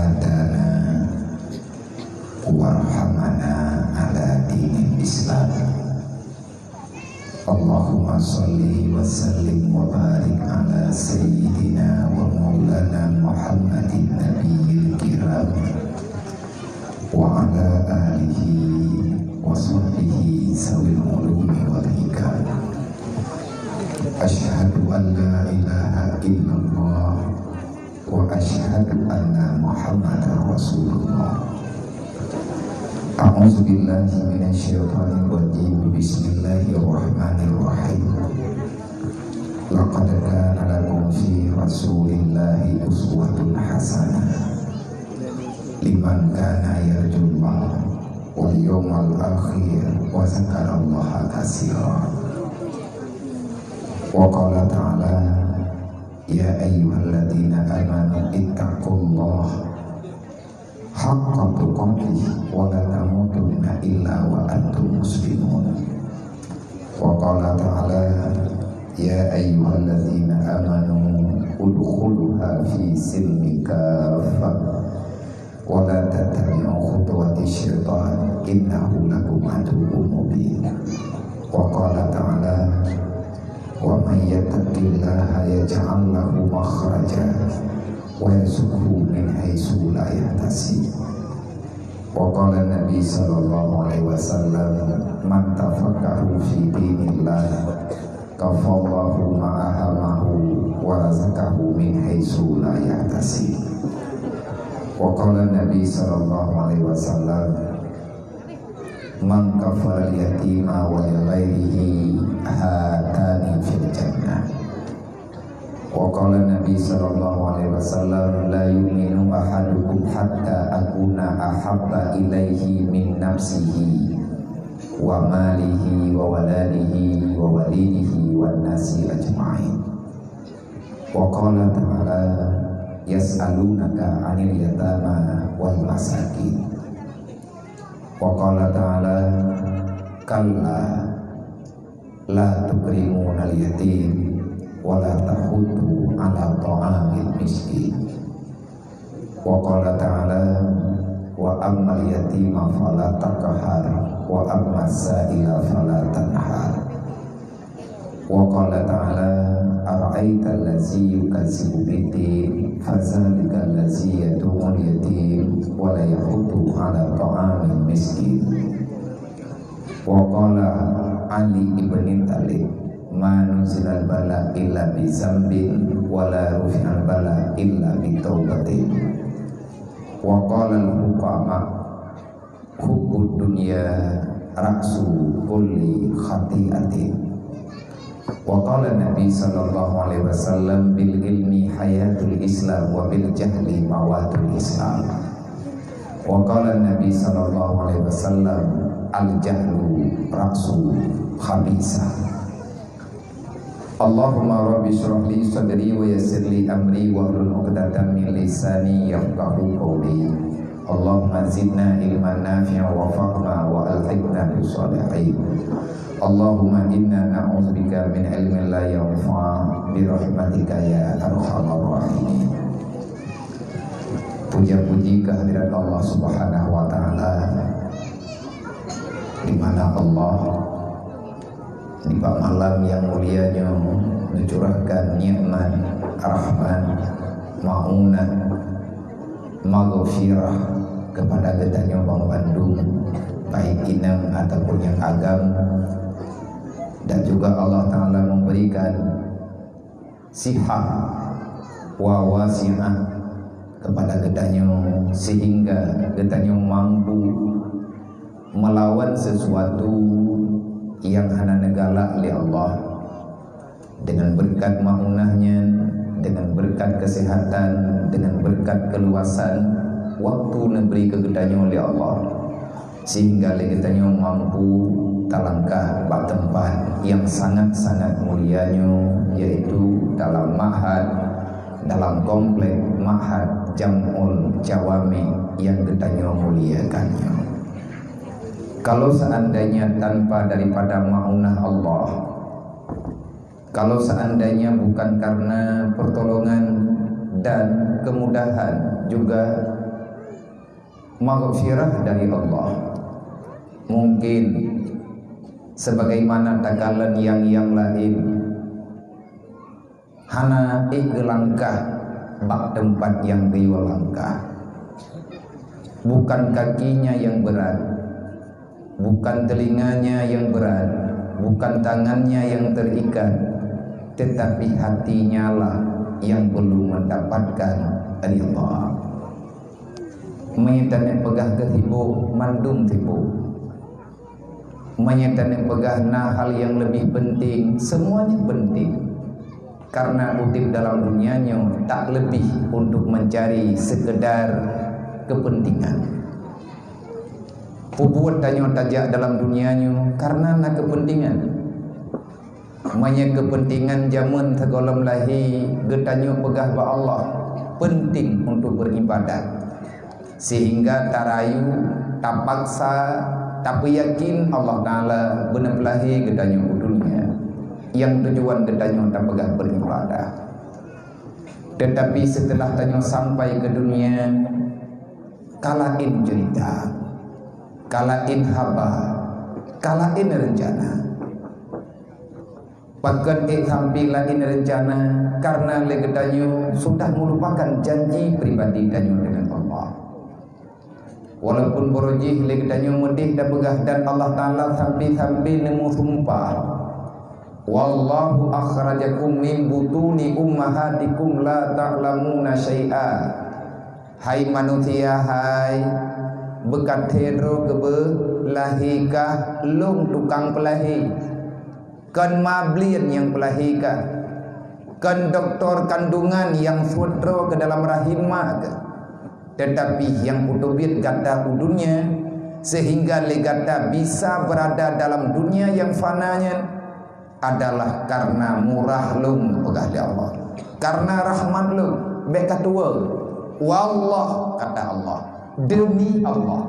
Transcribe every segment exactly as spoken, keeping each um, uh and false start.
Hadana warhamana ala dinil Islam. Allahumma salli wa sallim wa barik ala sayyidina wa maulana Muhammadin nabiyil kiram wa ala alihi wa sahbihi sawil ulumi wal hikam. Asyhadu an la ilaha illallah wa asyhadu anna Muhammadar Rasulullah. A'udzu billahi minasy syaithanir rajim. Bismillahirrahmanirrahim. Laqad kana lakum fi Rasulillahi uswatun hasanah liman kana yarjullaha wal yawmal akhir wa dzakarallaha katsira. Wa qala ta'ala, "Ya ayyuhalladzina amanu ittaqullaha haqqa tuqatih wa la tamutunna illa wa antum muslimun." Wa qala ta'ala, "Ya ayyuhalladzina amanu udkhuluha fi silmi kaffah wa la tattabi'u khutuwati syaitan innahu lakum aduwwum mubin." Wa qala ta'ala, "Wa may yattaqillaha yaj'al lahu makhraja wa yarzuqhu min haitsu la yahtasib." Wa qala Nabi sallallahu alaihi wasallam, "Man tafaqaha fi dinillah, kafallahu ma ahamahu wa razaqahu min haitsu la yahtasib." Wa qala Nabi sallallahu alaihi wasallam, "Man kafala yatima wa li ghairihi hatani fil jannah." Wa qala Nabi sallallahu alaihi wasallam, "La yu'minu ahadukum hatta akuna ahabba ilaihi min nafsihi wa malihi wa waladihi wa walidihi wan nasi ajma'in." Wa qala ta'ala, "Yas'alunaka 'anil yatama wal masakin." Wa qala ta'ala, "Kalla la tukrimunal yatim wa la tahuddu 'ala ta'amil miskin." Wa qala ta'ala, "Wa ammal yatima fala taqhar, wa ammas sa'ila fala tanhar." Wa qala ta'ala, "Ara'aital ladzi yukazzibu biddin, fadzalikal ladzi yad'ul yatim wa la yahuddu 'ala ta'amil miskin." Wa qala Ali ibn Thalib, "Ma nuzilal bala illa bi dzambin, wa la rufi'al bala illa bi taubatin." Wa qala al-hukama, "Hubbud dunya ra'su kulli khati'atin." Wa qala Nabi sallallahu alaihi wasallam, "Bil ilmi hayatul Islam wa bil jahli mawatul Islam." Wa qala Nabi sallallahu alaihi wasallam, "Al jahlu ra'su khabisa." Allahumma rabbi shrah li sadri wa yassir li amri wahlul 'uqdatam min lisani yafqahu qawli. Allahumma zidna ilman nafi'a wa fahma wa alhiqna bis shalihin. Allahumma inna na'udzubika min ilmin la yanfa' bi rahmatika ya arhamar rahimin. Puja-puji kehadirat Allah Subhanahu wa taala, di mana Allah di bak malam nyang mulia nyoe neucurahkan nikmat, rahmat, maunah, maghfirah kepada geutanyoe banmandum, baik inong ataupun nyang agam, dan juga Allah Taala memberikan sihah wa wasi'ah kepada geutanyoe, sehingga geutanyoe mampu melawan sesuatu yang hana neugalak lé Allah. Dengan berkat maunah nyan, dengan berkat kesehatan, dengan berkat keluasan waktu neubri keu geutanyoe lé Allah, sehingga lé geutanyoe mampu talangkah bak teumpat yang sangat-sangat mulia nyoe, yaitu dalam ma'had, dalam komplek Ma'had Jam'ul Jawami yang geutanyoe muliakan nyoe. Kalau seandainya tanpa daripada maunah Allah, kalau seandainya bukan karena pertolongan dan kemudahan juga Maghfirah dari Allah. Mungkin sebagaimana takalon nyang-nyang laén, hana ék geulangkah bak teumpat nyang geuyue langkah. Bukan kakinya yang berat, bukan telinganya yang berat, bukan tangannya yang terikat, tetapi hatinya lah yang belum mendapatkan ridha. Meunyoe taneuk peugah keu sibok, mandum sibok. Meunyoe taneuk peugah na hal nyang leubeh penting, semuanya penting. Karena udeb dalam dunia nyoe tak leubeh untuk mencari sekedar kepentingan. Peubuet tanyoe tajak dalam dunia nyoe karena na kepentingan. Meunyoe keupeuntengan jameun sigohlom lahé, geutanyoe peugah bak Allah, penting untuk beribadat. Sehingga tarayu, tapaksa, tapeuyakin Allah Taala beuna peulahé geutanyoe u dunia, nyang tujuan geutanyoe tapeugah beribadat. Tetapi setelah tanyoe sampai ke dunia, ka laén cerita, ka laén haba, ka laén rencana. Pakon ék sampai laén rencana? Karena lé geutanyoe sudah meulupakan janji pribadi tanyoe dengan Allah. Walaupun barô jih lé geutanyoe meudeh tapeugah dan Allah Taala sampai-sampai neumeusumpah, "Wallahu akhrajakum min butuni ummahatikum la ta'lamuna syai'a." Hai manusia hai, beukathé droe keubeue lahé kah lôn tukang peulahé. Kon ma blieng nyang peulahé kah, kon doktor kandungan nyang suet droe keu dalam rahim ma kah. Tetapi nyang peuteubiet gata u dunia, sehingga lé gata bisa berada dalam dunia nyang fana nyan, adalah karena murah lôn, peugah lé Allah. Karena rahmat lôn, bék katuwoe. Wallah, kata Allah, demi Allah.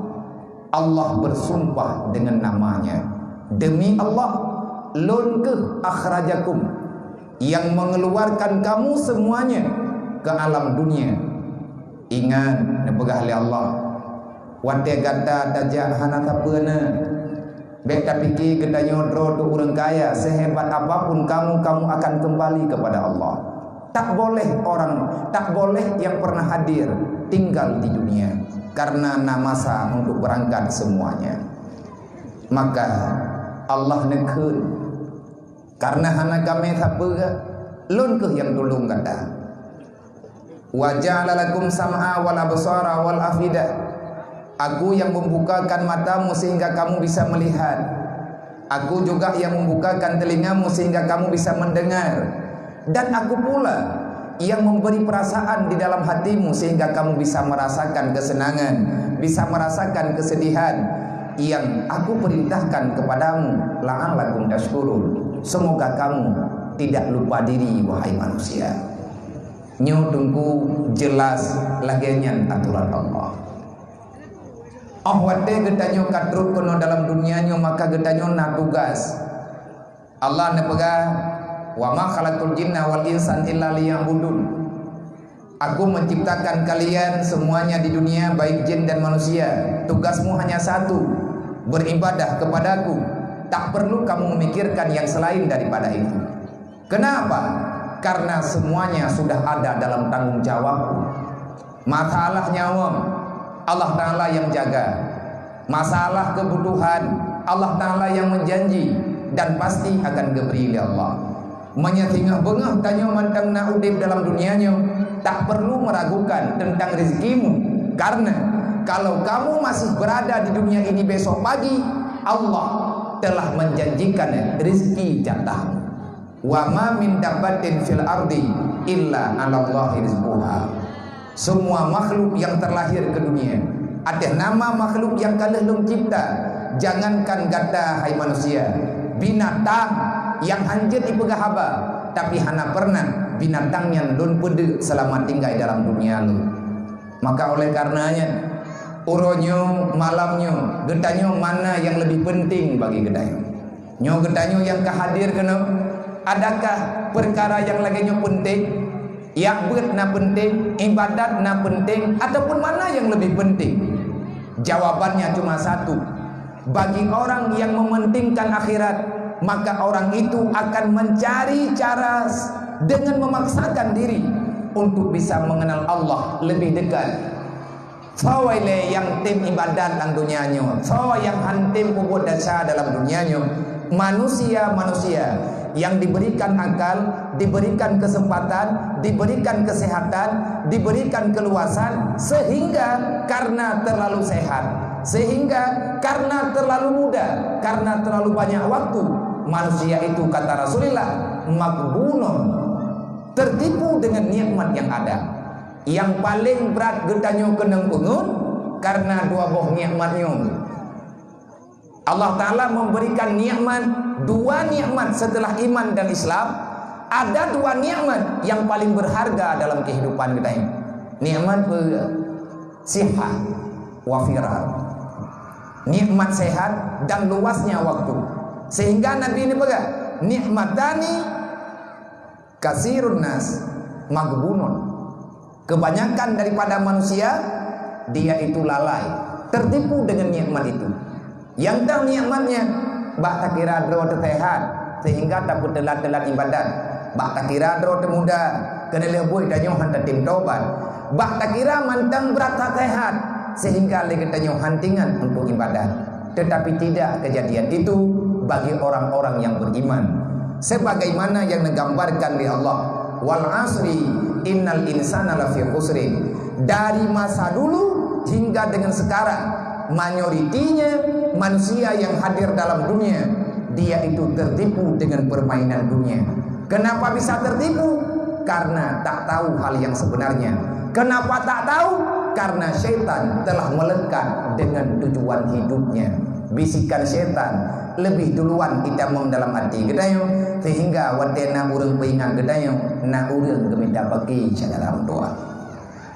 Allah bersumpah dengan namanya. Demi Allah, lôn keuh akhrajakum, yang mengeluarkan kamu semuanya ke alam dunia. Ingat, neupeugah lé Allah, watée gata tajak hana sapeue na, bék tapike geutanyoe droe teuh ureuëng kaya, sehebat apapun kamu, kamu akan kembali kepada Allah. Tak boleh orang, tak boleh yang pernah hadir tinggal di dunia, karena na masa untuk berangkat semuanya. Maka Allah neukheun, karena hana kamoe sapeue, lôn keuh nyang tulông gata. "Wa ja'ala lakum sam'a wal absara wal afida." Aku yang membukakan matamu sehingga kamu bisa melihat. Aku juga yang membukakan telingamu sehingga kamu bisa mendengar. Dan Aku pula yang memberi perasaan di dalam hatimu sehingga kamu bisa merasakan kesenangan, bisa merasakan kesedihan yang Aku perintahkan kepadamu, la'allakum tashkurun. Semoga kamu tidak lupa diri, wahai manusia. Nyoe teungku jelas lagée nyan atoran Allah. Óh watée geutanyoe ka trok keunoe dalam dunia nyoe, maka geutanyoe na tugas. Allah neupeugah, "Wa ma khalaqtul jinna wal insan illa liya'budun." Aku menciptakan kalian semuanya di dunia, baik jin dan manusia. Tugasmu hanya satu, beribadah kepada-Ku. Tak perlu kamu memikirkan yang selain daripada itu. Kenapa? Karena semuanya sudah ada dalam tanggung jawabku. Masalah nyawöm, Allah Taala yang jaga. Masalah kebutuhan, Allah Taala yang menjanji dan pasti akan geubri lé Allah. Meunyoe singoh beungoh tanyoe mantong na udeb dalam dunia nyoe, tak perlu meragukan tentang rezekimu. Karena kalau kamu masih berada di dunia ini besok pagi, Allah telah menjanjikan rezeki jatahmu. "Wa ma min dabbatin fil ardi illa 'alallahi rizquha." Semua makhluk yang terlahir ke dunia, ateueh nama makhluk yang ka lheueh Lôn cipta, jangankan gata, hai manusia, binatang nyang hanjeuet jipeugah haba, tapi hana pernah binatang nyan Lôn peudeuk seulama tinggai dalam dunia Lôn. Maka oleh karenanya, uroe nyoe, malam nyoe, geutanyoe mana nyang leubeh penting bagi geutanyoe? Nyoe geutanyoe nyang ka hadir keunoe, adakah peukara nyang lagée nyoe penting? Jak beuet na penting, ibadat na penting, ataupun mana nyang leubeh penting? Jawabannya cuma satu. Bagi orang yang mementingkan akhirat, maka orang itu akan mencari cara s-, dengan memaksakan diri untuk bisa mengenal Allah lebih dekat. Soe lé nyang tem ibadat lam dunia nyoe, soe nyang han tem peubuet desya dalam dunia nyoe, manusia-manusia yang diberikan akal, diberikan kesempatan, diberikan kesehatan, diberikan keluasan, sehingga karena terlalu sehat, sehingga karena terlalu muda, karena terlalu banyak waktu, manusia itu, kata Rasulullah, maghbunun, tertipu dengan nikmat yang ada. Yang paling brat geutanyoe keunong peungeut karena dua boh nikmat nyoe. Allah Ta'ala memberikan nikmat, dua nikmat setelah iman dan Islam. Ada dua nikmat yang paling berharga dalam kehidupan kita ini. Nikmat pe-, sihat wa firar. Nikmat sehat dan luasnya waktu. Sehingga Nabi ini peugah, "Nikmatani kasirun nas maghbunun." Kebanyakan daripada manusia, dia itu lalai, tertipu dengan nikmat itu. Nyang tang nikmatnya, bak takira droe teusehat, sehingga tapeuteulat-teulat ibadat. Bak takira droe teumuda, keuneulheueh buet tanyoe han tatem tobat. Bak takira mantong brat that sehat, sehingga lé geutanyoe han teuingat untuk ibadat. Tetapi tidak kejadian itu bagi orang-orang yang beriman. Sebagaimana yang digambarkan di Allah, "Wal asri, innal insana lafi khusrin." Dari masa dulu hingga dengan sekarang, mayoritinya manusia yang hadir dalam dunia, dia itu tertipu dengan permainan dunia. Kenapa bisa tertipu? Karena tak tahu hal yang sebenarnya. Kenapa tak tahu? Karena syaitan telah melekat dengan tujuan hidupnya. Bisikan syaitan lebih duluan itamong dalam até geutanyoe, sehingga watée na ureuëng peuingat geutanyoe, na ureuëng geumita bagi syedara meutuah.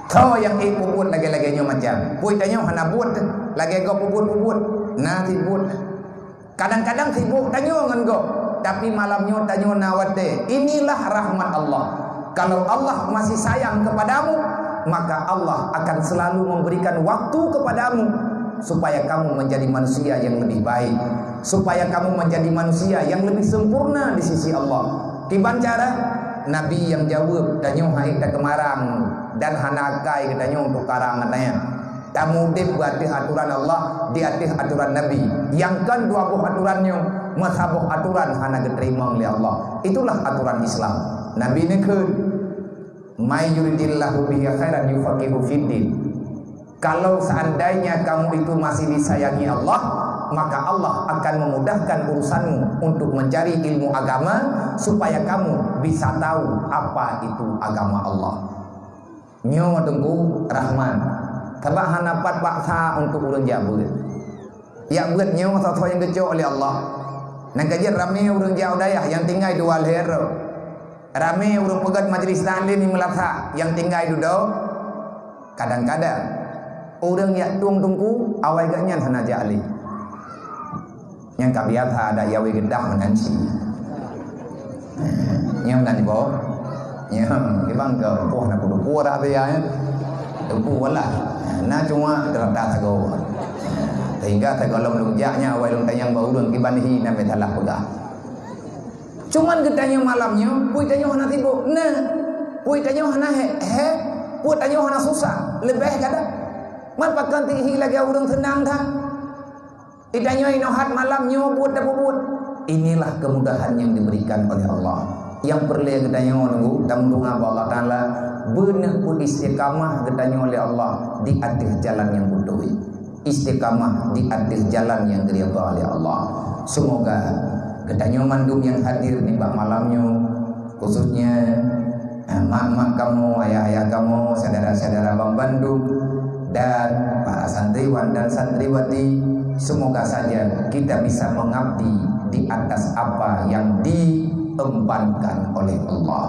Soe nyang ék peubuet lagée-lagée nyoe macam? Peue tanyoe hana buet, lagée gob peubuet-peubuet, na sibuk. Kadang-kadang sibuk tanyoe ngon gob, tapi malam nyoe tanyoe na watée. Inilah rahmat Allah. Kalau Allah masih sayang kepadamu, maka Allah akan selalu memberikan waktu kepadamu supaya kamu menjadi manusia yang lebih baik, supaya kamu menjadi manusia yang lebih sempurna di sisi Allah. Kiban cara? Nabi nyang jaweueb, tanyoe hai takeumarang dan hana akai geutanyoe untuk karang geutanyoe. Tameudeb bak ateueh atoran Allah, di ateueh atoran Nabi. Nyang kon dua boh atoran nyoe, meusaboh atoran hana geuteurimong lé Allah. Itulah atoran Islam. Nabi neukheun, "May yuridillahu bihi khairan yufaqihu fiddin." Kalau seandainya kamu itu masih disayangi Allah, maka Allah akan memudahkan urusanmu untuk mencari ilmu agama supaya kamu bisa tahu apa itu agama Allah. Nyoe Teungku rahmat. Sabab hana pat paksa untuk ureuëng jak beuet. Jak beuet nyoe sasoe nyang geucok lé Allah. Nyang ka jeuet ramé ureuëng jak u dayah nyang tinggai dua lhée rot. Ramé ureuëng peugét majlis taklim di meulasak nyang tinggai dudoe. Kadang-kadang ureuëng jak tueng Teungku, awai geuhnyan hana jak lé. Nyang ka biasa adak Yahweh geudah meunan cit. Nyang nan iboh. Nyang ibang ke poh na kudu kuah dah biaya, ya. Teungku wallah. Na cuma terata sagoe. Sehingga sagoe lom lom jak nya awai lom tanyong bak ureuëng kiban hi na meusalah peugah. Cuman geutanyoe malam nyoe, peue tanyoe hana sibuk. Nah, peue tanyoe hana he, he, peue tanyoe hana susah. Leubeh kada. Man pakon tihi lagée ureuëng seunang that. Geutanyoe inoe hat malam nyoe buet tapeubuet. Inilah kemudahan yang diberikan oleh Allah. Nyang peureulée geutanyoe nunggu dan meudoá bak Allah Taala, beuneuh peuistiqamah geutanyoe lé Allah di ateueh jalan nyang beutôi. Istiqamah di ateueh jalan nyang diridha lé Allah. Semoga geutanyoe mandum nyang hadir nibak malam nyoe, khususnya, eh, mak-mak kamoe, ayah-ayah kamoe, syedara-syedara banmandum, dan para santriwan dan santriwati, semoga saja kita bisa mengabdi di atas apa yang diembankan oleh Allah.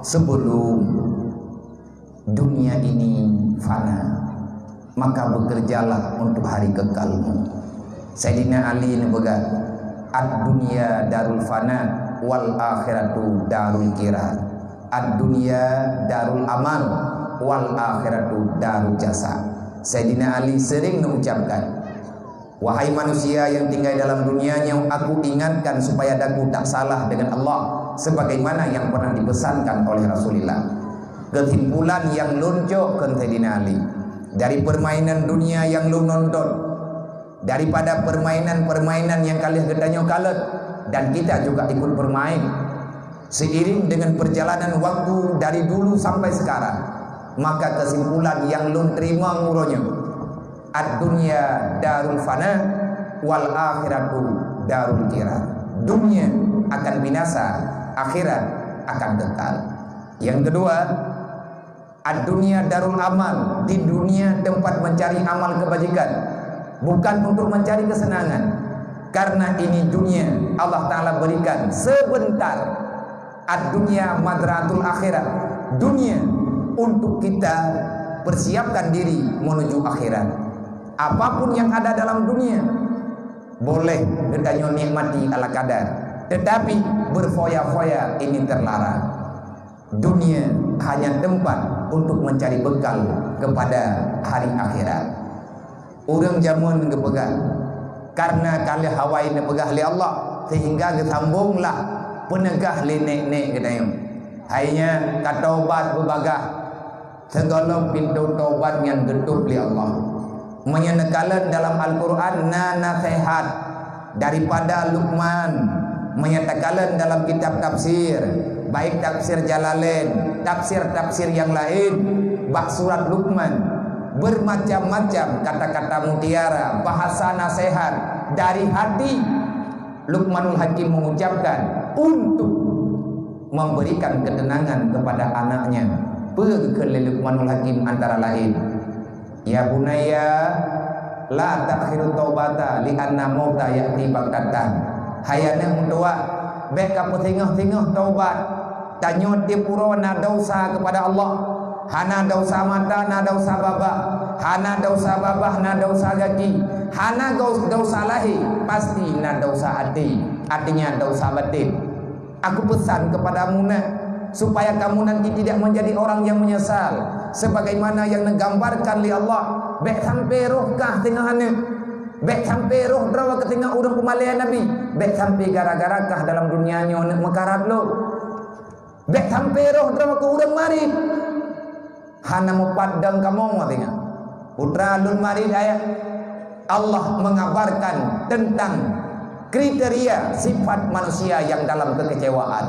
Sebelum dunia ini fana, maka bekerjalah untuk hari kekalmu. Saidina Ali neupeugah, "Ad-dunya darul fana, wal akhiratu darul qirar. Ad-dunya darul amal, wal akhiratu darul jasa." Saidina Ali sering neucapkan, "Wahai manusia yang tinggai dalam dunia nyoe, aku ingatkan supaya daku tak salah dengan Allah, sebagaimana yang pernah dipesankan oleh Rasulullah." Keusimpulan nyang lôn cok kheun Saidina Ali, dari permainan dunia nyang lôn nonton, daripada permainan-permainan nyang ka lheueh geutanyoe kalon, dan kita juga ikut bermain. Seiring dengan perjalanan waktu dari dulu sampai sekarang, maka kesimpulan nyang lôn terima uroe nyoe, "Ad-dunya darul fana, wal akhiratu darul qirar." Dunia akan binasa, akhirat akan kekal. Yang kedua, "Ad-dunya darul amal." Di dunia tempat mencari amal kebajikan, bukan untuk mencari kesenangan. Karena ini dunia Allah Ta'ala berikan sebentar. "Ad-dunya madratul akhirah." Dunia untuk kita persiapkan diri menuju akhirat. Apapun yang ada dalam dunia, boleh geutanyoe nikmati ala kadar, tetapi berfoya-foya ini terlarang. Dunia hanya tempat untuk mencari bekal kepada hari akhirat. Ureuëng jameun geupeugah, karena ka lheueh awai neupeugah lé Allah, sehingga geusambonglah peuneugah lé nék-nék geutanyoe. Hai nyan ka taubat beubagaih, sigohlom pintoe taubat nyan geutôb lé Allah. Meunyoe neukalon dalam Al-Quran na naseuhat daripada Luqman, meunyoe takalon dalam kitab tafsir, baik tafsir Jalalain, tafsir-tafsir nyang laén, bak surat Luqman, bermacam-macam kata-kata mutiara, bahasa naseuhat dari hati Luqmanul Hakim mengucapkan untuk memberikan ketenangan kepada anaknya. Peue geukheun lé Luqmanul Hakim antara laén, "Ya bunayya, la ta'khirut taubata li anna mauta ya'ti baghtatan." Hai aneuëk meutuwah, bék kapeusingoh-singoh taubat. Tanyoe tiep uroe na desya kepada Allah. Hana desya mata, na desya babah. Hana desya babah, na desya gaki. Hana gau-, desya lahé, pasti na desya até. Artinya desya batén. Aku pesan kepadamu nak, supaya kamu nanti tidak menjadi orang yang menyesal, sebagaimana yang neugambarkan lé Allah. Bék sampai roh kah teungoh aneuëk. Bék sampai roh droe keu teungoh ureuëng peumalée Nabi. Bék sampai gara-gara kah dalam dunia nyoe aneuëk meukarat lom. Bék sampai roh droe keu ureuëng marit. Hana mupat dong kamoe teuingat. Putra lôn marit ayah. Allah mengabarkan tentang kriteria sifat manusia yang dalam kekecewaan.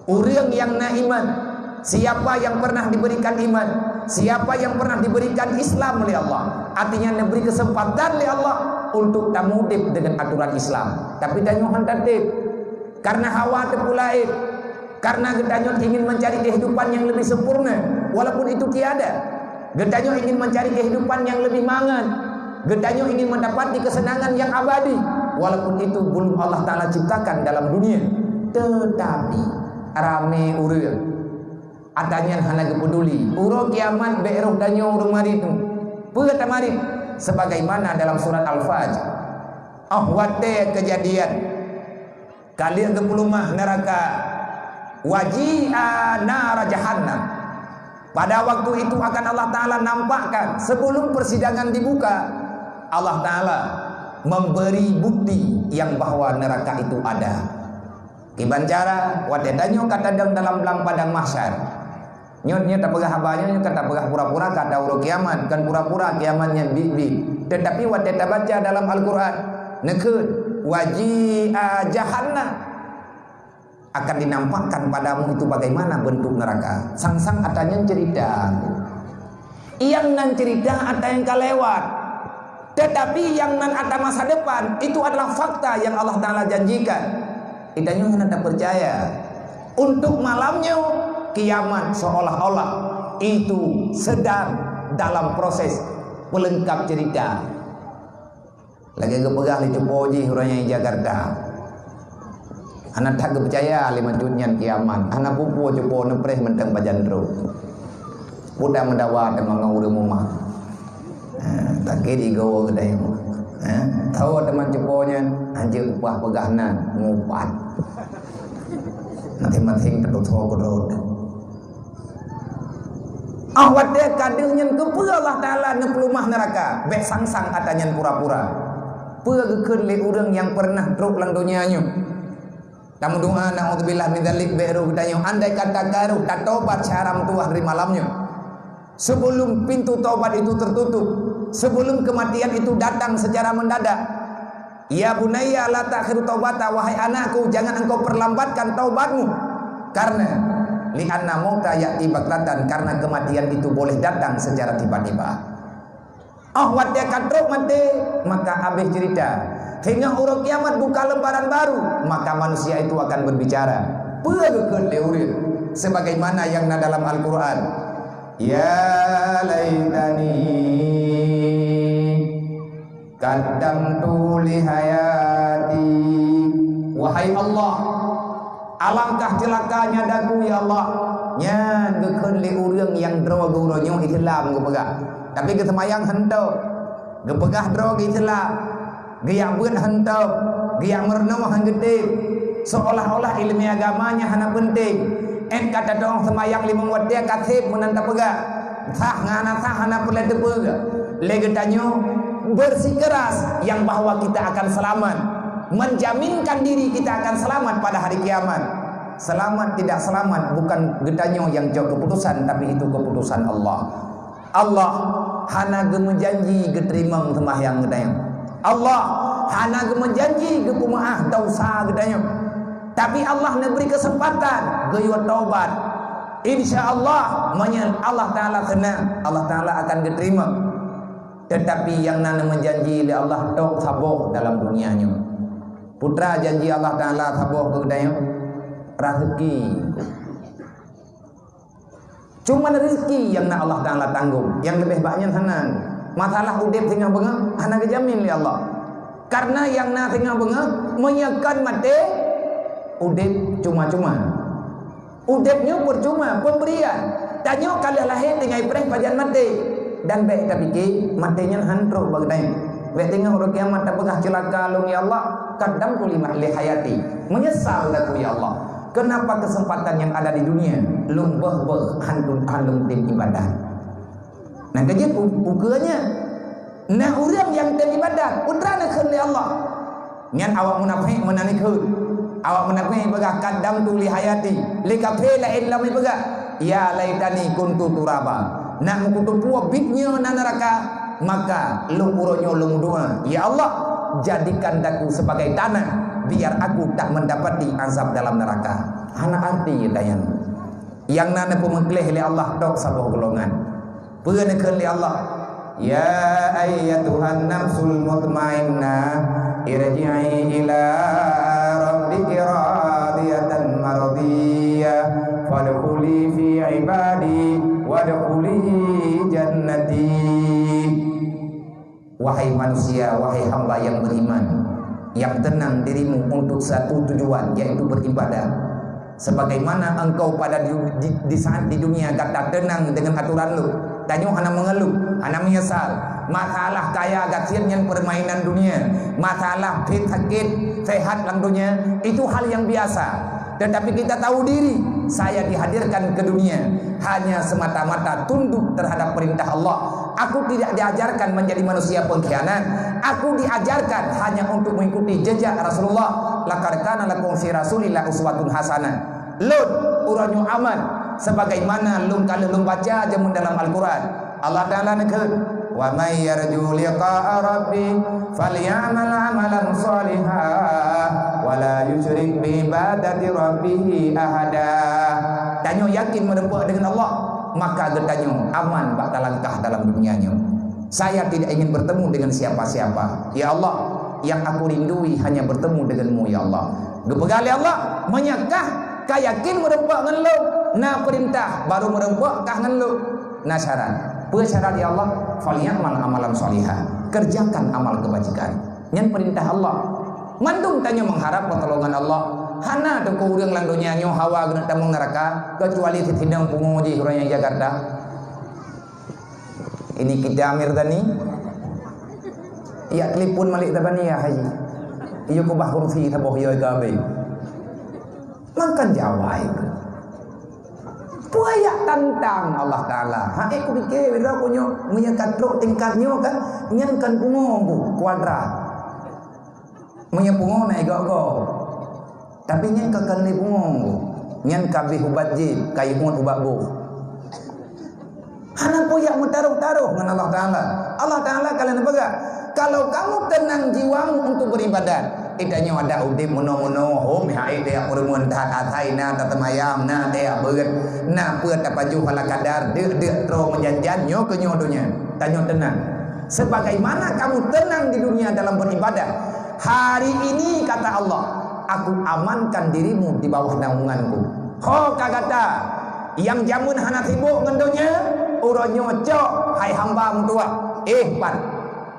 Ureuëng nyang na iman, siapa yang pernah diberikan iman, siapa yang pernah diberikan Islam oleh Allah, artinya diberi kesempatan oleh Allah untuk tamudeb dengan aturan Islam. Tapi tanyoe hana tateb. Karena hawa teupeu laén, karena geutanyoe ingin mencari kehidupan yang lebih sempurna, walaupun itu tiada. Geutanyoe ingin mencari kehidupan yang lebih mangat. Geutanyoe ingin mendapati kesenangan yang abadi, walaupun itu belum Allah Ta'ala ciptakan dalam dunia. Tetapi, ramé ureuëng, ata nyan hana geupeduli. Uroe kiamat bék roh tanyoe ureuëng marit tu. Peue tamarit? Sebagaimana dalam surat Al-Fajr. Oh watée kejadian ka lheueh geupeuleumah neuraka, waji'a nara jahannam. Pada waktu itu akan Allah Ta'ala nampakkan, sebelum persidangan dibuka, Allah Ta'ala memberi bukti yang bahwa neraka itu ada. Kiban cara, watée tanyoe ka tadong dalam blang padang mahsyar. Nyoe, nyoe tapeugah haba nyoe, nyoe ka tapeugah pura-pura ka ada uroe kiamat, kan pura-pura kiamat nyan biet-biet. Tetapi watée tabaca dalam Al-Quran, neukheun, "Waji'a jahannam." Akan dinampakkan padamu itu bagaimana bentuk neraka. Sang-sang ata nyan cerita. Nyang nan cerita ata nyang ka lewat. Tetapi nyang nan ata masa depan, itu adalah fakta yang Allah Ta'ala janjikan. Kita nyoe hana tapeucaya. Untuk malam nyoe, kiamat seolah-olah itu sedang dalam proses pelengkap cerita. Lagée geupeugah lé cupo jih ureuëng nyang di Jakarta. Hana that geupeucaya lé macut nyan kiamat. Hana peue-peue cupo neupreh mantong pajan trok. Peue meudawa teuma ngon ureuëng mumah. Ha, sakét igoe geutanyoe. Ha, tho teuma cupo nyan, hanjeuet upah peugah nan, mupat. Maséng-maséng tatusoe keudroe. Oh watèe ka deuh nyan, keupeue Allah Taala neupeuleumah neuraka? Bèk sang-sang ata nyan pura-pura. Peue geukheun lé ureueng nyang peureunah trok lam donya nyoe? Tameudoa, naudzubillah min dzalik, bèk roh geutanyoe. Andai kata ka roh, tatobat siharam tuwah dari malam nyoe. Sebelum pintu taubat itu tertutup, sebelum kematian itu datang secara mendadak. Ya bunayya la ta'khir taubata, wahai anakku, jangan engkau perlambatkan taubatmu. Karena li'anna mauta ya'ti baghtatan, karena kematian itu boleh datang secara tiba-tiba. Oh watèe ka trok maté, maka habéh cerita. Singoh uroe kiamat buka lembaran baru, maka manusia itu akan berbicara. Peue geukheun lé ureueng? Sebagaimana nyang na dalam Al-Quran. Ya laitani qaddamtu li hayati. Wahai Allah, alangkah ceulakanya daku, ya Allah. Nyan geukheun lé ureueng nyang droe geuh uroe nyoe Islam geupeugah. Tapi geuseumayang hana. Geupeugah droe geuh Islam. Geujak beuet hana, geujak meurunoe hana geutem. Seolah-olah ileumèe agama nyan hana peunteng. Ét ka tateu'oh seumayang limong watèe ka sép meunan tapeugah. Sah ngon hana sah hana peureulèe teupeue. Lé geutanyoe bersikeras yang bahwa kita akan selamat, menjaminkan diri kita akan selamat pada hari kiamat. Selamat tidak selamat bukan geutanyoe nyang jok keputusan, tapi itu keputusan Allah. Allah hana geumeujanji geuteurimong seumahyang geutanyoe. Allah hana geumeujanji geupeumeu'ah desya geutanyoe. Tapi Allah neubri keuseumpatan geuyue taubat. Insya Allah, meunyoe Allah Taala seunang, Allah Taala akan geuteurimong. Teutapi nyang na neumeujanji lé Allah tok saboh dalam dunia nyoe. Peue teuma janji Allah Taala saboh keu geutanyoe? Raseuki. Cuma rezeki nyang na Allah Taala tanggong, nyang leubeh bak nyan hana. Masalah udeb singoh beungoh hana geujamin lé Allah. Karena nyang na singoh beungoh, meunyoe kon maté, udeb cuma-cuma. Udeb nyoe peucuma, pemberian. Tanyoe ka lheueh lahé tinggai preh pajan maté. Dan bèk tapike, maté nyan han trok bak geutanyoe. Bèk teungoh uroe kiamat tapeugah, "Ceulaka lôn, ya Allah, qaddamtu li ma-, li hayati." Meunyeusal aku, ya Allah. Kenapa kesempatan yang ada di dunia lôn beuh-beuh han, han lôn tem ibadat? Nah, ka jeuet u-, ukeue nyan. Nah, ureueng nyang tem ibadat, peue teuma neukheun lé Allah. Nyan awak munafék meunan ikheun. Awak munafék peugah, "Qaddamtu li hayati." Lé kafé laén lom ipeugah, "Ya laitani kuntu turaba." Nak meukuteupue biet nyoe na neuraka, maka lôn uroe nyoe lôn meudoa, "Ya Allah, jadikan daku sebagai tanah, biar aku tak mendapati azab dalam neraka." Hana arti tanyong. Nyang na neupeumeukleh lé Allah tok saboh golongan. Peue neukheun lé Allah? "Ya ayyatuhan nafsul mutmainnah, irji'i ila rabbiki radiyatan mardiyah, fadkhuli fi ibadi, wadkhuli jannati." Wahai manusia, wahai hamba yang beriman, yang tenang dirimu untuk satu tujuan, yaitu beribadah. Sebagaimana engkau pada di, di, di saat di dunia gata tenang dengan aturan lôn, tanyoe hana mengeluh, hana menyesal. Masalah kaya gasien nyan permainan dunia, masalah fit sakit, sehat lam dunia, itu hal yang biasa. Tetapi kita tahu diri, saya dihadirkan ke dunia hanya semata-mata tunduk terhadap perintah Allah. Aku tidak diajarkan menjadi manusia pengkhianat. Aku diajarkan hanya untuk mengikuti jejak Rasulullah. Laqad kana lakum fi Rasulillah uswatun hasanah. Lôn, uroe nyoe aman, sebagaimana lôn ka lheueh lôn baca jameun dalam Al-Quran. Allah Taala neukheun, "Wa may yarju liqa'a rabbih falyamal amalan shaliha, wa la yusyrik bi ibadati rabbih ahada." Tanyoe yakin meureumpok deungon Allah, maka geutanyoe aman bak talangkah dalam dunia nyoe. Saya tidak ingin bertemu dengan siapa-siapa. Ya Allah, yang aku rindui hanya bertemu denganmu, ya Allah. Geupeugah lé Allah, meunyoe kah ka yakin meureumpok ngon lôn, na peurintah, baru meureumpok kah ngon lôn. Na syarat. Peue syarat, ya Allah? "Falyamal amalan shaliha." Kerjakan amal kebajikan. Nyan peurintah Allah. Mandum tanyoe mengharap pertolongan Allah. Hana teuka ureueng lam donya nyoe hawa geuneuk tamong neuraka, kecuali sitinong pungo jih ureueng nyang Jakarta. Ini kita Amir Tani. Ya telepon Malik Tabani ya hai. Iyo kubah kursi saboh yo ka abéh. Makan Jawa itu. Peue yak tantang Allah Taala? Ha, eh, kupike, bila kunyoe, meunyoe ka trok tingkat nyoe kan, nyan kan pungo ku, kuadrat. Meunyoe pungo na igoe-goe. Tapi nyan ka keuneuk pungo ku. Nyan ka abéh ubat jih, ka ibuet ubat boh. Hana peue yak meutaroh-taroh ngon Allah Taala. Allah Taala ka lheueh neupeugah, "Kalau kamu tenang jiwamu untuk beribadat." Eh, tanyoe adak udép meunoe-meunoe, hom, hai, teuyak peureumeuen that asai, na tateumayang, na teuyak beuet, na peue tapajoh ala kadar, deuk-deuk troe meujan-jan, nyoe keu nyoe donya. Tanyoe tenang. Sebagaimana kamu tenang di dunia dalam beribadah, hari ini, kata Allah, Aku amankan dirimu di bawah naunganku. Ho ka gata nyang jameun hana sibok ngon donya, uroe nyoe cok, hai hamba meutuwah, eh, pat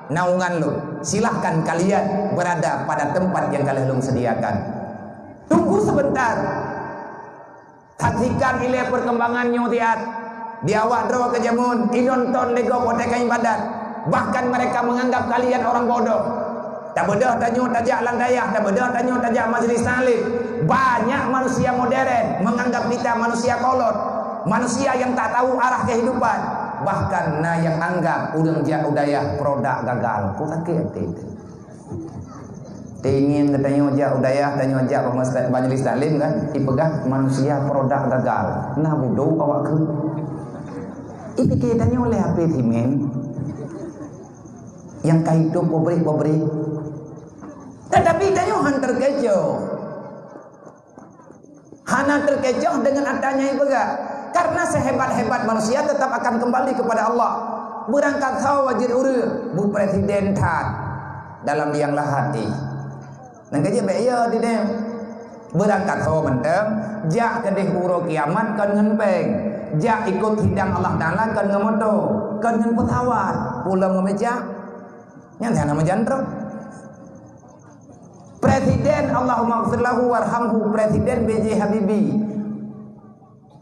naungan lôn. Silahkan kalian berada pada tempat yang ka lheueh lôn sediakan. Tunggu sebentar. Saksikan ilée perkembangan nyoe siat. Di awak droe keu jameun, inonton lé gob watée ka ibadat. Bahkan mereka menganggap kalian orang bodoh. Tabeudôh tanyoe tajak lam dayah, tabeudôh tanyoe tajak majlis taklim. Banyak manusia modern menganggap kita manusia kolot, manusia yang tak tahu arah kehidupan. Bahkan na nyang anggap ureuëng jak u dayah produk gagal. Ku sakét até teuh. Teungieng geutanyoe jak u dayah, tanyoe jak bak mas-, majelis taklim kan, ipeugah manusia produk gagal. Na budok awak kheun. Ipike tanyoe lé H P simen nyang ka itôp pabrik-pabrik. Tetapi tanyoe han teukecoh. Hana teukecoh deungon atra nyang ipeugah. Karena sehebat-hebat manusia tetap akan kembali kepada Allah. Beurangkat soe jeuet ureuëng, bu presiden that dalam liang lahat jih. Nyang keujeuet bék yo di dem. Beurangkat soe mantong, jak keudeh uroe kiamat kon ngon péng. Jak ikot sidang Allah Taala kon ngon moto, kon ngon pesawat, pulang ngon meucah. Nyan hana meujan trok. Presiden, Allahumma ighfir lahu warhamhu, Presiden B J Habibie.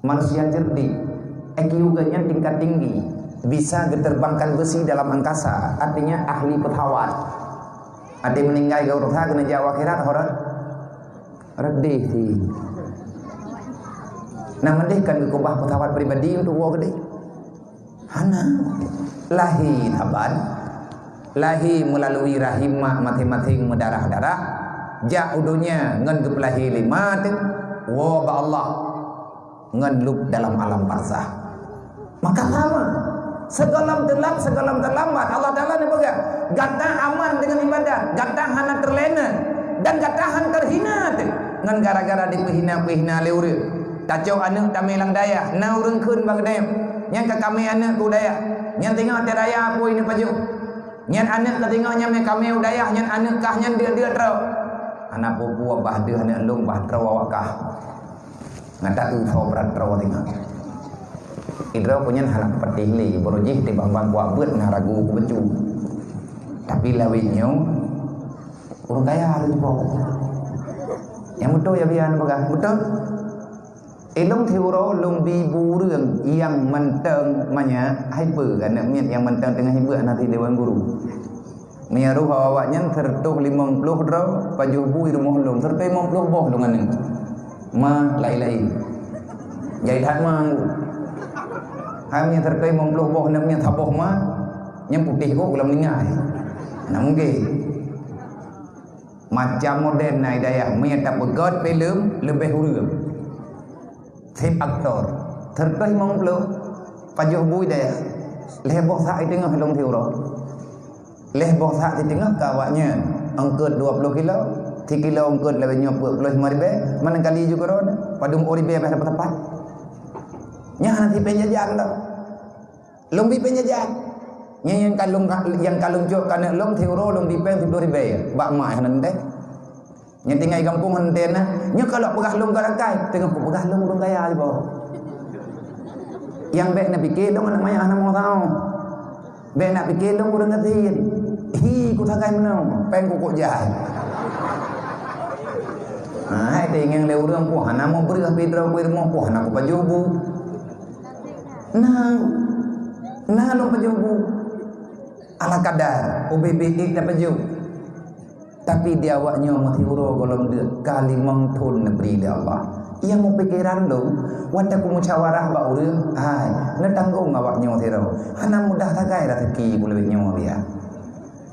Manusia cerdik. I Q geuhnyan tingkat tinggi. Bisa geuterbangkan besi dalam angkasa. Artinya ahli pesawat. Até meuninggai geuh roh that keuneuk jak u akhirat, ho rot? Rot déh sih. Nah, meudeh kan geukeubah pesawat pribadi untuk woe keudeh. Hana. Lahé saban. Lahé meulalui rahim mak maséng-maséng meudarah-darah. Jak u donya ngon geupeulahé lé ma teuh. Woe bak Allah ngon lôb dalam alam barzakh. Maka sama. Sigohlom teulab, sigohlom teulambat, Allah Taala neupeugah, "Gata aman deungon ibadat, gata hana teulena, dan gata han teuhina teuh ngon gara-gara dipeuhina-peuhina lé ureuëng." Tacok aneuëk tamé lam dayah, na ureuëng kheun bak geutanyoe, "Nyan ka kamé aneuëk keu dayah, nyan teungoh watée raya apui neupajoh." Nyan aneuëk ka teungoh nyan mé kamé u dayah, nyan aneuëk kah nyan deuk-deuk droe. Hana peue-peue bah deuh aneuëk lôn bah droe awak kah. Ngat taeu tho brat droe teungoh. Idroe ku nyan hana kupatéh lé, baroe jih tibang-bang kuak beuet na ragu kubacut. Tapi lawét nyoe, ureuëng kaya lôn jibok. Nyang beutôi ya bian peugah, beutôi. Ilong siuroe lôn bi bu ureuëng nyang mantong manyak, hai peue aneuk miet nyang mantong teungoh ibeuk hana sideh wan guru. Meunyo roh awaknyan seureutôh limong ploh droe pajoh bu i rumoh lôn, seureutôh limong ploh boh lôn aneuk. Ma laén-laén. Jai that ma. Hai meunyo seureutôh limong ploh boh aneuk miet saboh ma, nyang putéh kok lam lingai. Hana mungken. Macam model na i dayah, meunyo tapeugöt filem leubeh ureuëng. Seb aktor. Seureutôh limong ploh pajoh bu i dayah. Lhèe boh sak i teungoh lôn siuroe. Lhèe boh sak i teungoh ka awaknyan. Eungkot dua ploh kilo, sikilo eungkot lawét nyoe peuet ploh limong ribèe, meunan kali ju keudroe, padum ribèe bah dapat-dapat. Nyan hana sipéng jajan dah. Lôn bi péng jajan. Nyang, nyang ka lôn, nyang ka lôn cok keu aneuk lôn siuroe lôn bi péng siplôh ribèe. Bak mak hana teuntèe. Nyang tinggai gampông hana teuntèe na. Nyoe ka lôn peugah lôn ka rakai, teungoh kupeugah lôn ureuëng kaya sibawa. Nyang bèk na pike lôn aneuk manyak hana meusaho. Bèk na pike lôn ureuëng gasien. Hi, kusagai meunoe, péng kukok jai. Hai, teungoh lé ureuëng pih hana meubreueh pih droe kuh rumoh pih hana kupajoh bu. Na, na lôn pajoh bu. Ala kadar, ubé-bé ék tapajoh. Tapi di awaknyoe meusiuroe gohlom deuk ka limong thon neubri lé Allah. Nyang meupikeran lôn, watée kumeusawarah bak ureuëng, hai, neutanggong awak nyoe sidroe. Hana mudah sagai raseuki buleuen nyoe biya.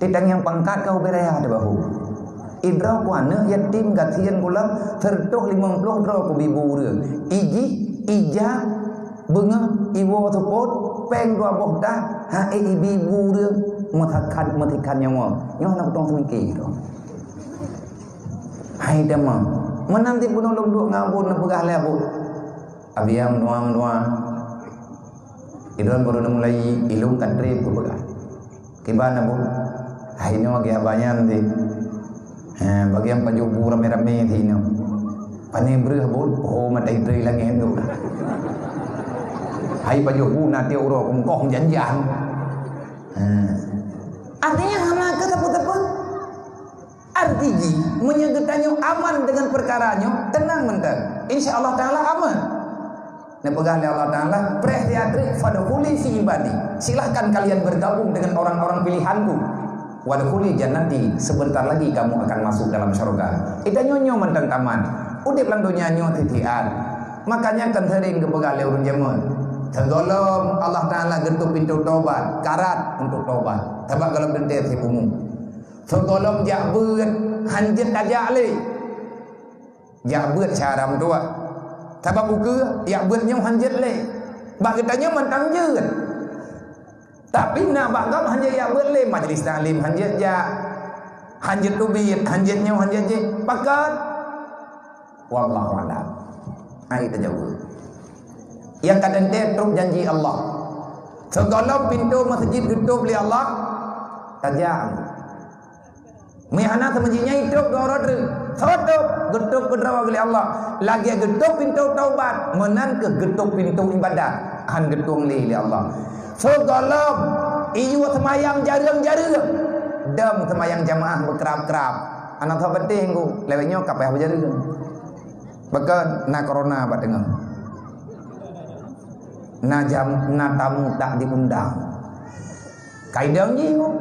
Teutangiang pangkat ka ubé raya teubahu. Idroe ku aneuëk yatim gasien gulong, seureutôh limong ploh droe kubi bu ureuëng. Ijih, ija, beungoh, iwoe seupôt, péng dua boh tah, hai ibi bu ureuëng, meusakat meusikan nyoe. Nyoe hana kutong seumike droe. Hai teuma, meunan di bunoe lôn duek ngon Abu neupeugah lé Abu. Abiang dua-dua. Idon baru mulai ilung ka trép kupeugah. Kiban Abu? Hai nyoe geuh abanyan di. Ha, bagian pajoh bu ramé-ramé di inoe. Pane breuh Abu, oh mata idri langét tu. Hai pajoh bu nanti uroe kongkoh janjian. Ha. Artinya hana ke teupeu-teupeu. Arti jih, meunyoe geutanyoe aman deungon peukara nyoe, teunang mantong. Insya Allah Taala aman. Neupeugah lé Allah Taala, "Preh siat treuk, fadkhuli fi ibadi." Silahkan kalian bergabung dengan orang-orang pilihanku. "Wadkhuli jannati." Sebentar lagi kamu akan masuk dalam syurga. Geutanyoe nyoe mantong tamat. Udeb lam donya nyoe sitiat. Makanya kan sering geupeugah lé ureuëng jameun. Sigohlom Allah Taala geutôp pintoe tobat, karat untuk tobat. Sabab gohlom teuntée si umu. Sigohlom jak beuet, hanjeuet tajak lé. Jak beuet syara meutuwah. Sabab ukeue, jak beuet nyoe hanjeuet lé. Bak geutanyoe mantong jeuet. Tapi na bak gob hanjeuet jak beuet lé, majlis taklim hanjeuet jak. Hanjeuet teubiet, hanjeuet nyoe, hanjeuet jih. Pakat. Wallahu a'lam. Hai tajaweueb. Nyang ka teuntée trok janji Allah. Sigohlom pintoe meuseujid geutôp lé Allah, tajak. Meuhana seumeujid nyan itôp dua uroe treuk. Soe tôp? Geutôp keudroe lé Allah. Lagée geutôp pintoe taubat, meunan keuh geutôp pintoe ibadat. Han geutueng lé, lé Allah. Sigohlom iyue seumayang jareueng-jareueng. Dong seumayang jamaah beukrab-krab. Aneuk sapeue teuh ngu, lewat nyoe ka payah beujareueng. Pakon na corona bak teungoh. Na jam, na tamu tak diundang. Kaidang jih nyoe.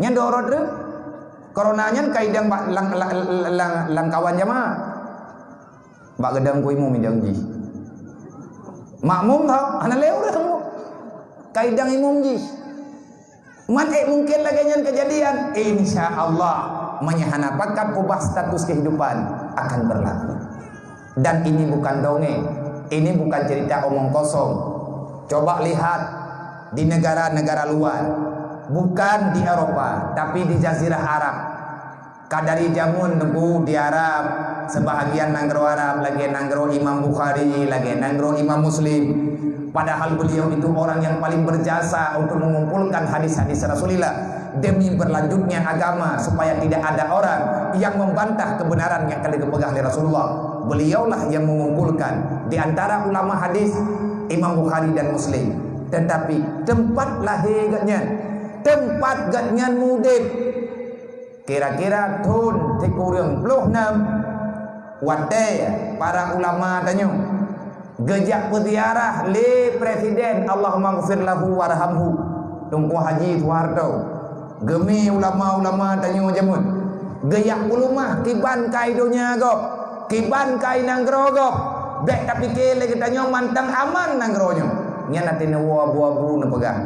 Nyan dua uroe treuk. Corona nyan kaidang bak lam, lam, lam, lam kawan jamaah. Bak geudang ku imum idang jih. Makmum tho, hana lé ureuëng. Kaidang imum jih. Man ék mungken lagée nyan keujadian? Insya Allah, meunyoe hana pakat ubah status kehidupan akan berlaku. Dan ini bukan dongeng, ini bukan cerita omong kosong. Coba lihat di negara-negara luar, bukan di Eropa, tapi di Jazirah Arab. Ka dari jameun teungku di Arab, sebahagian nanggroe Arab lagée nanggroe Imam Bukhari, lagée nanggroe Imam Muslim. Padahal beliau itu orang yang paling berjasa untuk mengumpulkan hadis-hadis Rasulullah demi berlanjutnya agama supaya tidak ada orang yang membantah kebenaran yang ka lheueh geupeugah lé Rasulullah. Beliaulah yang mengumpulkan di antara ulama hadis Imam Bukhari dan Muslim. Tetapi tempat lahé gobnyan, tempat gobnyan mudeb, kira-kira thon sikureueng ploh nam, watée para ulama tanyoe geujak peuziarah lé Presiden, Allahummaghfir lahu warhamhu, Teungku Haji Soeharto, geumi ulama-ulama tanyoe jameun, geujak peuleumah kiban kai donya gob, kiban kai nanggroe gob. Bék tapike lé geutanyoe mantong aman nanggroe nyoe. Nyan até neuwoe abu-abu neupeugah.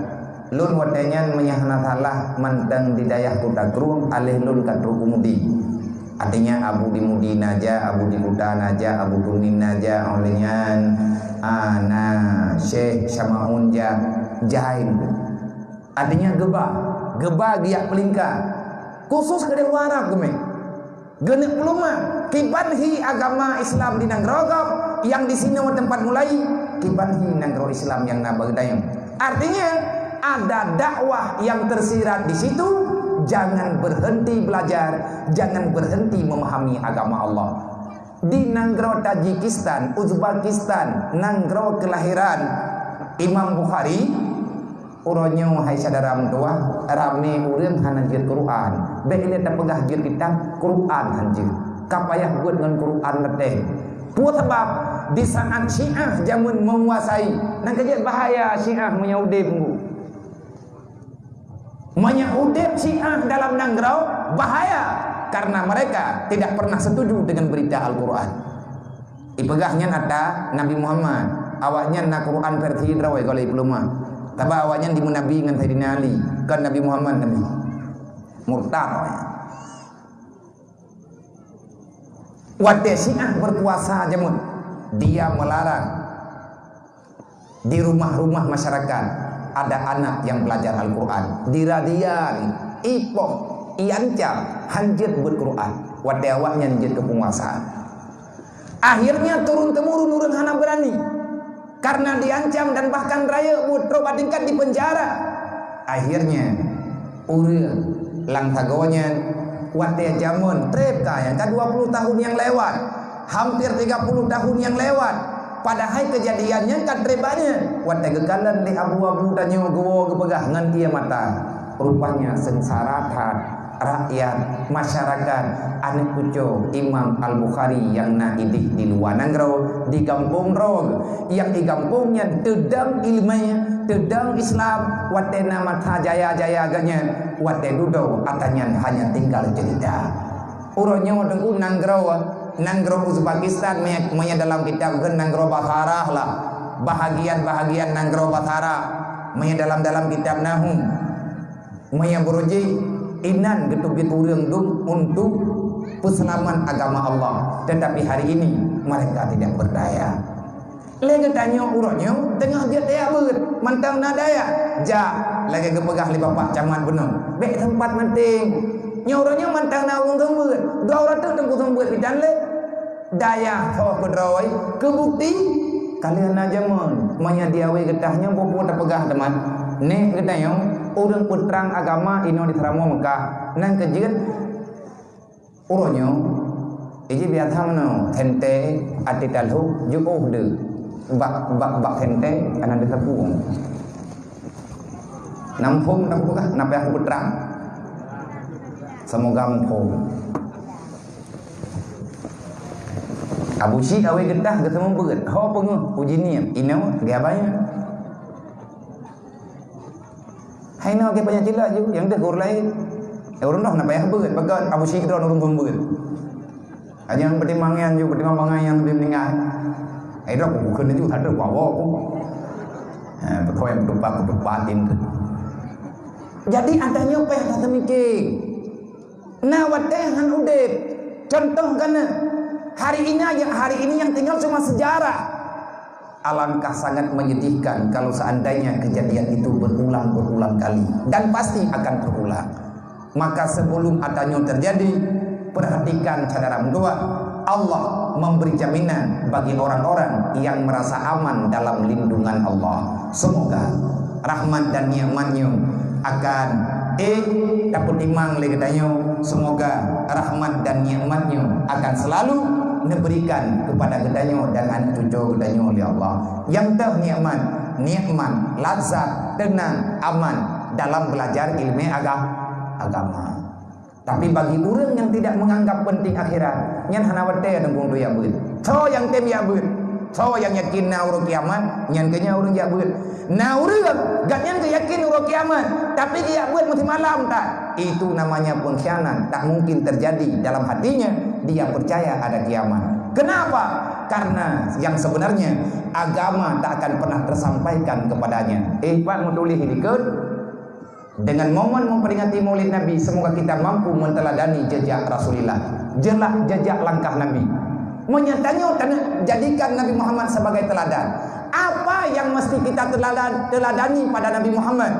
Lôn watée nyan meunyoe hana salah mantong di dayah Kuta Krueng, aléh lôn ka trok u Mudi. Artinya Abu di Mudi na jak, Abu di Kuta na jak, Abu Kuning na jak, óh lheueh nyan, ah, na Syekh Syamaun jak, jai. Artinya geuba, geuba geujak peulingka. Khusus keu dayah Arab geumé. Geuneuk peuleumah, kiban hi agama Islam di nanggroe gob, nyang di sinoe teumpat mulai, kiban hi nanggroe Islam nyang na bak geutanyoe. Artinya, ada dakwah yang tersirat di situ, jangan berhenti belajar, jangan berhenti memahami agama Allah. Di nanggroe Tajikistan, Uzbekistan, nanggroe kelahiran Imam Bukhari, uroe nyoe hai syedara meutuwah, ramé ureuëng hana jeuet Quran. Bék lé tapeugah jeuet kitab, Quran han jeuet. Ka payah buet ngon Quran leuteh. Peue sabab? Di saat Syiah jameun menguasai, nyan ka jeuet bahaya Syiah meunyoe udeb ngu. Meunyoe udeb Syiah dalam nanggroe, bahaya, karena mereka tidak pernah setuju dengan berita Al-Quran. Ipeugah nyan ata Nabi Muhammad. Awaknyan na Quran versi droe gohlom ipeuleumah. Sabab awaknyan dimeunabi ngon Saidina Ali, kon Nabi Muhammad nabi. Murtad awaknyan. Watée Syiah berkuasa jameun, dia melarang di rumah-rumah masyarakat ada anak yang belajar Al-Quran. Dirazia, ipoh, iancam, hanjeuet beuet Quran. Watée awaknyan jeuet keu penguasa. Akhirnya turun-temurun ureuëng hana beurani. Karena diancam dan bahkan rayeuk buet trok bak tingkat dipenjara. Akhirnya, ureuëng lam sagoe nyan watée jameun treb ka nyang ka dua puluh tahun nyang lewat, hampir tiga puluh tahun nyang lewat. Padahai keujadian nyan ka treb banyak. Watée geukalon lé abu-abu tanyoe geuwoe geupeugah ngon ié mata, rupanya seungsara that. Rakyat, masyarakat, aneuëk cucoe Imam Al-Bukhari nyang na idéh di luwa nanggroe, di gampông droe. Nyang di gampông nyan teudong iéleumé, teudong Islam, watée na masa jaya-jaya geuh nyan, watée dudoe ata nyan hanya tinggal cerita. Uroe nyoe teungku nanggroe, nanggroe Uzbekistan, meunyo, meunyo dalam kitab kheun nanggroe Basarah lah. Bahagian-bahagian nanggroe Basarah, meunyo dalam-dalam kitab Nahum. Meunyo beurujik, inan geuteubiet ureuëng dum untuk peuseulamat agama Allah, tetapi hari ini mereka tidak berdaya. Lé geutanyoe uroe nyoe teungoh jeuet daya beuet, mantong na daya. Jak, lagée geupeugah lé Bapak Camat bunoe, bék seumpat manting. Nyoe uroe nyoe mantong na ureuëng seumbeut, dua uroe teuk teungku seumbeut bidan lé. Dayah tho keudroe, keubukti ka lheueh na jameun. Meunyo di awé geutah nyoe peue-peue tapeugah teuma. Nék geutanyoe ureuëng peutrang agama inoe di Seuramoe Meukah, nyan keuh jeuet uroe nyoe. Iji biasa meunoe, sente, até talhok, jiôh deuh. Bak, bak, bak sente, hana deuh sapeue. Nampung tapeugah, na payah kupeutrang. Semoga muphom. Abu Syik awai geutah geuseumeubeuet. Ho peungeuh uji niem. Inoe geuh abaya. Hai inoe geuh panyakit laju, nyang deuh ureuëng laén. Eh, ureuëng droe na payah beuet, pakon Abu Syik droe ureuëng peumeubeuet. Hanya peutimang nyan ju, peutimang bangai nyang leubeh meuninggai. Eh, droe ku kheun ju, tak ada ku awak ku. Ha, beutôi nyang beuteupat, beuteupat tin tu. Jadi, ata nyoe payah that teumiké. Na watée han udeb. Contoh kana, hari ini aja, hari ini yang tinggal cuma sejarah. Alangkah sangat menyedihkan kalau seandainya kejadian itu berulang-berulang kali. Dan pasti akan terulang. Maka sebelum ata nyoe terjadi, perhatikan syedara meutuah, Allah memberi jaminan bagi orang-orang yang merasa aman dalam lindungan Allah. Semoga rahmat dan nikmat nyoe akan, eh, tapeutimang lé geutanyoe. Semoga rahmat dan nikmat nyoe akan selalu neuberikan kepada geutanyoe dan aneuëk cucoe geutanyoe lé Allah. Nyang teuh nikmat, nikmat, lazat, teunang, aman dalam belajar ilmu aga-, agama. Tapi bagi ureuëng nyang tidak menganggap penting akhirat, nyan hana watée teungku untuk jak beuet. Soe nyang tem jak beuet? Soe nyang yakin na uroe kiamat, nyan keuh nyan ureuëng jak beuet. Na ureuëng, gobnyan geuyakin uroe kiamat, tapi geujak beuet meusimalam that. Itu namanya pengkhianat, tak mungkin terjadi dalam hatinya dia percaya ada kiamat. Kenapa? Karena yang sebenarnya agama tak akan pernah tersampaikan kepadanya. Eh, pat meutuléh di likot. Dengan momen memperingati Maulid Nabi, semoga kita mampu menteladani jejak Rasulullah, jelak jejak langkah Nabi. Meunyo tanyoe tanyoe jadikan Nabi Muhammad sebagai teladan, apa yang mesti kita teladan, teladani pada Nabi Muhammad?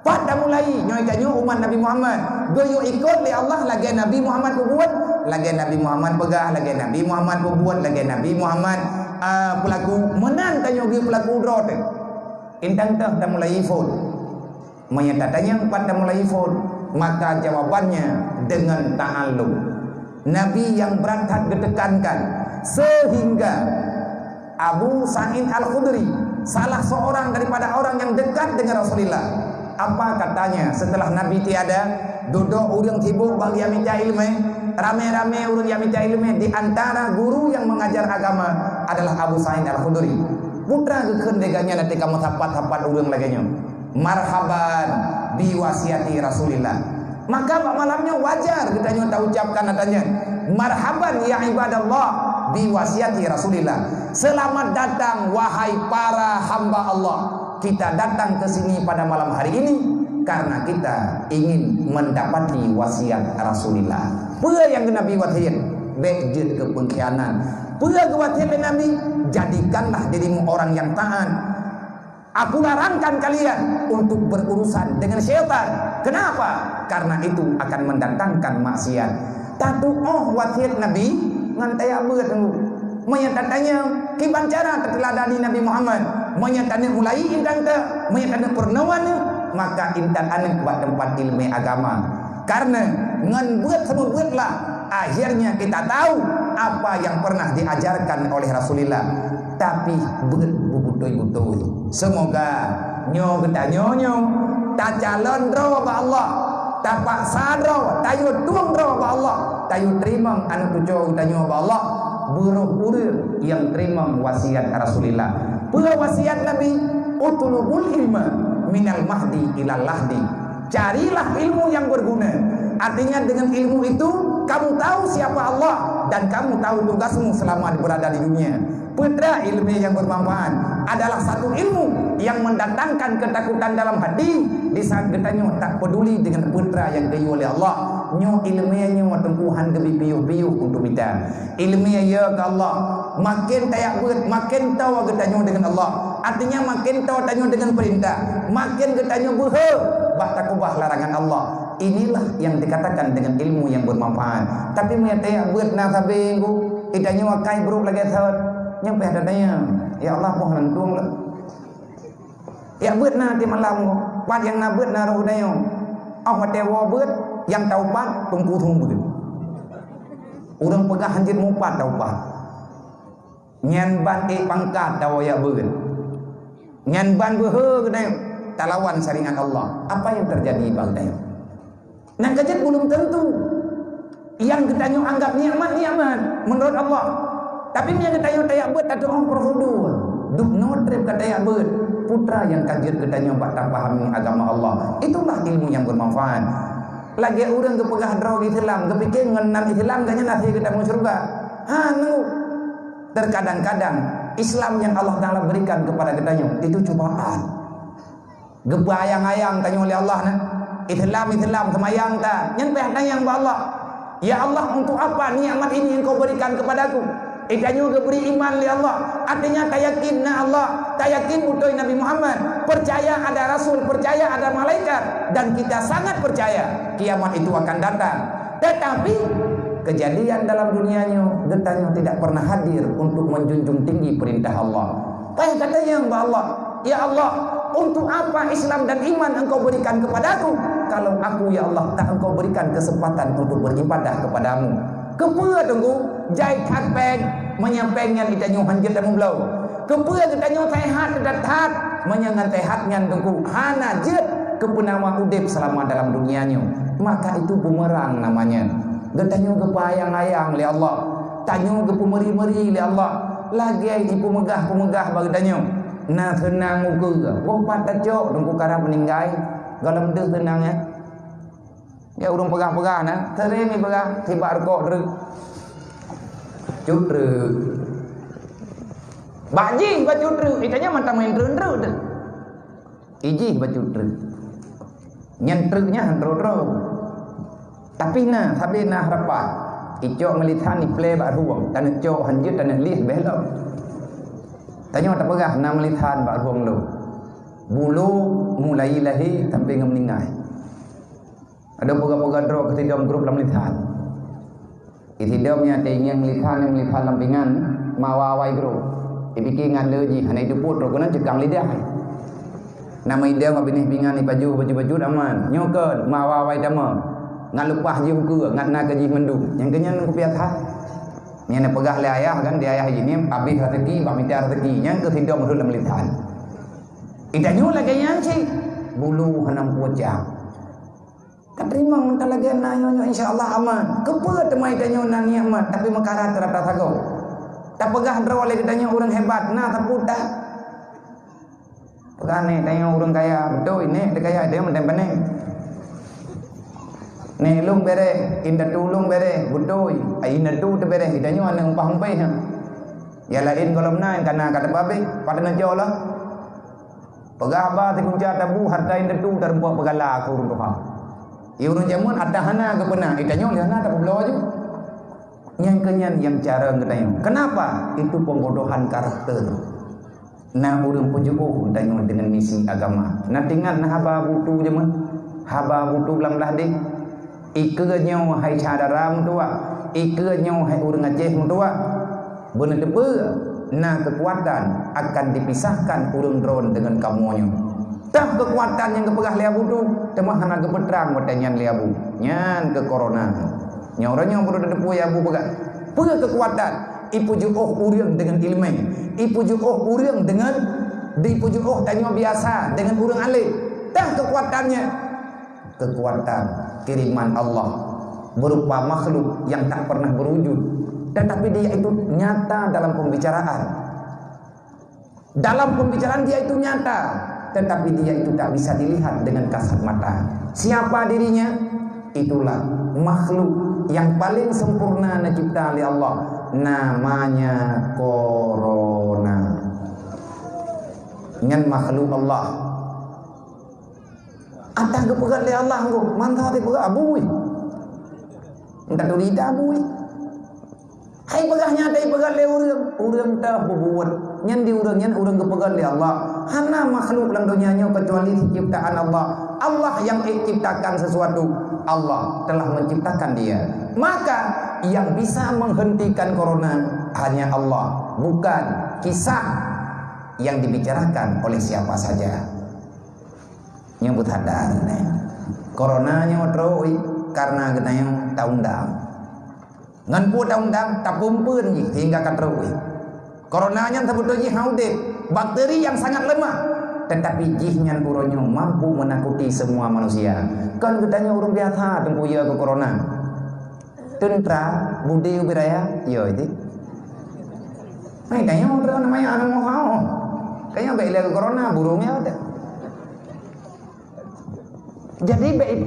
Pat tamulai nyoe tanyoe umat Nabi Muhammad, geuyue ikot lé Allah lagée Nabi Muhammad peubuet, lagée Nabi Muhammad peugah, lagée Nabi Muhammad peubuet, lagée Nabi Muhammad, ah, peulaku, meunan tanyoe geuyue peulaku droe teuh. Intang teuh tamulai phon. Meunyo tatanyong pat tamulai phon, maka jawabannya dengan ta'alluq. Nabi yang berat that geutekankan, sehingga Abu Sa'id Al-Khudri, salah seorang daripada orang yang dekat dengan Rasulullah, apa katanya setelah Nabi tiada, duduk ureuëng sibuk bak geujak mita iéleumé, ramé-ramé ureuëng jak mita iéleumé, di antara guru yang mengajar agama adalah Abu Sa'id Al-Khudri. Peue treuk geukheun lé gobnyan até kamoe sapat-sapat ureuëng lagée nyoe? Marhaban bi wasiati Rasulillah. Maka bak malam nyoe wajar geutanyoe taucapkan ata nyan. Marhaban ya ibadallah Diwasiati Rasulullah, "Selamat datang, wahai para hamba Allah. Kita datang ke sini pada malam hari ini karena kita ingin mendapati wasiat Rasulullah." Peue nyang Nabi wasiat? Bék jeuet keu pengkhianat. Peue geuwasiat lé Nabi? Jadikanlah dirimu orang yang taat. Aku larangkan kalian untuk berurusan dengan syaitan. Kenapa? Karena itu akan mendatangkan maksiat. Tatuoh wasiat Nabi ngon tajak beuet teungku. Meunyoe tatanyong, kiban cara tateuladani Nabi Muhammad? Meunyoe taneuk mulai intan ta, meunyoe taneuk peurunoe aneuk, maka intan aneuk bak teumpat ileumèe agama. Karena ngon beuet seumeubeuet lah, akhirnya kita tahu apa yang pernah diajarkan oleh Rasulullah. Tapi beuet beubutôi-butôi. Seumoga nyoe geutanyoe nyoe tacalon droe bak Allah, tapaksa droe, tayue tueng droe bak Allah, tayue teurimong aneuk cucoe geutanyoe bak Allah, beurôh ureueng nyang teurimong wasiat Rasulullah. Peue wasiat Nabi? "Utlubul ilma minal mahdi ilal lahdi." Carilah ilmu yang berguna. Artinya, dengan ilmu itu, kamu tahu siapa Allah dan kamu tahu tugasmu selama berada di dunia. Peue teuma ileumèe nyang bermanfaat adalah satu ilmu yang mendatangkan ketakutan dalam hati di saat geutanyoe tak peduli dengan peue nyang geuyue lé Allah. Nyoe ileumèe nyoe teungku han geubi piôh-piôh untuk mita. Ileumèe ya keu Allah, maken tajak beuet, maken toe geutanyoe deungon Allah. Artinya maken toe tanyoe deungon peurintah, maken geutanyoe beuhe bak takeubah larangan Allah. Inilah yang dikatakan dengan ilmu yang bermanfaat. Tapi meunyoe tajak beuet na sabe, Bu, geutanyoe akai brôk lagèe thot, nyan payah tatanyong, "Ya Allah, boh lôn tueng lôn." Jak beuet na tiep malam nyoe, pat nyang na beuet na roh geutanyoe. Óh watèe woe beuet, nyang taupat teungku thôn beuet. Ureueng peugah hanjeuet mupat taupat. Nyan ban ék pangkat tawoe jak beuet. Nyan ban beuhe geutanyoe talawan syariat Allah. Apa yang terjadi bak geutanyoe? Nyang keujeuet belum tentu. Nyang geutanyoe anggap nikmat, nikmat menurut Allah. Tapi meunyoe geutanyoe tajak beuet, tatuoh prosedur. Dubnoe trép ka tajak beuet. Peue nyang ka jeuet geutanyoe bak tapahami agama Allah. Itulah ilmu yang bermanfaat. Lagèe ureueng geupeugah droe Islam, geupike ngon nan Islam geuh nyan akhé geutanyoe syeuruga. Hana. Terkadang-kadang Islam yang Allah Taala berikan kepada geutanyoe itu cobaan. Geupeuayang-ayang tanyoe lé Allah na. Islam, Islam, seumayang ta. Nyan payah tanyong bak Allah. "Ya Allah, untuk apa nikmat ini Engkau berikan kepadaku?" Eh, tanyoe geubri iman lé Allah. Artinya, tayakin na Allah, tayakin beutôi Nabi Muhammad, percaya ada rasul, percaya ada malaikat, dan kita sangat percaya kiamat itu akan datang. Tetapi, kejadian dalam dunia nyoe, geutanyoe tidak pernah hadir untuk menjunjung tinggi perintah Allah. Payah tatanyong bak Allah, "Ya Allah, untuk apa Islam dan iman Engkau berikan kepadaku, kalau aku, ya Allah, tak Engkau berikan kesempatan untuk beribadah kepada-Mu?" Keupeue teungku? Jai that péng, meunyoe péng nyan geutanyoe hanjeuet tameubloe. Keupeue geutanyoe seuhat that-that, meunyoe ngon seuhat nyan teungku hana jeuet keu peunawa udép seulama dalam dunia nyoe? Maka itu bumerang namanya. Geutanyoe geupeuayang-ayang lé Allah. Tanyoe geupeumeuri-meuri lé Allah. Lagèe jipeumeugah-peumeugah bak geutanyoe. Na seunang ukeue, boh pat tacok teungku karab meuninggai, gohlom deuh seunang nyan. Ya, ureueng peugah-peugah na, sering jipeugah, sibak rukok treuk. Cut treuk. Bak jih bak cut treuk, geutanyoe mantong main treuk-treuk teuh. Ijih bak cut treuk. Nyan treuk nyan han troe-troe. Tapi na, sabe na harapan. Icok meulisan iplé bak rueng, taneuk cok hanjeuet, taneuk lieh beh lom. Tanyoe tapeugah na meulisan bak rueng lôn. Bulu mulai lahé sampai ngon meuninggai. Ada peugah-peugah droe keu sidom grup lam lisan. Di sidom nyan teuingieng lisan nyang lisan lam pingan, mawa awai groe. Dipike ngon le jih, hana jiteupot droe keunan ceukang lidah. Nama idong binéh pingan jipajoh bacut-bacut aman. Nyoe kon, mawa awai tamong. Ngat leupah jih ukeue, ngat na keu jih mandum. Nyang keu nyan kupiah that. Nyan peugah lé ayah kan, di ayah jih ni habéh raseuki, bak mita raseuki. Nyan keu sidom rhot lam lisan. Geutanyoe lagèe nyan cit, bulu hana meupucang. Ka teurimong mantong lagèe na nyoe, nyoe insya Allah aman. Keupeue teuma geutanyoe na nikmat, tapi meukarat rata sagoe. Tapeugah droe lé geutanyoe ureueng hebat, na sapeue that. Peugah nèk tanyoe ureueng kaya, beutôi nèk teuh kaya, tanyoe mantong pané. Neh lôn bereh, indatu lôn bereh, beutôi. Ai indatu teubereh, geutanyoe aneuk umpah umpéh. Ya laén gohlom na nyang kana ka teupabeh, pada neucok lah. Peugah haba sikunca tabu, harta indatu tareumpok peugala keu ureueng tuha. Ya ureueng jameun ata hana geupeuna, geutanyoe lé hana tapeubloe ju. Nyang keunyan nyang cara geutanyoe. Kenapa? Itu pembodohan karakter. Na ureueng peujuôh tanyoe deungon misi agama. Na teuingat na haba butu jameun? Haba butu lam blah deh. Ikeue nyoe hai syedara meutuah, ikeue nyoe hai ureueng Aceh meutuah. Beuneuteupeu na keukuatan akan dipisahkan ureueng droen deungon kamoe nyoe. Tah keukuatan nyang geupeugah lé Abu tu, teuma hana geupeutrang watée nyan lé Abu. Nyan keu korona. Nyoe uroe nyoe beudôh teupeue Abu peugah. Peue keukuatan? Ipeujuôh ureueng deungon ileumé, ipeujuôh ureueng deungon, dipeujuôh tanyoe biasa deungon ureueng além. Tah keukuatannya, keukuatan kiriman Allah berupa makhluk yang tak pernah berwujud, tetapi dia itu nyata dalam pembicaraan. Dalam pembicaraan dia itu nyata, tetapi dia itu tak bisa dilihat dengan kasat mata. Siapa dirinya? Itulah makhluk yang paling sempurna neucipta lé Allah, namanya korona. Nyan makhluk Allah. Ata geupeugah lé Allah nggo, mantong dipeugah abui. Entah tu ita abui. Hai peugah nyan teupeugah lé ureueng, ureueng teuh bubuet. Nyan di ureueng nyan ureueng geupeugah lé Allah. Hana makhluk lam donya nyoe kecuali ciptaan Allah. Allah yang ciptakan sesuatu, Allah telah menciptakan dia. Maka yang bisa menghentikan corona hanya Allah, bukan kisah yang dibicarakan oleh siapa saja. Nyoe beutanda nyoe. Corona nyoe trok karena geutanyoe taundang. Ngon peue taundang, tapeumpun jih sehingga ka trok. Corona nyan sabeutôi jih hana udeb, bakteri yang sangat lemah, tetapi jih nyan uroe nyoe mampu menakuti semua manusia. Kon geutanyoe ureueng biasa teumpuya keu corona. Teuntra, budi ubit raya, yo itu. Hai tanyoe ureueng namanya anak mohau. Kayaknya baik lagi corona burung ya udah. Jadi baik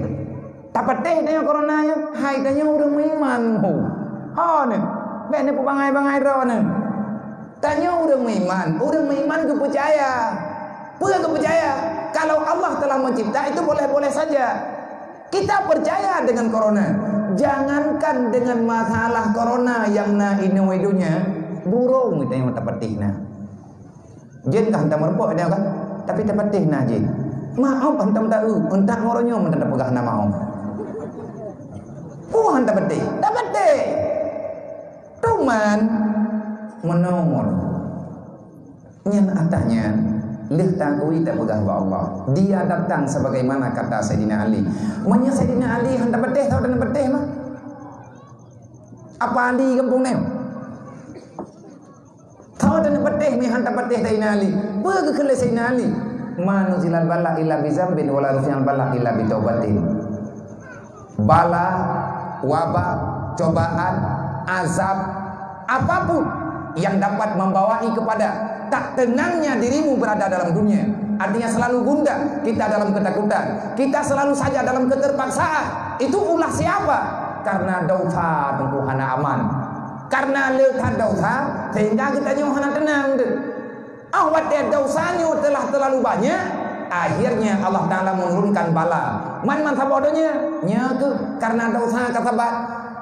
tapateh tanyoe corona nya, hai tanyoe ureueng meuiman ho. Ho ne, baik ne peubangai-bangai droe ne. Tanyoe ureueng meuiman, ureueng meuiman geupeucaya. Peue geupeucaya? Kalau Allah telah mencipta itu boleh-boleh saja. Kita percaya dengan corona. Jangankan dengan masalah corona yang na inoe donya, burung tanyoe tapateh na. Jén ka hantam meureumpok dia kan, tapi tapateh na jén. Maoh hantam taeu, entak ngoroe nyoe mantong tapeugah na maoh. Peue han tapateh? Tapateh. Cuman meunoe nyan atanyan lheueh tangui tapeugah bak Allah. Dia datang sebagaimana kata Saidina Ali. Meunyoe Saidina Ali han tapateh, tho dan pateh mah. Apa Ali gampông nyoe? Tho dan pateh meuhan tapateh Saidina Ali. Peue geukheun lé Saidina Ali? Ma nuzilal bala illa bi zambin wa la rufi'al bala illa bi taubatin. Bala, wabah, cobaan, azab, apapun yang dapat membawai kepada tak tenangnya dirimu berada dalam dunia. Artinya selalu gundah kita dalam ketakutan. Kita selalu saja dalam keterpaksaan. Itu ulah siapa? Karena dosa teungku hana aman. Karena le that dosa, sehingga geutanyoe hana teunang deuh. Ah, watée dosa nyoe telah terlalu banyak, akhirnya Allah Taala menurunkan bala. Man, man saboh donya, nyoe keuh karena dosa ka sabat.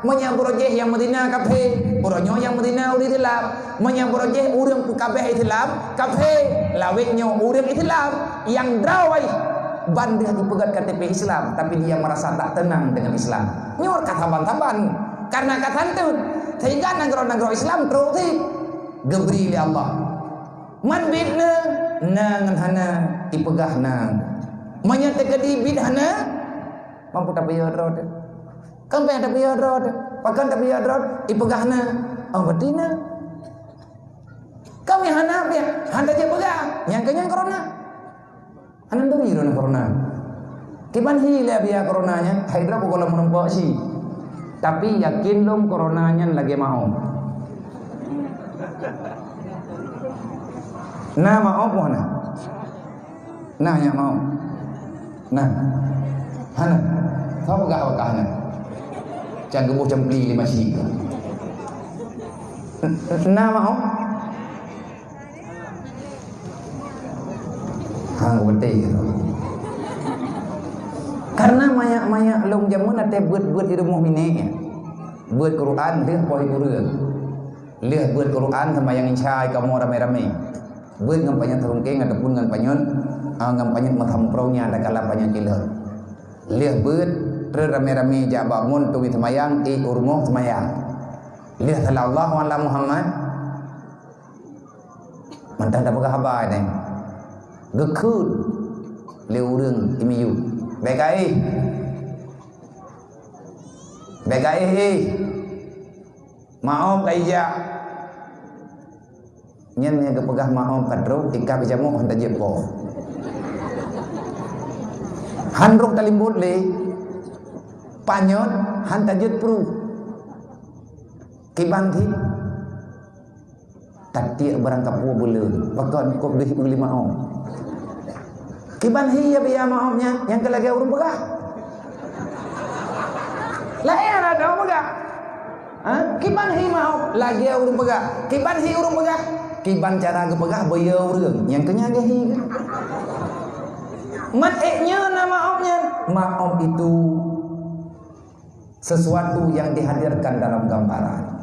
Meunyoe buroe jih nyang meuzina kafé, buroe nyoe nyang meuzina ureueng Islam. Meunyoe buroe jih ureueng peukabeh Islam kafé, lawét nyoe ureueng Islam nyang droe ban deuh jipeugét K T P Islam, tapi dia merasa tak tenang dengan Islam. Nyoe ka saban-saban karena ka santun, sehingga nanggroe-nanggroe Islam trok sit geubri lé Allah. Man bit na, na ngon hana ipeugah na. Meunyoe teukeudi bit hana, mampu tapeuyod rot. Kan payah tapeuyod rot. Pakon tapeuyod rot? Ipeugah na. Oh, berarti na. Kami hana pih, hana tapeugah. Nyang keunyan corona. Hana turi droeneuh corona. Kiban hi lé biya corona nyan, hai droe gohlom meurumpok si. Tapi yakin lom corona nyan lagée maoh. Na maoh hana? Na nyak maoh. Nah. Hana. Tho peugah-peugah nyan. Can geuboh cempli lima syiek. Na maoh? Ha, beutôi. Karena manyak-manyak lôn jameun até beuet-beuet di rumoh minék. Beuet Quran lheueh poh ureueng. Lheueh beuet Quran seumayang Isya kamoe ramé-ramé. Beuet ngon panyöt rungkeng ataupun ngon panyöt, ah, ngon panyöt meusamprong nyang ada kala panyöt ilot. Lheueh beuet, trön ramé-ramé jak bak mon turi seumayang, ék u rumoh seumayang. Lheueh salawat Allah ala Muhammad, mantong tapeugah haba nyan. Geukheun lé ureueng imiyueb. Bék gaéh. Bék gaéh, éh. Maoh ka ijak. Nyan nyang geupeugah maoh ka trok, ika bijamok han tajeuet poh. Han rhot talimbot lé. Panyöt han tajeuet pruh. Kiban thit. Tatiek barang kapeue buleuen, pakon kop deuh u lima ong. Kiban hi ya biya maoh nyan, nyang keu lagèe ureueng peugah. Laén ada ureueng peugah. Ha? Kiban hi maoh, lagèe ureueng peugah. Kiban hi ureueng peugah. Kiban cara geupeugah beu ya ureueng, nyang keu nyan lagèe hi. Mat ék nyoe na maoh nyan. Maoh itu sesuatu yang dihadirkan dalam gambaran.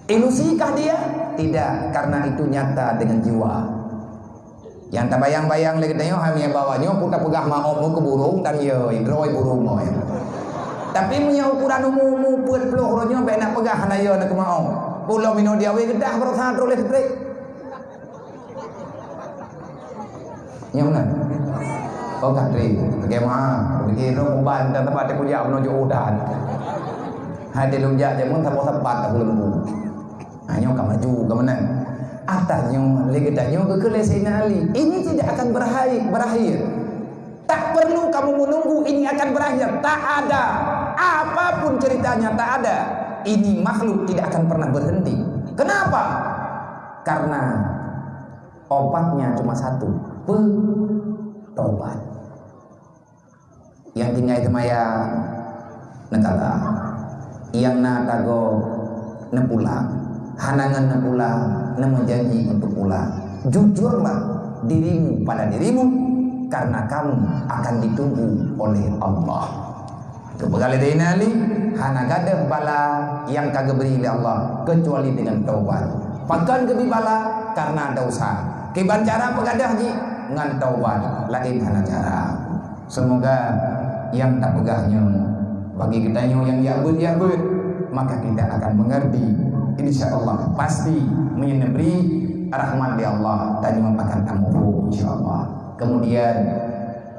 Ilusikah dia? Tidak, karena itu nyata dengan jiwa. Nyang tabayang-bayang lé geutanyoe, hai meunyoe bawa nyoe, peue tapeugah maoh nyoe keu burông dan ya, droe burông nyoe. Tapi meunyoe ukuran umu-umu peuet ploh uroe nyoe, bèk nak peugah hana ya na keu maoh. Pulo minoe di awé geudah barosa droe lé seutrék. Nyang meunan. Oh, ka trép. Lagèe meu'ah. Pikir lôn uban dan tempat dia kujak menuju udan. Hai dia lôn jak jameun saboh tempat tak lôn bu. Ha, nyoe ka maju, ka meunan. Atas nyoe, lé geutanyoe geukheun lé Sayyidina Ali. Ini tidak akan berakhir, berakhir. Tak perlu kamu menunggu ini akan berakhir. Tak ada. Apapun ceritanya, tak ada. Ini makhluk tidak akan pernah berhenti. Kenapa? Karena obatnya cuma satu, peue? Tobat. Nyang tinggai seumayang, neukala. Nyang na tagoe, neupulang. Hana ngon neupulang, neumeujanji untuk pulang. Jujurlah dirimu pada dirimu, karena kamu akan ditunggu oleh Allah. Geupeugah lé Saidina Ali, hana gadôh bala nyang ka geubri lé Allah keucuali deungon taubat. Pakon geubri bala? Karena dosa. Kiban cara peugadôh jih? Ngon taubat, laén hana cara. Seumoga nyang tapeugah nyoe bagi geutanyoe nyang jak beuet-jak beuet, maka kita akan mengerti. Insya Allah pasti meunyoe neubri rahmat lé Allah, tanyoe akan tamuphom insya Allah. Kemudian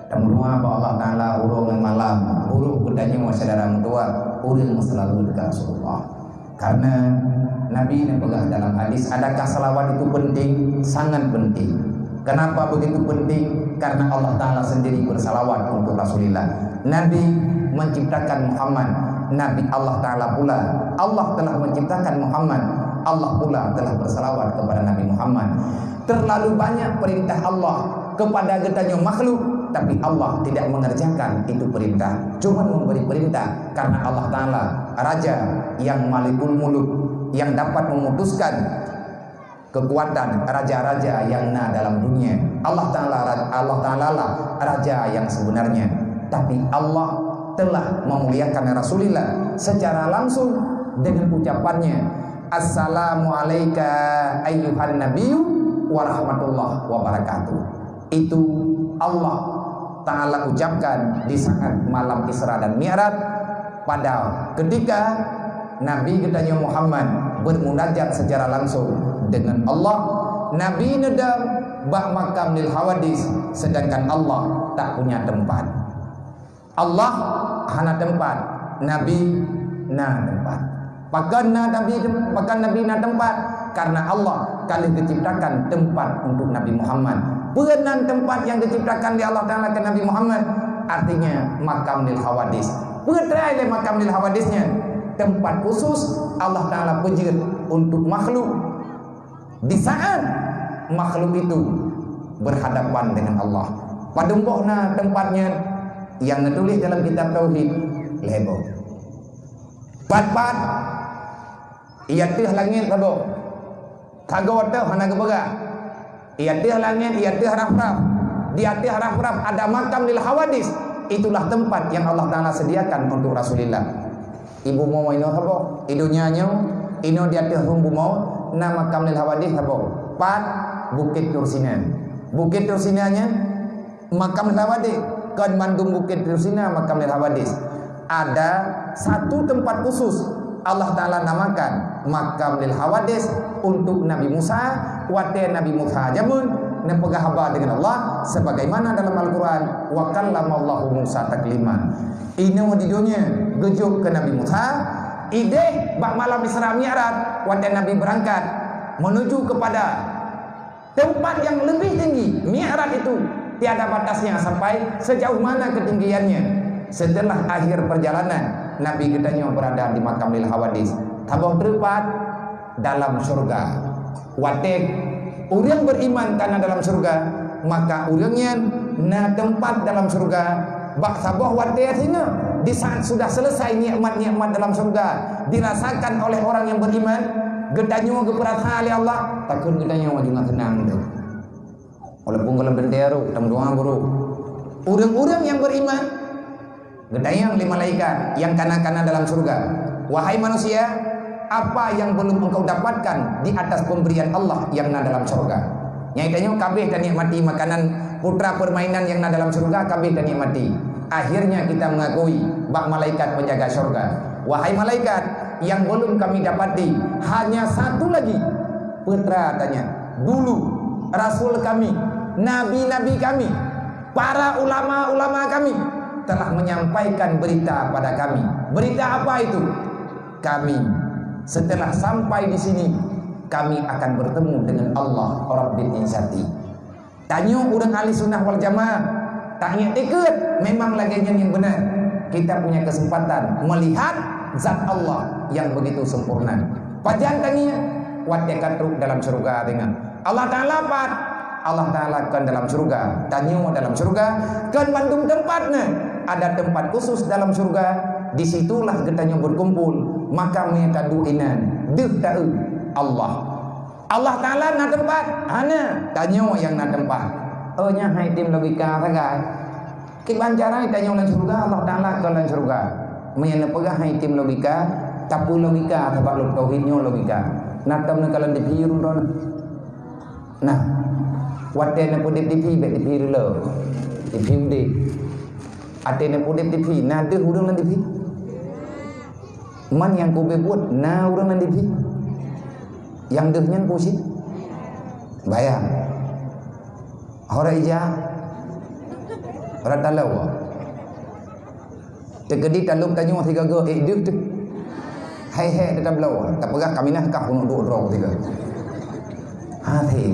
Tameudoa bak Allah Taala uroe ngon malam, uroe geutanyoe syedara meutuah, ureueng meuseulaweuet keu Rasulullah. Karena Nabi neupeugah dalam hadis, adakah salawat itu penting? Sangat penting. Kenapa begitu penting? Karena Allah Taala sendiri bersalawat untuk Rasulullah. Nabi menciptakan Muhammad, Nabi Allah Taala pula. Allah telah menciptakan Muhammad, Allah pula telah bersalawat kepada Nabi Muhammad. Terlalu banyak perintah Allah kepada geutanyoe makhluk, tapi Allah tidak mengerjakan itu perintah. Cuma memberi perintah karena Allah Taala Raja yang Malikul Muluk, yang dapat memutuskan kekuatan raja-raja yang na dalam dunia. Allah Taala, Allah Taala lah Raja yang sebenarnya. Tapi Allah telah memuliakan Rasulullah secara langsung dengan ucapannya, "Assalamu alaika ayyuhan nabiyyu wa rahmatullah wa barakatuh." Itu Allah Taala ucapkan di saat malam Isra dan Mi'raj, pada ketika Nabi geutanyoe Muhammad bermunajat secara langsung dengan Allah. Nabi neudong bak makam lil hawadis, sedangkan Allah tak punya tempat. Allah hana teumpat, Nabi na teumpat. Pakon na Nabi, pakon Nabi na teumpat? Karena Allah ka lheueh geuciptakan teumpat untuk Nabi Muhammad. Peue nan teumpat nyang geuciptakan lé Allah Taala keu Nabi Muhammad? Artinya, makam lil hawadis. Peue treuk lé makam lil hawadis nyan? Teumpat khusus Allah Taala peujeuet untuk makhluk. Di saat makhluk itu berhadapan dengan Allah. Padum boh na teumpat nyan? Nyang neutuléh dalam kitab tauhid, lhèe boh. Pat-pat, i ateueh langèt saboh. Sagoe teuh hana geupeugah. I ateueh langèt, i ateueh rafraf. Di ateueh rafraf ada makam lil hawadis. Itulah tempat yang Allah Taala sediakan untuk Rasulullah. I bumoe inoe saboh, i donya nyoe, inoe di ateueh rhueng bumoe, na makam lil hawadis saboh. Pat, Bukét Tursina. Bukét Tursina nyan makam lil hawadis, kon mandum Bukét Tursina makam lil hawadis. Ada satu tempat khusus Allah Taala namakan makam lil hawadis untuk Nabi Musa, watèe Nabi Musa jameun neupeugah haba deungon Allah, sebagaimana dalam Al-Quran, "Wa kallamallahu Musa taklima." Inoe di donya geujok keu Nabi Musa, idéh bak malam Isra Mi'raj, watèe Nabi beurangkat menuju kepada tempat yang lebih tinggi, Mi'raj itu tiada batasnya sampai sejauh mana ketinggiannya. Setelah akhir perjalanan, Nabi geutanyoe berada di makam lil hawadis. Saboh treuk pat dalam syurga. Watèe ureueng beriman ka na dalam syurga, maka ureueng nyan na tempat dalam syurga. Bak saboh watèe singoh, di saat sudah selesai nikmat-nikmat dalam syurga dirasakan oleh orang yang beriman, geutanyoe geupeurasa lé Allah, takheun geutanyoe juga seunang tu. Walaupun gohlom teuntèe rôh, tameudoa beurôh. Ureueng-ureueng nyang beriman, geutanyong lé malaikat nyang kana-kana dalam syurga, "Wahai manusia, apa yang belum engkau dapatkan di atas pemberian Allah yang na dalam syurga?" Nyan tanyoe, ka abéh tanikmati makanan putra permainan yang na dalam syurga, ka abéh tanikmati. Akhirnya kita mengakui bak malaikat penjaga syurga, "Wahai malaikat, yang belum kami dapati hanya satu lagi." Peue treuk tanya, "Dulu rasul kami, nabi-nabi kami, para ulama-ulama kami telah menyampaikan berita pada kami." Berita apa itu? "Kami, setelah sampai di sini, kami akan bertemu dengan Allah Rabbul Izzati." Tanyoe ureueng ahli sunnah wal jamaah, tangieng dikeue, memang lagèe nyan nyang beuna. Kita punya kesempatan melihat zat Allah yang begitu sempurna. Pajan tangieng? Watèe ka trok dalam syurga deungon Allah Taala pat. Allah Taala kon dalam syurga, tanyoe dalam syurga, kon mandum tempat na. Ada tempat khusus dalam syurga, di situlah geutanyoe berkumpul. Maka meunyoe taduek inan, deuh taeu Allah. Allah Taala na teumpat? Hana, tanyoe nyang na teumpat. Oh, nyan han item logika sagai. Kiban cara tanyoe lam syeuruga, Allah Taala kon lam syeuruga. Meunyoe neupeugah han item logika, tapeue logika, sabab lôn tauhid nyoe logika. Na tom neukalon TV ureueng droeneuh? Nah, watèe neupeudeb TV, bèk TV reulôh. TV udeb. Watèe neupeudeb TV, na deuh ureueng lam TV? Man nyang kube buet na ureueng lam TV? Nyang deuh nyan peue cit? Bayang. Hora ija, hora taloe. Teukeudi talop tanyoe sigoe-goe, ék deuh teuh. Hai-hai teutabloe, tapeugah kaminah kah keuneuk duek droe sigoe. Hase.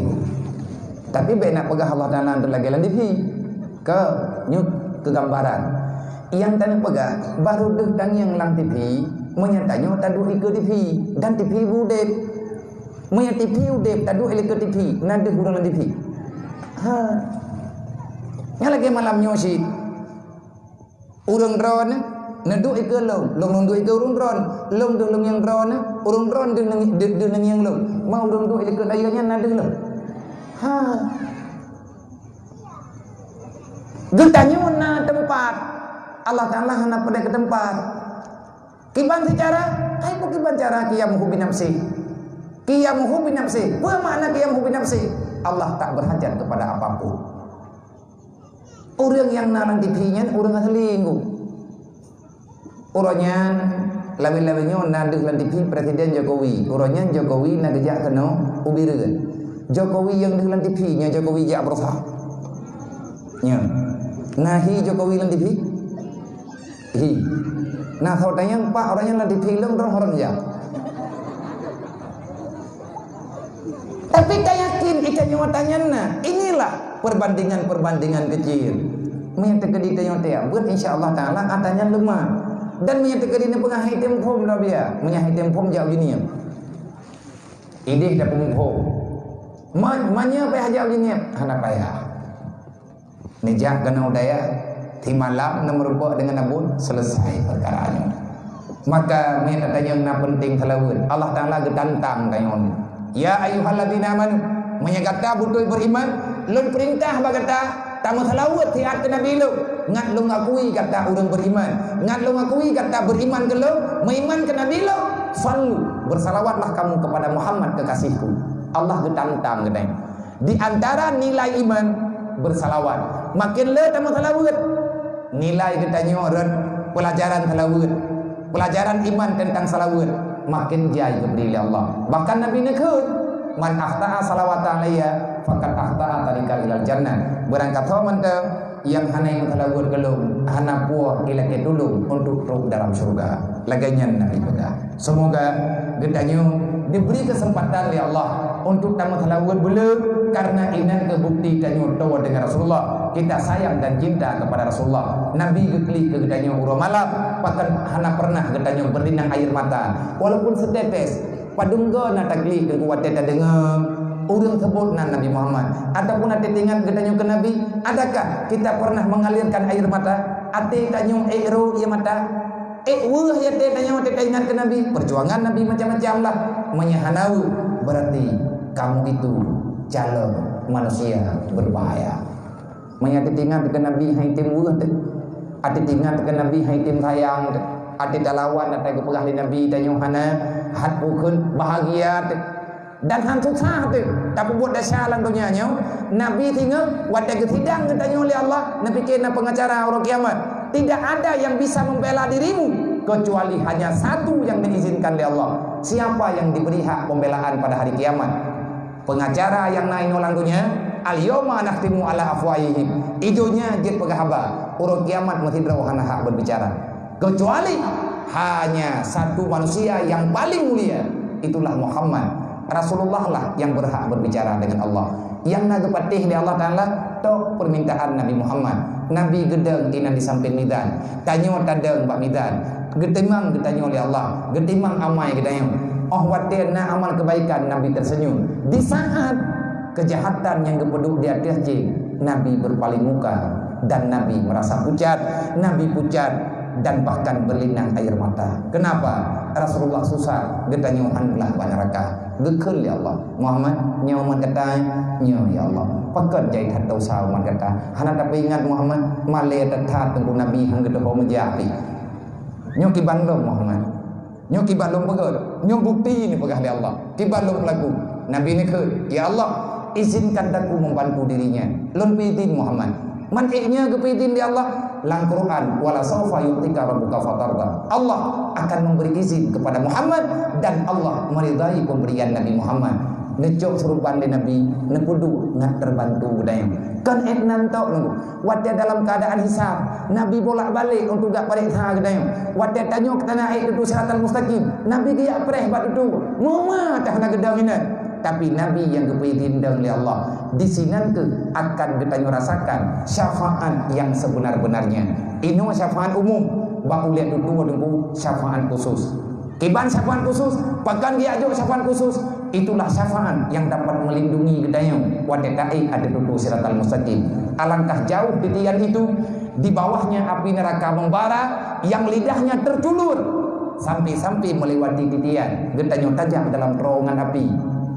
Tapi bèk na peugah Allah Taala lagèe lam TV. Keu nyoe keu gambaran. Nyang taneuk peugah, barô deuh tangieng lam TV, meunyoe tanyoe taduek ikeue TV dan TV udeb. Meunyoe TV udeb, taduek ikeue TV, na deuh ureueng lam TV? Ha. Nyan lagèe malam nyoe cit. Ureueng droeneuh neuduek ikeue lôn, lôn lôn duek ikeue ureueng droeneuh, lôn deuh lôn ngieng droeneuh, ureueng droeneuh deuh neungi-, deuh, deuh neungieng lôn. Ma ureueng duek ikeue layeue nyan na deuh lôn? Ha. Geutanyoe na teumpat. Allah Taala hana peudeh keu teumpat. Kiban cara? Hai peue kiban cara? Qiyamuhu binafsih. Qiyamuhu binafsih. Peue makna qiyamuhu binafsih? Allah tak berhajat kepada apapun. Ureueng nyang na lam TV nyan ureueng asli ngon. Uroe nyan, lawét-lawét nyoe na deuh lam TV Presiden Jokowi. Uroe nyan Jokowi na geujak keunoe u Bireuen. Jokowi nyang deuh lam TV nyan Jokowi jak beurasa. Nyan. Na hi Jokowi lam TV? Hi. Na soe tanyong, "Pak, uroe nyan lam TV lôn droe ureueng jak?" Tapi tayakin, itanyoe tanyan na. Inilah perbandingan-perbandingan kecil. Meunyoe teukeudi tanyoe tiep, buet insya Allah Taala, ata nyan leumah. Dan meunyoe teukeudi neupeugah hai tem phom, dah biar. Meunyoe hai tem phom, jak uji ngieng. Idéh dah peumuphom. Ma-, meunyoe payah jak uji ngieng, hana payah. Neujak keunoe u dayah. Simalam na meurumpok deungon Abu, selesai peukara nyoe. Maka, meunyoe tatanyong na penting seulaweuet, Allah Taala geutantang tanyoe. "Ya ayyuhalladzina amanu," meunyoe gata beutôi beriman, lôn peurintah bak gata tameuseulaweuet siat keu Nabi lôn. Ngat lôn akui gata ureuëng beriman. Ngat lôn akui gata beriman keu lôn, meuiman keu Nabi lôn. "Sallu," bersalawatlah kamu kepada Muhammad kekasihku. Allah geutantang geutanyoe. Di antara nilai iman, bersalawat. Makin le tameuseulaweuet, nilai geutanyoe rot pelajaran seulaweuet, pelajaran iman tentang seulaweuet, makin jai geubri lé Allah. Bahkan Nabi neukheun, "Man akhta'a salawatan alayya, faqad akhta'a tariqan ilal jannah." Barangkasoe mantong nyang hana meuseulaweuet keu lôn, hana puoh ilakée tulông untuk trok dalam syeuruga. Lagée nyan Nabi peugah. Semoga geutanyoe diberi kesempatan lé Allah untuk tameuseulaweuet beu le, karena inan keu bukti tanyoe toe deungon Rasulullah. Kita sayang dan cinta kepada Rasulullah. Nabi geuklik keu geutanyoe uroe malam, bahkan hana pernah geutanyoe berlinang air mata, walaupun setetes. Padum goe na taklik keu watée tadeungoe ureuëng sebut nan Nabi Muhammad, ataupun watée teuingat geutanyoe keu Nabi? Adakah kita pernah mengalirkan air mata? Até tanyoe ék ro ie mata? Ék weueh até tanyoe watée taingat keu Nabi? Perjuangan Nabi macam-macam lah. Meunyoe hana weueh, berarti kamu itu calon manusia berbahaya. Meunyoe teuingat keu Nabi hai tem weueh teuh. Até teuingat keu Nabi hai tem sayang teuh. Até talawan ata geupeugah lé Nabi tanyoe hana, hat bukon bahagia teuh. Dan han susah teuh tapeubuet desya lam donya nyoe. Nabi singoh watée geusidang geutanyoe lé Allah, neupike na pengacara uroe kiamat. Tidak ada yang bisa membela dirimu kecuali hanya satu yang diizinkan lé Allah. Siapa yang diberi hak pembelaan pada hari kiamat? Pengacara nyang na inoe lam donya, "Al-yauma nakhtimu ala afwahihim." Idonya jeuet peugah haba, uroe kiamat meusidroe hana hak berbicara. Kecuali hanya satu manusia yang paling mulia, itulah Muhammad. Rasulullah lah yang berhak berbicara dengan Allah. Nyang na geupatéh lé Allah Taala, tok permintaan Nabi Muhammad. Nabi geudong inan di samping mizan. Tanyoe tadong bak mizan. Geutimang geutanyoe lé Allah, geutimang amai geutanyoe. Óh watée na amal kebaikan, Nabi tersenyum. Di saat kejahatan nyang geupeuduek di ateueh jih, Nabi berpaling muka dan Nabi merasa pucat, Nabi pucat dan bahkan berlinang air mata. Kenapa? Rasulullah susah, geutanyoe han blah bak neraka. Geukheun lé Allah, "Muhammad, nyoe umat gata, nyoe ya Allah. Pakon jai that desya umat gata? Hana tapeuingat Muhammad, malée that-that teungku Nabi han geutuho meujak pih." Nyoe kiban lom Muhammad. Nyoe kiban lom peugah. Nyoe bukti neupeugah lé Allah. Kiban lom peulaku. Nabi neukheun, "Ya Allah, izinkan daku membantu dirinya." Lôn peuidin Muhammad. Man ék nyoe geupeuidin lé Allah. Lam Quran, "Wala saufa yu'tika rabbuka fatarda." Allah akan memberi izin kepada Muhammad dan Allah meridai pemberian Nabi Muhammad. Neucok seuruban lé Nabi, neupeuduek ngat terbantu geutanyoe. Kon ék nan tok nunggu. Watée dalam keadaan hisab, Nabi bolak-balik untuk gak pareksa geutanyoe. Watée tanyoe keu tana ék tutu siratal mustaqim, Nabi geujak preh bak tutu. Meuma tah na geudong inan. Tapi Nabi nyang geupeuidin dong lé Allah. Di sinan keuh akan geutanyoe rasakan syafaat yang sebenar-benarnya. Inoe syafaat umum, bak ulée tutu teungku syafaat khusus. Kiban syafaat khusus, pakon geujak jok syafaat khusus, itulah syafaat yang dapat melindungi geutanyoe watée taék ateueh tutu siratal mustaqim. Alangkah jauh titian itu, di bawahnya api neraka membara yang lidahnya terculur sampai-sampai melewati titian, geutanyoe tajak dalam terowongan api.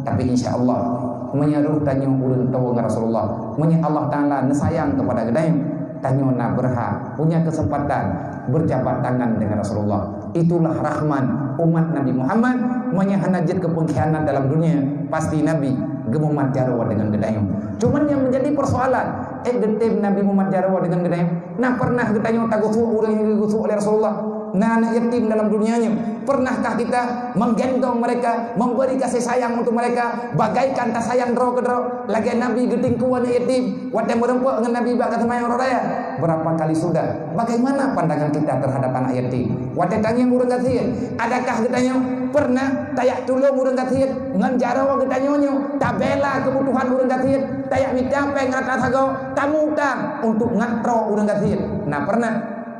Tapi insya Allah, meunyoe roh tanyoe ureuëng toe ngon Rasulullah, meunyoe Allah Taala neusayang kepada geutanyoe, tanyoe na berhak, punya kesempatan berjabat tangan dengan Rasulullah. Itulah rahmat umat Nabi Muhammad. Meunyoe hana jeuet keu pengkhianat dalam dunia, pasti Nabi geumumat jaroe deungon geutanyoe. Cuman yang menjadi persoalan, ék geutem Nabi mumat jaroe deungon geutanyoe? Na pernah geutanyoe tagusok ureuëng nyang geugusok lé Rasulullah? Na aneuk yatim dalam dunia nyoe? Pernahkah kita menggendong mereka, memberi kasih sayang untuk mereka, bagaikan tasayang droe keu droe, lagée Nabi geutingku aneuk yatim watée meurumpok ngon Nabi bak geuteumanyong uroe raya? Berapa kali sudah? Bagaimana pandangan kita terhadap anak yatim? Watée tangieng ureuëng gasien, adakah geutanyoe pernah tajak tulông ureuëng gasien ngon jaroe geutanyoe nyoe, tabela keubutuhan ureuëng gasien, tajak mita péng rata sagoe, tamutang untuk ngat droe ureuëng gasien? Na pernah?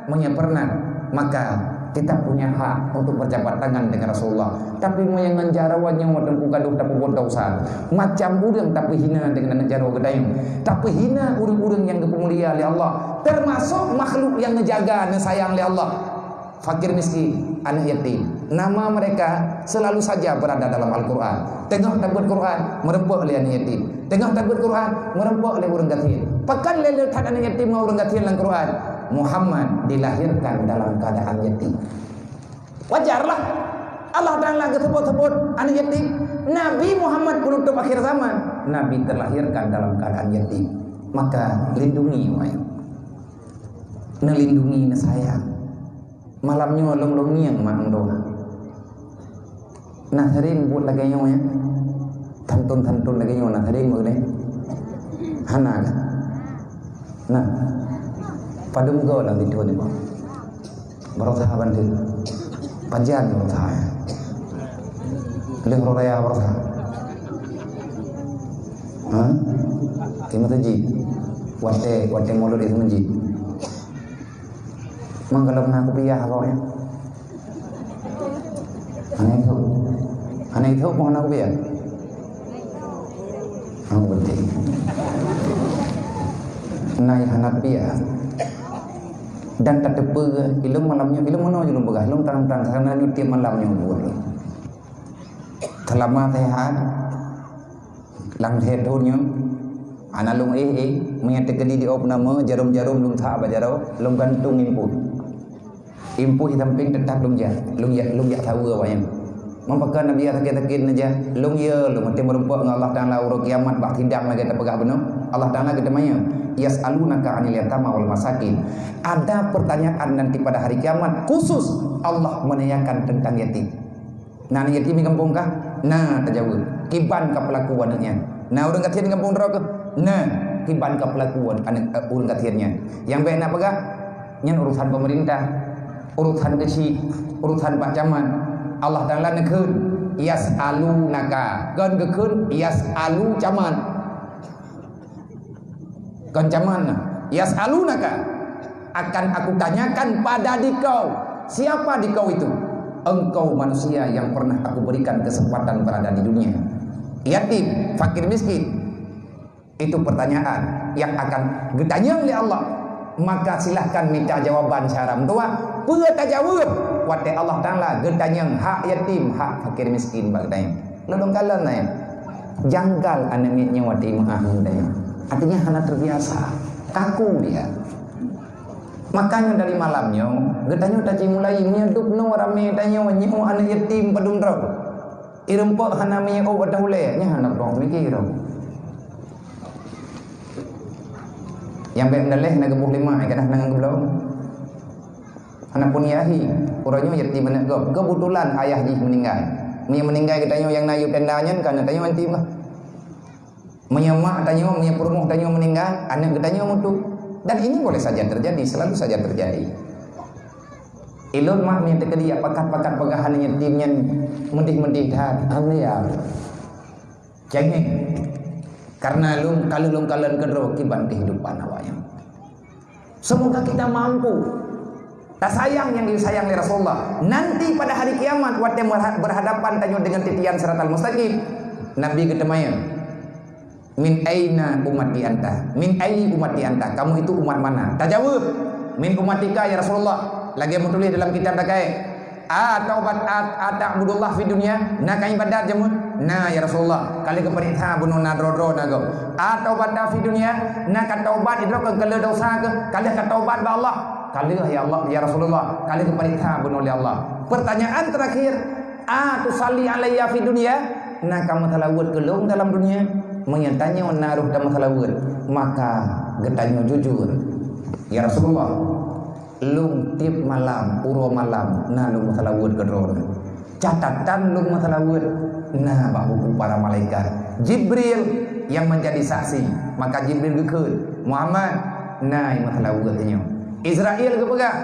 Meunyoe pernah, maka kita punya hak untuk berjabat tangan dengan Rasulullah. Tapi meunyoe ngon jaroe nyoe teungku gadoh tapeubuet desya, macam ureuëng tapeuhina deungon aneuk jaroe geutanyoe, tapeuhina ureuëng-ureuëng nyang geupeumulia lé Allah, Termasuk makhluk yang neujaga, neusayang lé Allah. Fakir miskin, aneuk yatim. Nama mereka selalu saja berada dalam Al-Quran. Teungoh tabeuet Quran, meureumpok lé aneuk yatim. Teungoh tabeuet Quran, meureumpok lé ureueng gasien. Pakon lé le that aneuk yatim ngon ureueng gasien lam Quran? Muhammad dilahirkan dalam keadaan yatim. Wajarlah Allah Taala geusebut-sebut aneuk yatim. Nabi Muhammad, penutup akhir zaman, Nabi terlahirkan dalam keadaan yatim. Maka lindungi, wahai. Neulindungi, neusayang. Malam nyoe lôn, lôn ngieng mak ndoa. Na sering buet lagèe nyoe, ya. Santun-santun lagèe nyoe na sering buet nyoe. Hana kan? Nah. Padum go lam video ni, Bang. Berusaha bantu. Pajan berusaha, ya. Leh raya berusaha. Ha? Di masjid. Watèe, watèe maulud di masjid. Mang kalau na kupiah kau, ya. Hana itu. Hana itu pun hana kupiah. Aku betul. Nai hana kupiah. Dan tateupeue, ilôn malam nyoe, ilôn meunoe jih lôn peugah, ilôn trang-trang, karena nyoe tiep malam nyoe buet. Seulama sehat, lam sehat thôn nyoe, hana lôn éh-éh, meunyo teukeudi di ôb nama, jarom-jarom lôn sa bak jaroe, lôn gantung impôt. Impôt di sampéng teutap lôn jak, lôn jak, lôn jak saweue awaknyan. Meupakon Nabi sakét-sakét neujak, lôn yö, lôn meuteumé meurumpok ngon Allah Taala uroe kiamat bak sidang lagèe tapeugah bunoe. Allah Taala geuteumanyong, "Yas'alunaka 'anil yatama wal masakin." Ada pertanyaan nanti pada hari kiamat khusus Allah menanyakan tentang yatim. Na aneuk yatim di gampông kah? Na, tajaweueb. Kiban ka peulaku aneuk nyan? Na ureueng gasien di gampông droe kah? Na, kiban ka peulaku aneuk, eh, ureueng gasien nyan? Nyang bèk na peugah, nyan urusan pemerintah, urusan keuchik, urusan pak camat. Allah Taala neukheun, "Yas'alunaka." Kon geukheun, "Yas'alu camat." Kon camat na. "Yas'alunaka." Akan Aku tanyakan pada dikau. Siapa dikau itu? Engkau manusia yang pernah Aku berikan kesempatan berada di dunia. Yatim, fakir miskin. Itu pertanyaan yang akan geutanyong lé Allah. Maka silahkan minta jawaban syara meutuah. Peue tajaweueb watèe Allah Taala geutanyong hak yatim, hak fakir miskin bak geutanyoe? Lôn kalon nyan. Janggal aneuk miet nyoe watèe meu'ah ngon geutanyoe. Artinya hana terbiasa. Kaku dia. Makanya dari malam nyoe, geutanyoe tajimulai, meunyoe dub noe ramé tanyoe, nyoe aneuk yatim padum droe. Ireumpok hana miyueb ateueh ulèe, nyan hana peureulèe pike. Nyang bèk meudaleh na geuboh lima, ai kadang na ngon geubloe. Hana pun yahi, uroe nyoe yatim aneuk gob. Keubeutulan ayah jih meuninggai. Meunyoe meuninggai geutanyoe nyang na yub tenda nyan, ka aneuk tanyoe yatim kah? Meunyoe mak tanyoe, meunyoe peurumoh tanyoe meuninggai, aneuk geutanyoe mutu. Dan ini boleh saja terjadi, selalu saja terjadi. Ilôn mak meunyoe teukeudi jak pakat-pakat peugah aneuk yatim nyan meudeh-meudeh that, alhamdulillah. Cengeng. Karena lôn, ka lheueh lôn kalon keudroe kiban kehidupan awaknyan. Semoga kita mampu. Tasayang nyang disayang lé Rasulullah. Nanti pada hari kiamat, watèe berha-, berhadapan tanyoe dengan titian siratal mustaqim, Nabi geuteumanyong, "Min aina ummati anta?" "Min ayyi ummati anta?" Kamu itu umat mana? Tajaweueb, "Min ummatika, ya Rasulullah." Lagèe meutuléh dalam kitab takai. "A taubat, a, a ta'budullah fid dunya?" Na ka ibadat jameun? "Na, ya Rasulullah." Ka lheueh geupareksa bunoe na droe-droe na gob. "A taubat fi dunya?" Na ka taubat idroe keu keu desya keuh? Ka lheueh ka taubat bak Allah? Ka lheueh, ya Allah, ya Rasulullah. Ka lheueh geupareksa bunoe lé Allah. Pertanyaan terakhir, "A tusalli alayya fid dunya?" Na ka meusalaweuet keu lôn dalam dunia? Meunyoe tanyoe na roh tameusalaweuet, maka geutanyoe jujur, "Ya Rasulullah, lôn tiep malam, uroe malam, na lôn meusalaweuet keudroe." Catatan lôn meusalaweuet na bak buku para malaikat. Jibril nyang menjadi saksi. Maka Jibril geukheun, "Muhammad, na meusalaweuet nyoe." Israel geupeugah,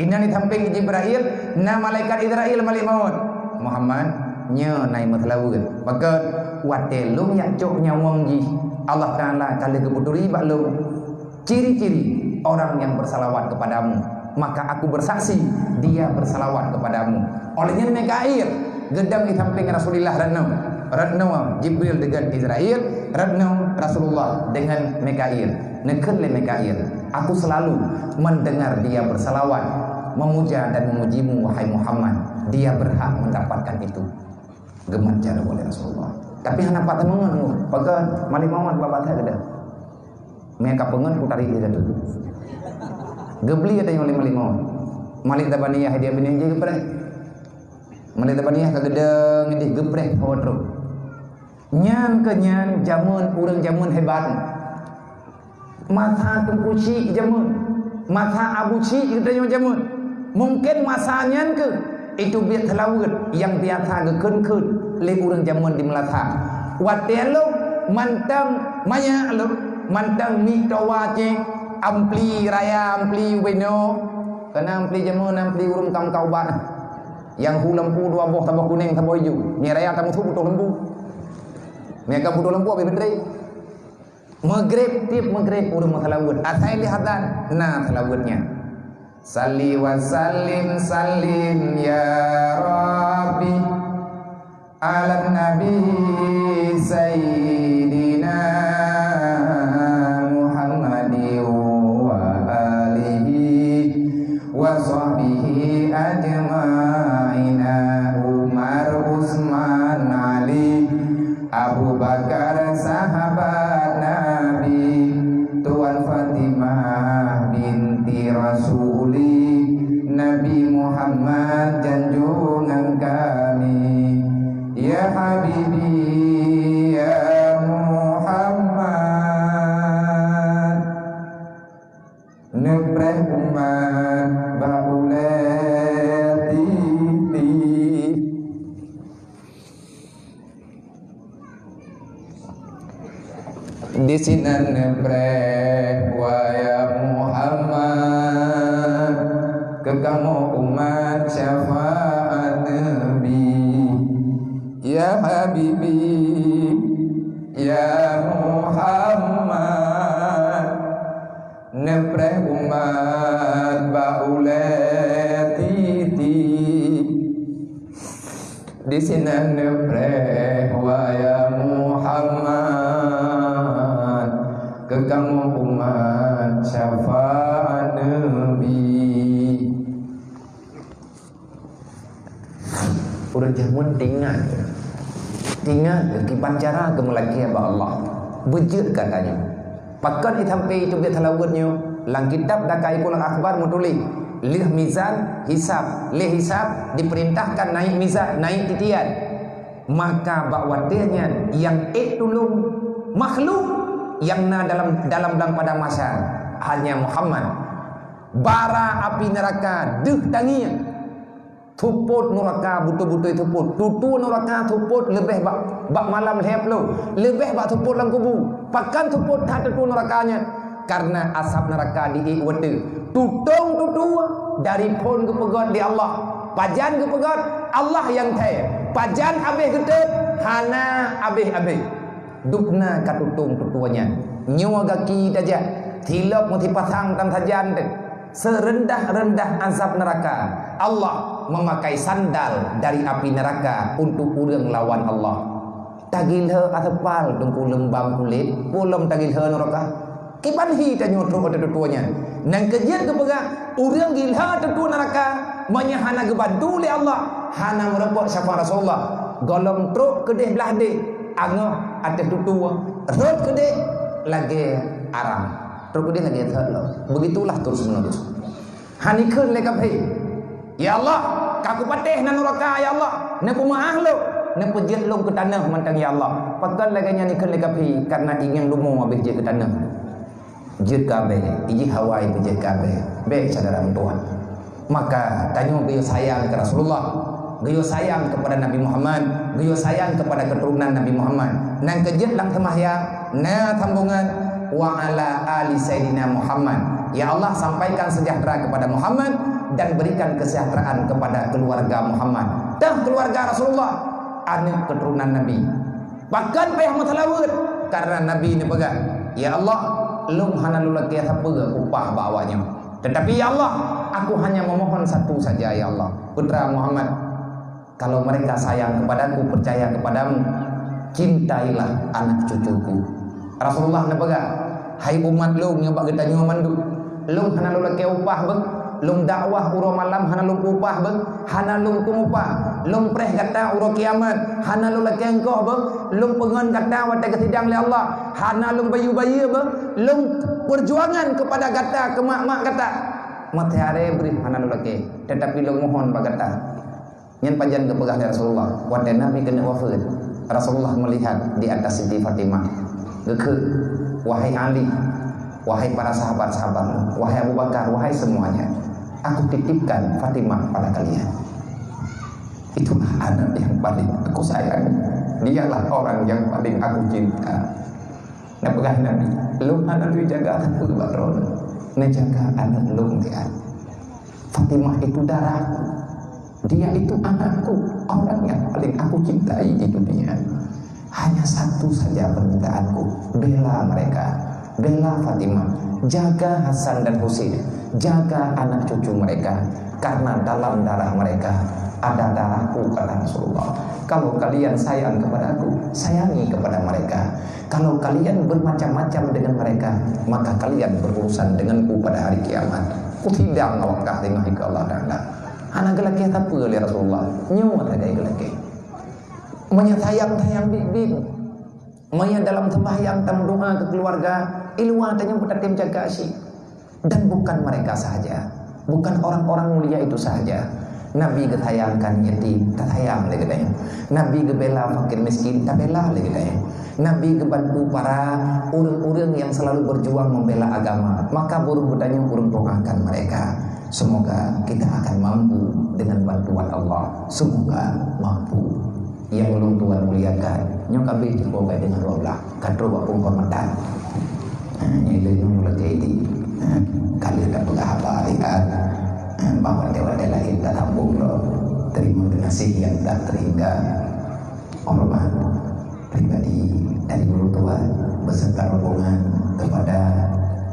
inan di sampéng Jibril, na malaikat Israel malaikat maut. "Muhammad, nyoe na meusalaweuet." Pakon? Watèe lôn jak cok nyawöng jih, Allah Taala ka lheueh geupeuturi bak lôn. Ciri-ciri orang yang bersalawat kepadamu, maka Aku bersaksi, dia bersalawat kepadamu. Oleh nyan Mikail geudong di sampéng Rasulullah, rot noe, rot noe Jibril deungon Israel, rot noe Rasulullah deungon Mikail. Neukheun lé Mikail, Aku selalu mendengar dia bersalawat, memuja dan memujimu, wahai Muhammad. Dia berhak mendapatkan itu. Geumat jaroe lé Rasulullah. Tapi hana pat teumeungon, pakon Malik Muhammad babah that geuda. Mé ka peungon ku tarik dia tu. Geubli ata nyoe lé Malik Muhammad. Malik Zabaniyah dia binéh jih geupreh. Malik Zabaniyah ka geudong idéh geupreh ho trok. Nyan keuh nyan jameun ureuëng jameun hebat. Masa Teungku Chik jameun, masa Abu Chik geutanyoe jameun. Mungken masa nyan keuh itu biet seulaweuet nyang biasa geukheun-kheun lé ureuëng jameun di meulasa. Watée lom mantong maya lom mantong mie towa ceh ampli raya ampli ubenoe. Kana ampli jameun ampli ureuëng kam kaubat. Nyang hu lampu dua boh, saboh kunéng, saboh ijo. Mie raya tamusu putôh lampu. Mie ka putôh lampu habéh baterai. Maghrib, tieb maghrib ureuëng meuseulaweuet. Asai lé azan na seulaweuet nyan. Salli wa sallim, sallim ya Rabbi, ala Nabi Sayyidina Muhammadin wa alihi wa sahbihi ajma'ina. Umar, Utsman, Ali, Abu Bakar sahabat Nabi, Tuan Fatimah binti Rasuli, Nabi Muhammad junjungan kami. Ya Habibi, ya Muhammad, neupreh umat bak ulée titi. Disinan neupreh, wahai Muhammad, keu kamoe umat syafaat Nabi. Ya Habibi, ya Muhammad, neupreh umat bak ulée titi. Disinan neupreh, wahai Muhammad, keu kamoe umat syafaat Nabi. Ureuëng jameun teuingat, teuingat kiban cara geumeulakée bak Allah. Beujeuet gata nyoe. Pakon sampai itu biet seulaweuet nyoe? Lam kitab Daqaiqul Akhbar meutuléh, lheueh mizan hisab, lé hisab diperintahkan naik mizan, naik titian. Maka bak watée nyan nyang ék tulông makhluk nyang na dalam dalam blang padang mahsyar hanya Muhammad. Bara api neuraka deuh tangieng. Seupôt nuraka beutôi-beutôi seupôt. Tutoe nuraka seupôt leubeh bak, bak malam lhée ploh, leubeh bak seupôt lam kubu. Pakon seupôt that tutoe nuraka nyan? Karena asab nuraka di ék watée. Tutong tutoe dari phon geupeugét lé Allah. Pajan geupeugét, Allah nyang thèe. Pajan habéh geutot, hana habéh-habéh. Dubna ka tutong tutoe nyan. Nyoe gaki tajak, silop meusipasang tan sajan teuh. Seureundah-reundah azab neuraka, Allah meumakai sandal dari api neuraka untuk ureuëng lawan Allah. Tagilhée aseupal teungku leumbang kulét, peue lom tagilhée neuraka. Kiban hi tanyoe trok ateueh tutoe nyan. Nyang keujeuet geupeugah, ureuëng gilhée ateueh tutoe neuraka, meunyoe hana geubantu lé Allah, hana meurumpok syafaat Rasulullah, gohlom trok keudeh blaih deh, angoh ateueh tutoe, rhot keudeh lagée arang. Trok keudeh lagée that lom. Begitulah terus menerus. Hana ikheun lé kafé, "Ya Allah, ka kupatéh nan nuraka, ya Allah. Neupeumeu'ah lôn, neupeujeuet lôn keu tanoh mantong, ya Allah." Pakon lagée nyan ikheun lé kafé, karena ingieng lumo habéh jeuet keu tanoh. Jeuet keu abée, ijih hawa ipeujeuet keu abée. Bék syedara meutuwah. Maka tanyoe geuyue sayang keu Rasulullah, geuyue sayang kepada Nabi Muhammad, geuyue sayang kepada keturunan Nabi Muhammad. Nyang keujeuet lam seumahyang na sambongan, "Wa ala ali Sayyidina Muhammad." Ya Allah, sampaikan sejahtera kepada Muhammad dan berikan kesejahteraan kepada keluarga Muhammad. Teuh keluarga Rasulullah, aneuk keturunan Nabi. Pakon payah meuseulaweuet? Karena Nabi neupeugah, "Ya Allah, lôn hana lôn lakée sapeue upah bak awaknyoe. Tetapi, ya Allah, aku hanya memohon satu saja, ya Allah, putra Muhammad, kalau mereka sayang kepadaku, percaya kepadamu, cintailah anak cucuku." Rasulullah neupeugah, "Hai umat lôn nyang bak geutanyoe mandum, Lôn hana lôn lakée upah beuh. Lôn dakwah uroe malam hana lôn upah beuh. Hana lôn upah. Lôn preh gata uroe kiamat hana lôn lakée ongkoh beuh. Lôn peungon gata watée geusidang lé Allah hana lôn bayeue-bayeue beuh. Lôn peujuangan keupada gata, keu mak-mak gata. Maté aré bri hana lôn lakée, teutapi lôn mohon bak gata. Nyan pajan geupeugah lé Rasulullah watée Nabi keuneuk wafeuet. Rasulullah meulihat di atas Siti Fatimah, geukheun, "Wahai Ali, wahai para sahabat-sahabat, wahai Abu Bakar, wahai semuanya, aku titipkan Fatimah pada kalian. Itulah anak yang paling aku sayang. Dialah orang yang paling aku cinta." Neupeugah Nabi, "Lôn hana lôn jaga sapeue bak droeneuh, neujaga aneuk lôn tiat. Fatimah itu darahku. Dia itu anakku, orang yang paling aku cintai di dunia. Hanya satu saja permintaanku, bela mereka, bela Fatimah, jaga Hasan dan Husain, jaga anak cucu mereka, karena dalam darah mereka ada darahku," kata Rasulullah. "Kalau kalian sayang kepadaku, sayangi kepada mereka. Kalau kalian bermacam-macam dengan mereka, maka kalian berurusan denganku pada hari kiamat." Kusidang awak kah teungoh keu Allah Taala. Hana geulakée sapeue lé Rasulullah, nyoe sagai geulakée. Meunyoe sayang-sayang biet-biet, meunyoe dalam sembahyang tameudoa keu keuluwarga, i luwa tanyoe peutatém jaga cit. Dan bukan mereka sahaja, bukan orang-orang mulia itu sahaja. Nabi geusayangkan yatim, tasayang lé geutanyoe. Nabi geubela fakir miskin, tabela lé geutanyoe. Nabi geubantu para ureuëng-ureuëng yang selalu berjuang membela agama, maka burung geutanyoe ureuëng doakan mereka. Semoga kita akan mampu dengan bantuan Allah. Semoga mampu. Nyang ulôn tuan muliakan, nyoe ka abéh jipoh bak deungon dua blah, ka trok bak penghormatan. Ha, nyoe lé nyoe lagée di, ha, ka lheueh tapeugah haba hari Ahad, ha, bak watée-watée laén tasambong lom. Terima kasih yang tak terhingga. Hormat pribadi dari ulôn tuan beserta rombongan kepada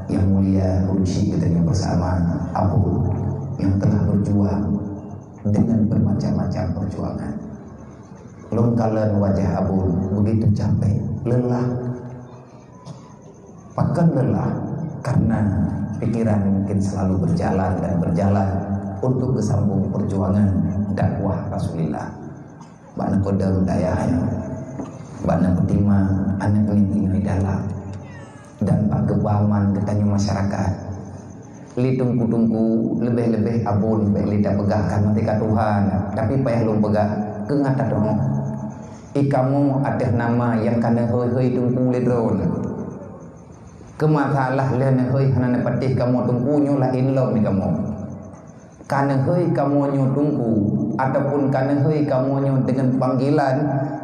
Yang Mulia Guru Syik geutanyoe bersama, Abu, yang telah berjuang dengan bermacam-macam perjuangan. Lôn kalon wajah Abon begitu capek, lelah. Pakon lelah? Karena pikiran mungkin selalu berjalan dan berjalan untuk geusambong perjuangan dakwah Rasulullah. Bak neupeudong dayah nyoe, bak neupeutimang aneuk miet inong dalam, dan bak geuba aman geutanyoe masyarakat. Lé teungku-teungku, leubeh-leubeh Abon bék lé tapeugah ka maté ka tuha, tapi payah lôn peugah keu gata deungoe. I kamoe ateueh nama nyang ka neuhôi-hôi teungku lé droeneuh. Keu masalah lheueh neuhôi hana neupatéh kamoe teungku, nyoe laén lom i kamoe. Ka neuhôi kamoe nyoe teungku, ataupun ka neuhôi kamoe nyoe deungon panggilan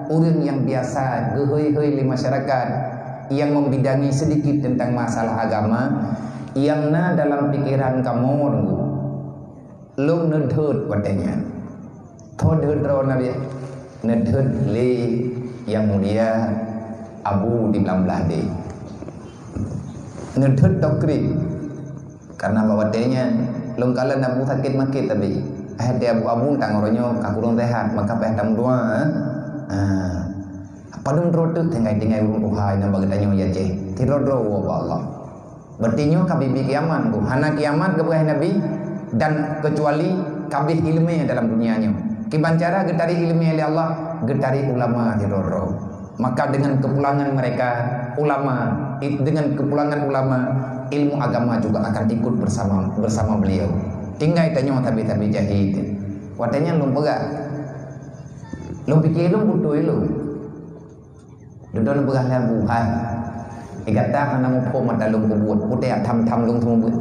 ureuëng nyang biasa geuhôi-hôi lé masyarakat nyang membidangi sedikit teuntang masalah agama nyang na dalam pikeran kamoe teungku. Lôn neudhôt watée nyan. Tho dhôt droe na biet. Neudhôt lé Yang Mulia Abu di Blang Blahdeh. Neudhôt tokri. Karena bak watée nyan, lôn kalon Abu sakét makét tabi. Hai teuh Abu, Abu tang uroe nyoe ka kureueng seuhat, maka payah tameudoa, eh. Ha. Padum droe teuk tinggai-tinggai ureuëng tuha nyang bak geutanyoe i Aceh. Sidroe-droe woe bak Allah. Berarti nyoe ka bibi kiamat, Bu. Hana kiamat geupeugah Nabi, dan kecuali kabeh ileumé dalam dunia nyoe. Kiban cara geutari ileumé lé Allah, geutari ulama sidroe-droe. Maka dengan kepulangan mereka, ulama, i-, dengan kepulangan ulama, ilmu agama juga akan ikut bersama, bersama beliau. Tinggai tanyoe tabi-tabi jahé. Watée nyan lôn peugah. Lôn pike lôn beutôi lôn. Dudoe lôn peugah lé Abu, hai. Di gata hana muphom mata lôn peubuet, putéh tham-tham lôn seumeubeuet.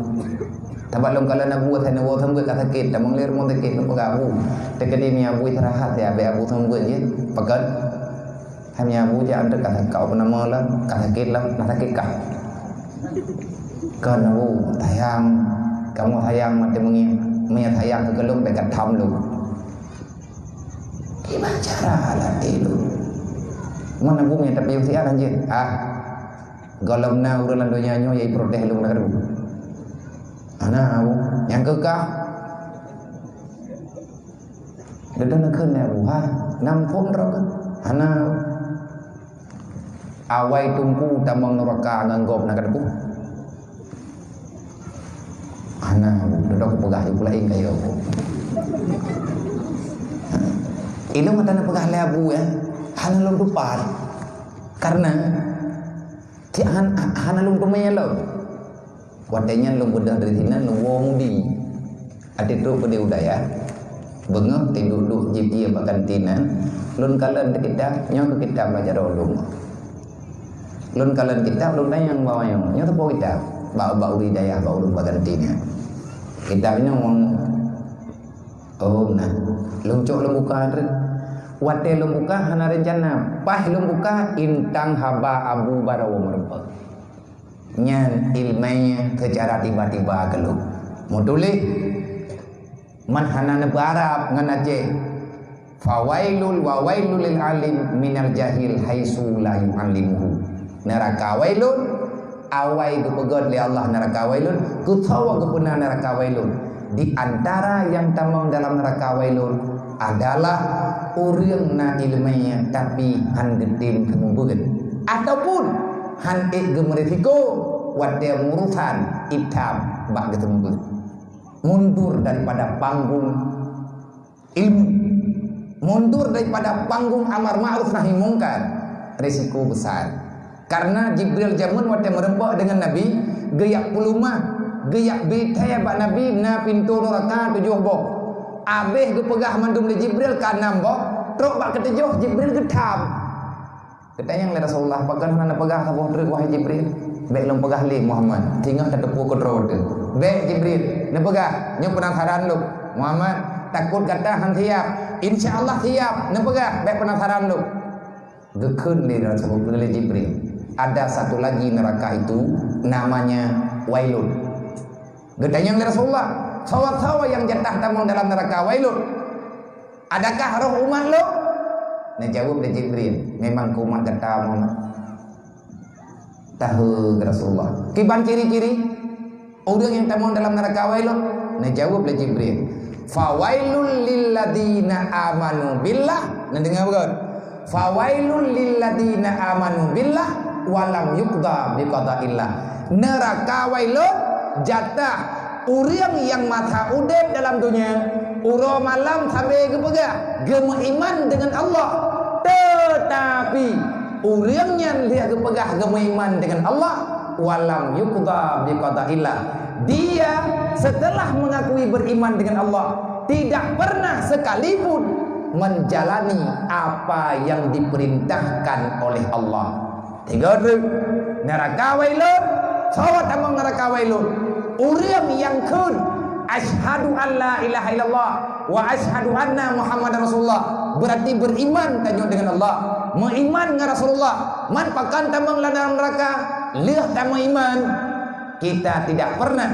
Sabab lôn kalon Abu asai neuwoe seumeubeuet ka sakét, tamong lé rumoh sakét lôn peugah Abu. Teukeudi mi Abu istirahat ya, abéh Abu seumeubeuet jih. Pakon? Hai mi Abu jak anteuk ka sakét, apa nama lah, ka sakét lah, na sakét kah? Kon Abu, sayang, kamoe sayang maté meungieng, meunyo sayang keu lôn bék ka tham lôn. Kiban cara latée lôn. Mana bumi tapi usia lanjut. Ah. Gohlom na ureuëng lam donya nyoe yai protes lôn na keudua. Hana, Bu. Nyang keukah. Dada na kheun ya, Bu. Ha. Nam phon rok. Hana. Awai teungku tamong nuraka ngon gob na keudua. Dok peugah ibu laén kaya aku. Ilong mata na peugah lé abu ya. Hana lom tupat. Karena Cit han-, hana lôn teumé lom. Watée nyan lôn beudôh dari sinan lôn woe Mudi. Até trok keudeh u dayah, beungoh teuduek-duek jieb ié bak kanti nyan, lôn kalon kitab, nyoe keuh kitab bak jaroe lôn. Lôn kalon kitab, lôn tanyong bak wayang, nyoe teupeue kitab? Bak, bak ureueng dayah, bak ureueng bak kanti nyan. Kitab nyoe Oh, nah. Lôn cok lôn buka treuk. Watée lôn buka hana reuncana. Paih lôn buka, intang haba Abu Barawa meurumpok. Nyan iéleumé seucara tiba-tiba keu lôn. Meutuléh, man hana neupeuarab ngon Aceh. Fawailul wa wailul lil alim minal jahil haitsu la yu'allimuhu. Neuraka Wailun, awai geupeugét lé Allah neuraka Wailun, keusoe geupeuna neuraka Wailun. Di antara nyang tamong dalam neuraka Wailun adalah ureuëng na iéleumé tapi han geutem seumeubeuet, ataupun han ék geumeurisiko watée urusan itam bak geuseumeubeuet. Mundur daripada panggung ilmu. Mundur daripada panggung amar ma'ruf nahi mungkar, risiko besar. Karena Jibril jameun watée meureumpok deungon Nabi, geuyak peulumah, geuyak beuthée bak Nabi na pintoe neuraka tujoh boh. Abéh geupeugah mandum lé Jibril ka nam boh, trok bak keutujoh Jibril geutham. Geutanyong lé Rasulullah, "Pakon hana neupeugah saboh treuk, wahai Jibril?" "Bék lôn peugah lé, Muhammad. Singoh tateupeue keudroe teuh." "Bék, Jibril, neupeugah. Nyoe penasaran lôn, Muhammad. Takot gata han siap. Insya Allah siap. Neupeugah, bék penasaran lôn." Geukheun lé Rasul, lé Jibril, "Ada satu lagi neraka itu namanya Wailun." Geutanyong lé Rasulullah, "Soe-soe nyang jatah tamong dalam neraka Wailun?" "Adakah roh umat lôn?" Neujaweueb lé Jibril, "Memang keu umat gata, Muhammad." Tahe Rasulullah. "Kiban ciri-ciri ureuëng nyang tamong dalam neuraka Wailun?" Neujaweueb lé Jibril, "Fawailul lilladzina amanu billah." Neudeungoe beugét. "Fawailul lilladzina amanu billah wa lam yuqda biqadaillah." Neuraka Wailun jatah ureuëng nyang masa udeb dalam donya, uroe malam sabe geupeugah geumeuiman deungon Allah, teutapi ureuëng nyan lheueh geupeugah geumeuiman deungon Allah, wa lam yuqda biqadaillah. Dia setelah mengakui beriman dengan Allah, tidak pernah sekalipun menjalani apa yang diperintahkan oleh Allah. Tiga treuk. Neuraka Wailun. Soe tamong neuraka Wailun? Ureuëng nyang kheun, "Asyhadu an la ilaha illallah wa asyhadu anna Muhammadar Rasulullah." Berarti beriman tanyoe dengan Allah, meuiman ngon Rasulullah. Man pakon tamong lam neuraka? Lheueh tameuiman. Kita tidak pernah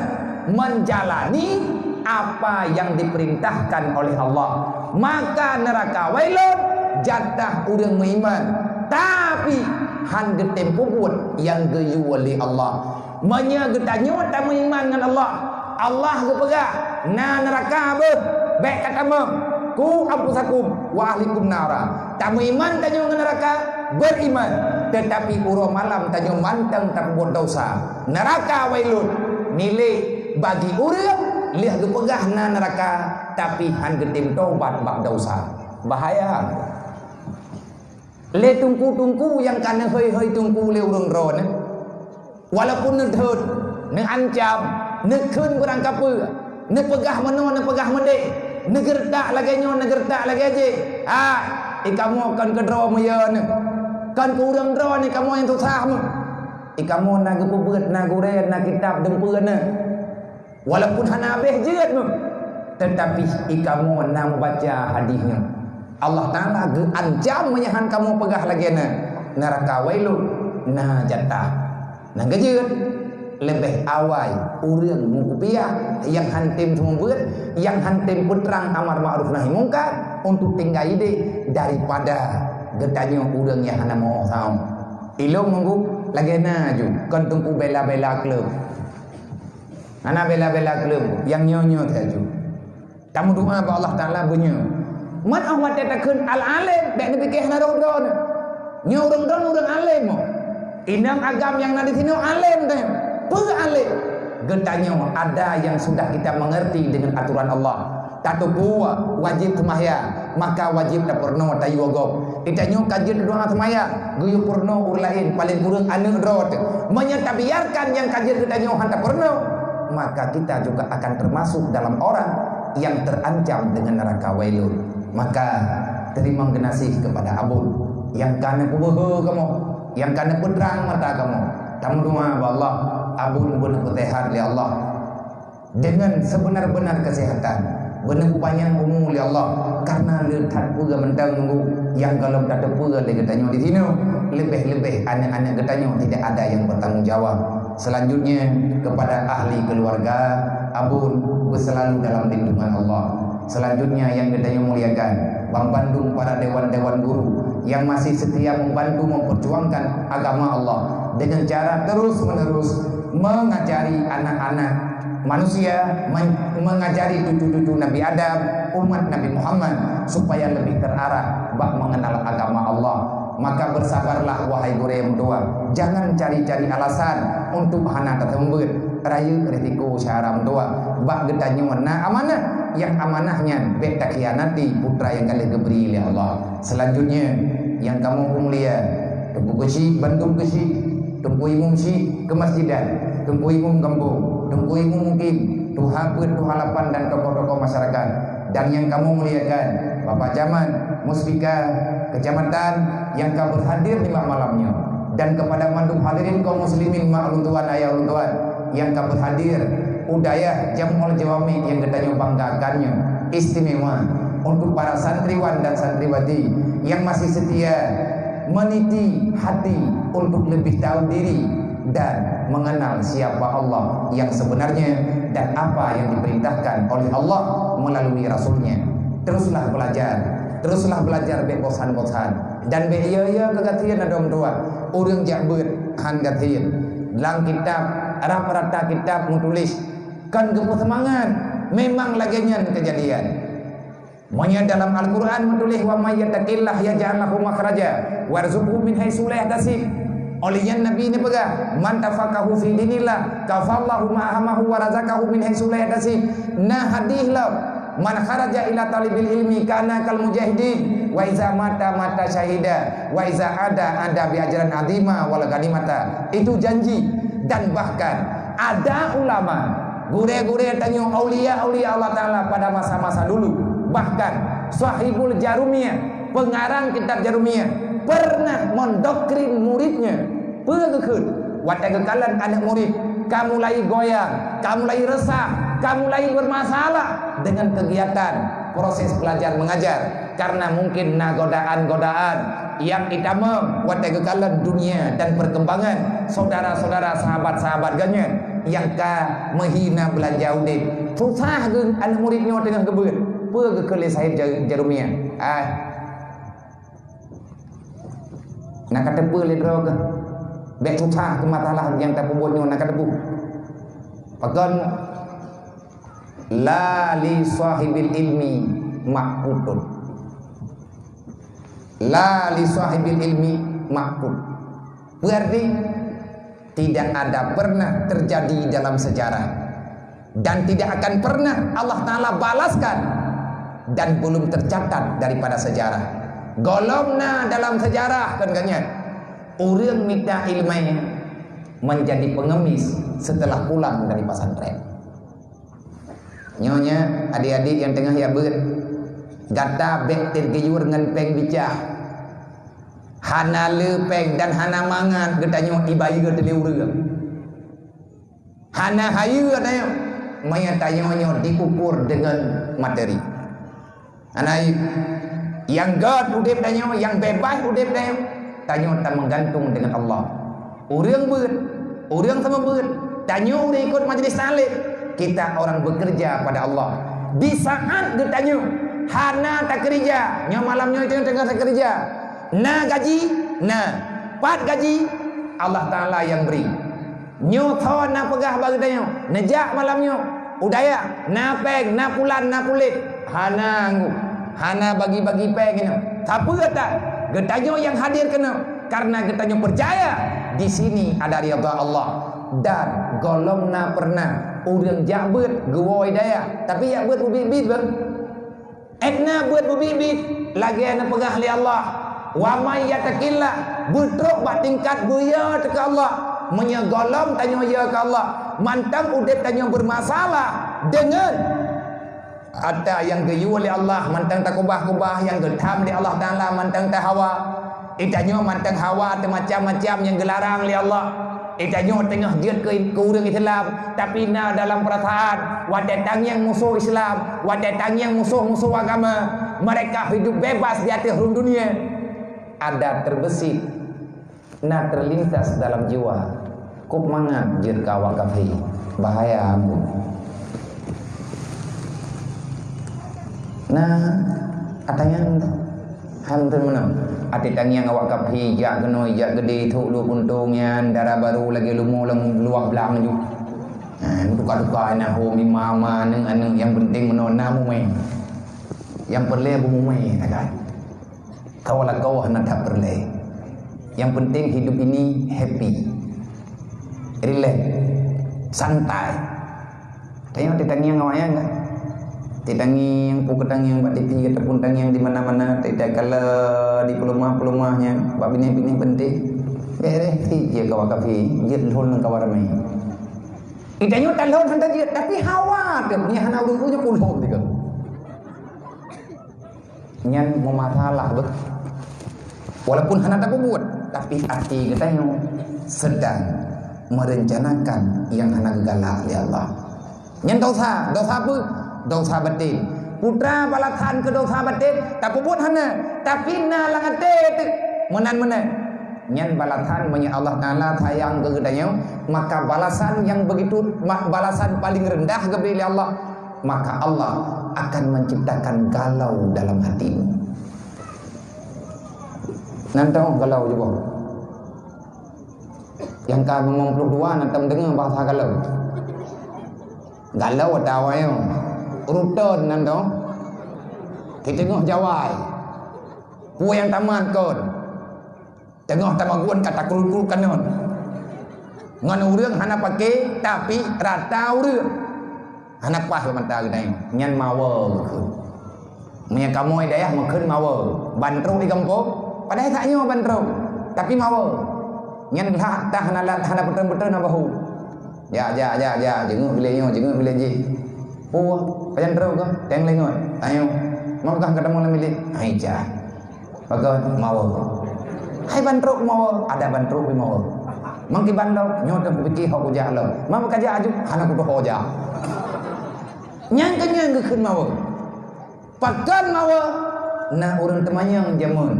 menjalani apa yang diperintahkan oleh Allah. Maka neuraka Wailun jatah ureuëng meuiman, tapi han geutem peubuet nyang geuyue lé Allah. Meunyoe geutanyoe tameuiman ngon Allah, Allah geupeugah, "Na neuraka beuh, bék katamong, ku anfusakum wa ahlikum nara." Tameuiman tanyoe ngon neuraka, beriman, teutapi uroe malam tanyoe mantong tapeubuet desya. Neuraka Wailun, milék bagi ureuëng lheueh geupeugah na neuraka, tapi han geutem tobat bak desya. Bahaya. Lé teungku-teungku nyang ka neuhôi-hôi teungku lé ureuëng droeneuh. Walaupun neuthot, neuancam, neukheun beurangkapeue, neupeugah meunoe, neupeugah meudeh, neugeureutak lagée nyoe, neugeureutak lagée jéh, hai, i kamoe kon keu droe meuyue neuh, kon keu ureuëng droe neuh i kamoe nyang susah meuh. I kamoe na geupeubeuet, na gurée, na kitab dumpeue neuh. Walaupun hana habéh jeuet meuh, teutapi i kamoe na meubaca hadih nyoe. Allah Taala geuancam meunyoe han kamoe peugah lagée nyan, neuraka Wailun na jatah. Nyang keujeuet, leubeh awai ureuëng meukupiah nyang han tem seumeubeuet, nyang han tem peutrang amar ma'ruf nahi mungkar untuk tinggai idéh daripada geutanyoe ureuëng nyang hana meuoh saom. Ilong meungu lagée na aju, kon teungku bela-bela kleueb. Hana bela-bela kleueb, nyang nyoe-nyoe saja. Tameudoa bak Allah Taala beunyoe. Man óh watée takheun al-alim, bék neupike hana rhoh droeneuh. Nyoe ureuëng droeneuh ureuëng além. Inong agam nyang na disinoe além teuh. Peue além? Geutanyoe ada yang sudah kita mengerti dengan aturan Allah. Tateupeue wajéb seumahyang, maka wajéb tapeurunoe tayue gob. Geutanyoe ka jeuet doa seumahyang, geuyue peurunoe ureuëng laén, paléng kureueng aneuëk droe teuh. Meunyoe tabiarkan nyang ka jeuet geutanyoe hana tapeurunoe, maka kita juga akan termasuk dalam orang yang terancam dengan neraka wailun. Maka, teurimong geunaséh keupada Abon nyang ka neupeubeuhe kamoe, nyang ka neupeutrang mata kamoe. Tameudoa bak Allah, Abon beuneuh peuseuhat lé Allah dengan seubeuna-beuna keuseuhatan, beuneuh peupanyang umu lé Allah, karena le that peue mantong nunggu nyang gohlom tateupeue lé geutanyoe di sinoe, leubeh-leubeh aneuëk-aneuëk geutanyoe tidak ada yang bertanggung jawab. Selanjutnya, kepada ahli keluarga, Abon beuselalu dalam lindungan Allah. Selanjutnya, yang geutanyoe muliakan, banbandum para dewan-dewan guru yang masih setia membantu memperjuangkan agama Allah dengan cara terus-menerus mengajari anak-anak manusia, men-, mengajari cucu-cucu Nabi Adam, umat Nabi Muhammad, supaya lebih terarah bak mengenal agama Allah. Maka bersabarlah, wahai gurée meutuah, jangan cari-cari alasan untuk hana taseumeubeuet. Rayeuk risiko syara meutuah. Bak geutanyoe na amanah, nyang amanah nyan bék takhianati putra nyang ka lheueh geubri lé Allah. Selanjutnya, nyang kamoe peumulia, Teungku Keuchik, bandum Keuchik, Teungku Imum Chik keumasjidan, Teungku Imum gampông, Teungku Imum mukim, tuha peuet, tuha lapan dan tokoh-tokoh masyarakat, dan nyang kamoe muliakan, Bapak Camat, Muspika Kecamatan nyang ka berhadir nibak malam nyoe, dan kepada mandum hadirin kaum muslimin, mak ulôn tuan, ayah ulôn tuan, nyang ka berhadir u dayah Jam'ul Jawami nyang geutanyoe banggakan nyoe, istimewa untuk para santriwan dan santriwati yang masih setia meniti hati untuk lebih tahu diri dan mengenal siapa Allah yang sebenarnya dan apa yang diperintahkan oleh Allah melalui Rasul-Nya. Teruslah belajar, teruslah belajar bék bosan-bosan dan bék iya-iya keu gasien adoe meutuah. Ureuëng jak beuet han gasien. Lam kitab, rab rata kitab meutuléh, kon geupeuseumangat, memang lagée nyan keujadian. Meunyoe dalam Al-Qur'an meutuléh, "Wa may yattaqillaha yaj'al lahu makhraja wa yarzuqhu min haitsu la yahtasib." Óh lheueh nyan Nabi neupeugah, "Man tafaqahu fi dinillah, kafallahu ma ahamahu wa razaqahu min haitsu la yahtasib." Na hadih lom, "Man kharaja ila talibil ilmi kana kal mujahidin, wa iza mata mata syahida, wa iza ada ada bi ajran azima wal ghanimata." Itu janji. Dan bahkan ada ulama, gurée-gurée tanyoe, aulia-aulia Allah Taala pada masa-masa dulu, bahkan Sahibul Jarumiyah, pengarang kitab Jarumiyah, pernah mendoktrin muridnya. Peue geukheun? Watée geukalon aneuëk murid ka mulai goyang, ka mulai resah, ka mulai bermasalah dengan kegiatan proses belajar mengajar, karena mungkin na godaan-godaan nyang itamong watée geukalon dunia dan perkembangan saudara-saudara, sahabat-sahabat geuh nyan nyang ka meuhina beulanja udeb. Susah geuh aneuëk murid nyoe teungoh geubeuet. Peue geukheun lé Sahib Ja-, Jarumiyah? Ah, na ka teupeue lé droe geuh. Bék susah keu masalah nyang tapeubuet nyoe, na ka teupeue. Pakon? "La li sahibil ilmi maqutun." "La li sahibil ilmi maqut." Berarti tidak ada pernah terjadi dalam sejarah dan tidak akan pernah Allah Taala balaskan dan belum tercatat daripada sejarah. Gohlom na dalam sejarah, kan, kan, ya? Ureuëng mita iéleumé menjadi pengemis setelah pulang dari pesantren. Nyoe nya, adik-adik nyang teungoh jak beuet, gata bék teugiur ngon péng bicah. Hana le péng dan hana mangat geutanyoe ibayeue teuh lé ureuëng. Hana hayeue tanyoe, meunyoe tanyoe nyoe diukur deungon materi. Hana hayeue. Nyang gét udeb tanyoe, nyang beubaih udeb tanyoe, tanyoe tameugantung deungon Allah. Ureuëng beuet, ureuëng seumeubeuet, tanyoe ureuëng ikot majlis taklim, kita orang bekerja pada Allah. Di saat geutanyoe hana takeurija, nyoe malam nyoe tanyoe teungoh takeurija, na gaji, na, pat gaji, Allah Taala nyang bri. Nyoe tho na peugah bak geutanyoe, neujak malam nyoe u dayah, na péng, na pulan, na puléh, hana anggô, hana bagi-bagi péng inoe. Sapeue that? Geutanyoe nyang hadir keunoe, karena geutanyoe peucaya di sini ada ridha Allah. Dan gohlom na pernah ureuëng jak beuet geuwoe dayah, tapi jak beuet beubiet-biet beuh. Étna beuet beubiet-biet, lagée na peugah lé Allah, "Wa may yattaqillah," beutrok bak tingkat beuyo teuka Allah. Meunyoe gohlom tanyoe yo keu Allah, mantong udeb tanyoe beumasalah deungon ata nyang geuyue lé Allah mantong takubah-kubah, nyang geutham lé Allah Taala mantong tahawa. Di tanyoe mantong hawa teumacam-macam nyang geularang lé Allah. Di tanyoe teungoh jeuet keu, keu ureuëng Islam, tapi na dalam peurasaan watée tangieng musoh Islam, watée tangieng musoh-musoh agama, mereka hidup bebas di ateueh rhueng dunia. Ada terbesit Na terlintas dalam jiwa, kop mangat jeuet keu awak kafé, bahaya ampôn. Na, ata nyan tu, han teumeunang. Até tangieng awak kafé, jak keunoe, jak keudeh, thok lôn puntông nyan, dara barô lagée lumoe lam luwah blang ju. Ha, tuka-tuka na hom, ima, ma, aneuk-aneuk, nyang penting meunoe na mumé. Nyang peureulée beumumé, na kan? Kawa lakoe hana that peureulée. Yang penting hidup ini happy, relax, santai. Tanyoe teutangieng awaknyan kan? Teutangieng, peue keutangieng bak T V ataupun tangieng di mana-mana, teutakala di peuleumah-peuleumah nyan, bak binéh-binéh penting. Beres, ti jeuet kawa kafé, jeuet lhôn ngon kawa ramé. Di tanyoe talhôn hana jeuet, tapi hawa teuh, nyan hana ureuëng-ureuëng nyoe kulhôn tiga. Nyan meumasalah beuh. Walaupun hana tapeubuet, tapi até geutanyoe sedang merencanakan nyang hana geugalak lé Allah. Nyan dosa, dosa peue? Dosa baten. Peue teuma balasan keu dosa baten? Tapeubuet hana, tapi na lam até teuh meunan-meunan. Nyan balasan meunyoe Allah Taala sayang keu geutanyoe, maka balasan nyang begitu, ma-, balasan paling rendah geubri lé Allah. Maka Allah akan menciptakan galau dalam hatimu. Nan teuh galau jubah. Nyang ka lima puluh dua nan teuh deungoe bahasa galau. Galau atawa nyoe ruton nan teuh. Di teungoh jawai. Peue nyang tamat kon. Teungoh tamagun ka takrul-krul kanon. Ngon ureuëng hana paké, tapi rata ureuëng. Hana paih bak mata geutanyoe. Nyan mawe geukheun. Meunyoe kamoe dayah meukheun mawe. Ban trok di gampông, padahai sak nyoe ban trok. Tapi mawe. Nyan lhah tah hana lat, hana peuteun-peuteun na bahu. Jak, jak, jak, jak. Jeuet bilék nyoe, jeuet bilék jih. Peue, pajan trok kah? Teng lé nyoe. Tanyoe. Mau kah ka tamong lam bilék? Hai, jak. Pakon mawe. Hai ban trok mawe, ada ban trok mawe. Mangki ban lom, nyoe teuh pike hok ujak lom. Mama kajak aju, hana kutoh ojak. Nyang keunyan geukheun mawe. Pakon mawe, na ureuëng teumanyong jameun.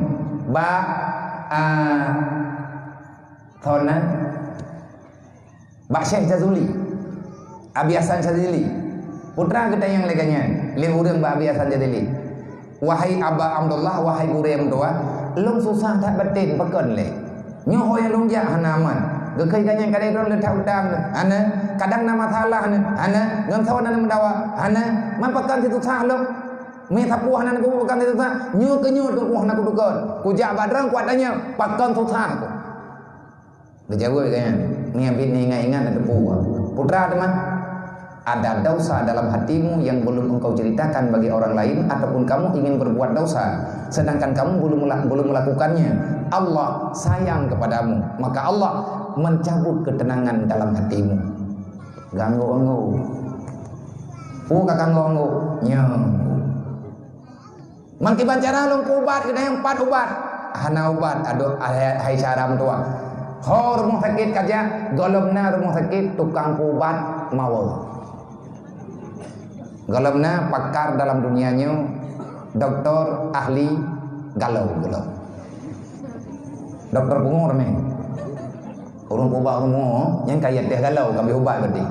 Bak, a, thon na. Bak Syekh Jazuli, Abi Hasan Syazili, peue teuma geutanyong lé gobnyan, lé ureuëng bak Abi Hasan Jazili, "Wahai Aba Abdullah, wahai gurée meutuah, lôn susah that baten, pakon lé? Nyoe ho nyang lôn jak hana aman. Geukheun gobnyan kadang droe le that utang, hana, kadang na masalah, hana, ngon sawan hana meudawa, hana, man pakon sisusah lôn? Mé sapeue hana neupeubuet pakon sisusah, nyoe keu nyoe teungku hana kutukon. Kujak bak droe kuat tanyong, pakon susah ku." Geujaweueb gobnyan, "Nyan biet neuingat-ingat dan teupeue. Peue teuma, ada dosa dalam hatimu yang belum engkau ceritakan bagi orang lain, ataupun kamu ingin berbuat dosa, sedangkan kamu belum mela-, belum melakukannya. Allah sayang kepadamu, maka Allah mencabut ketenangan dalam hatimu." Ganggu-ganggu. Peue ka ganggu-ganggu? Nyoe. Mangkiban cara lôn kuubat keunoe nyang pat ubat? Hana ubat, aduh, hai, hai cara meutuah. Ho rumoh sakét kajak, gohlom na rumoh sakét tukang kuubat mawe. Gohlom na pakar dalam dunia nyoe, doktor ahli galau gohlom. Doktor pungo ramé. Ureuëng kuubat ureuëng pungo, nyang kaya teh galau, ka beuh ubat berarti.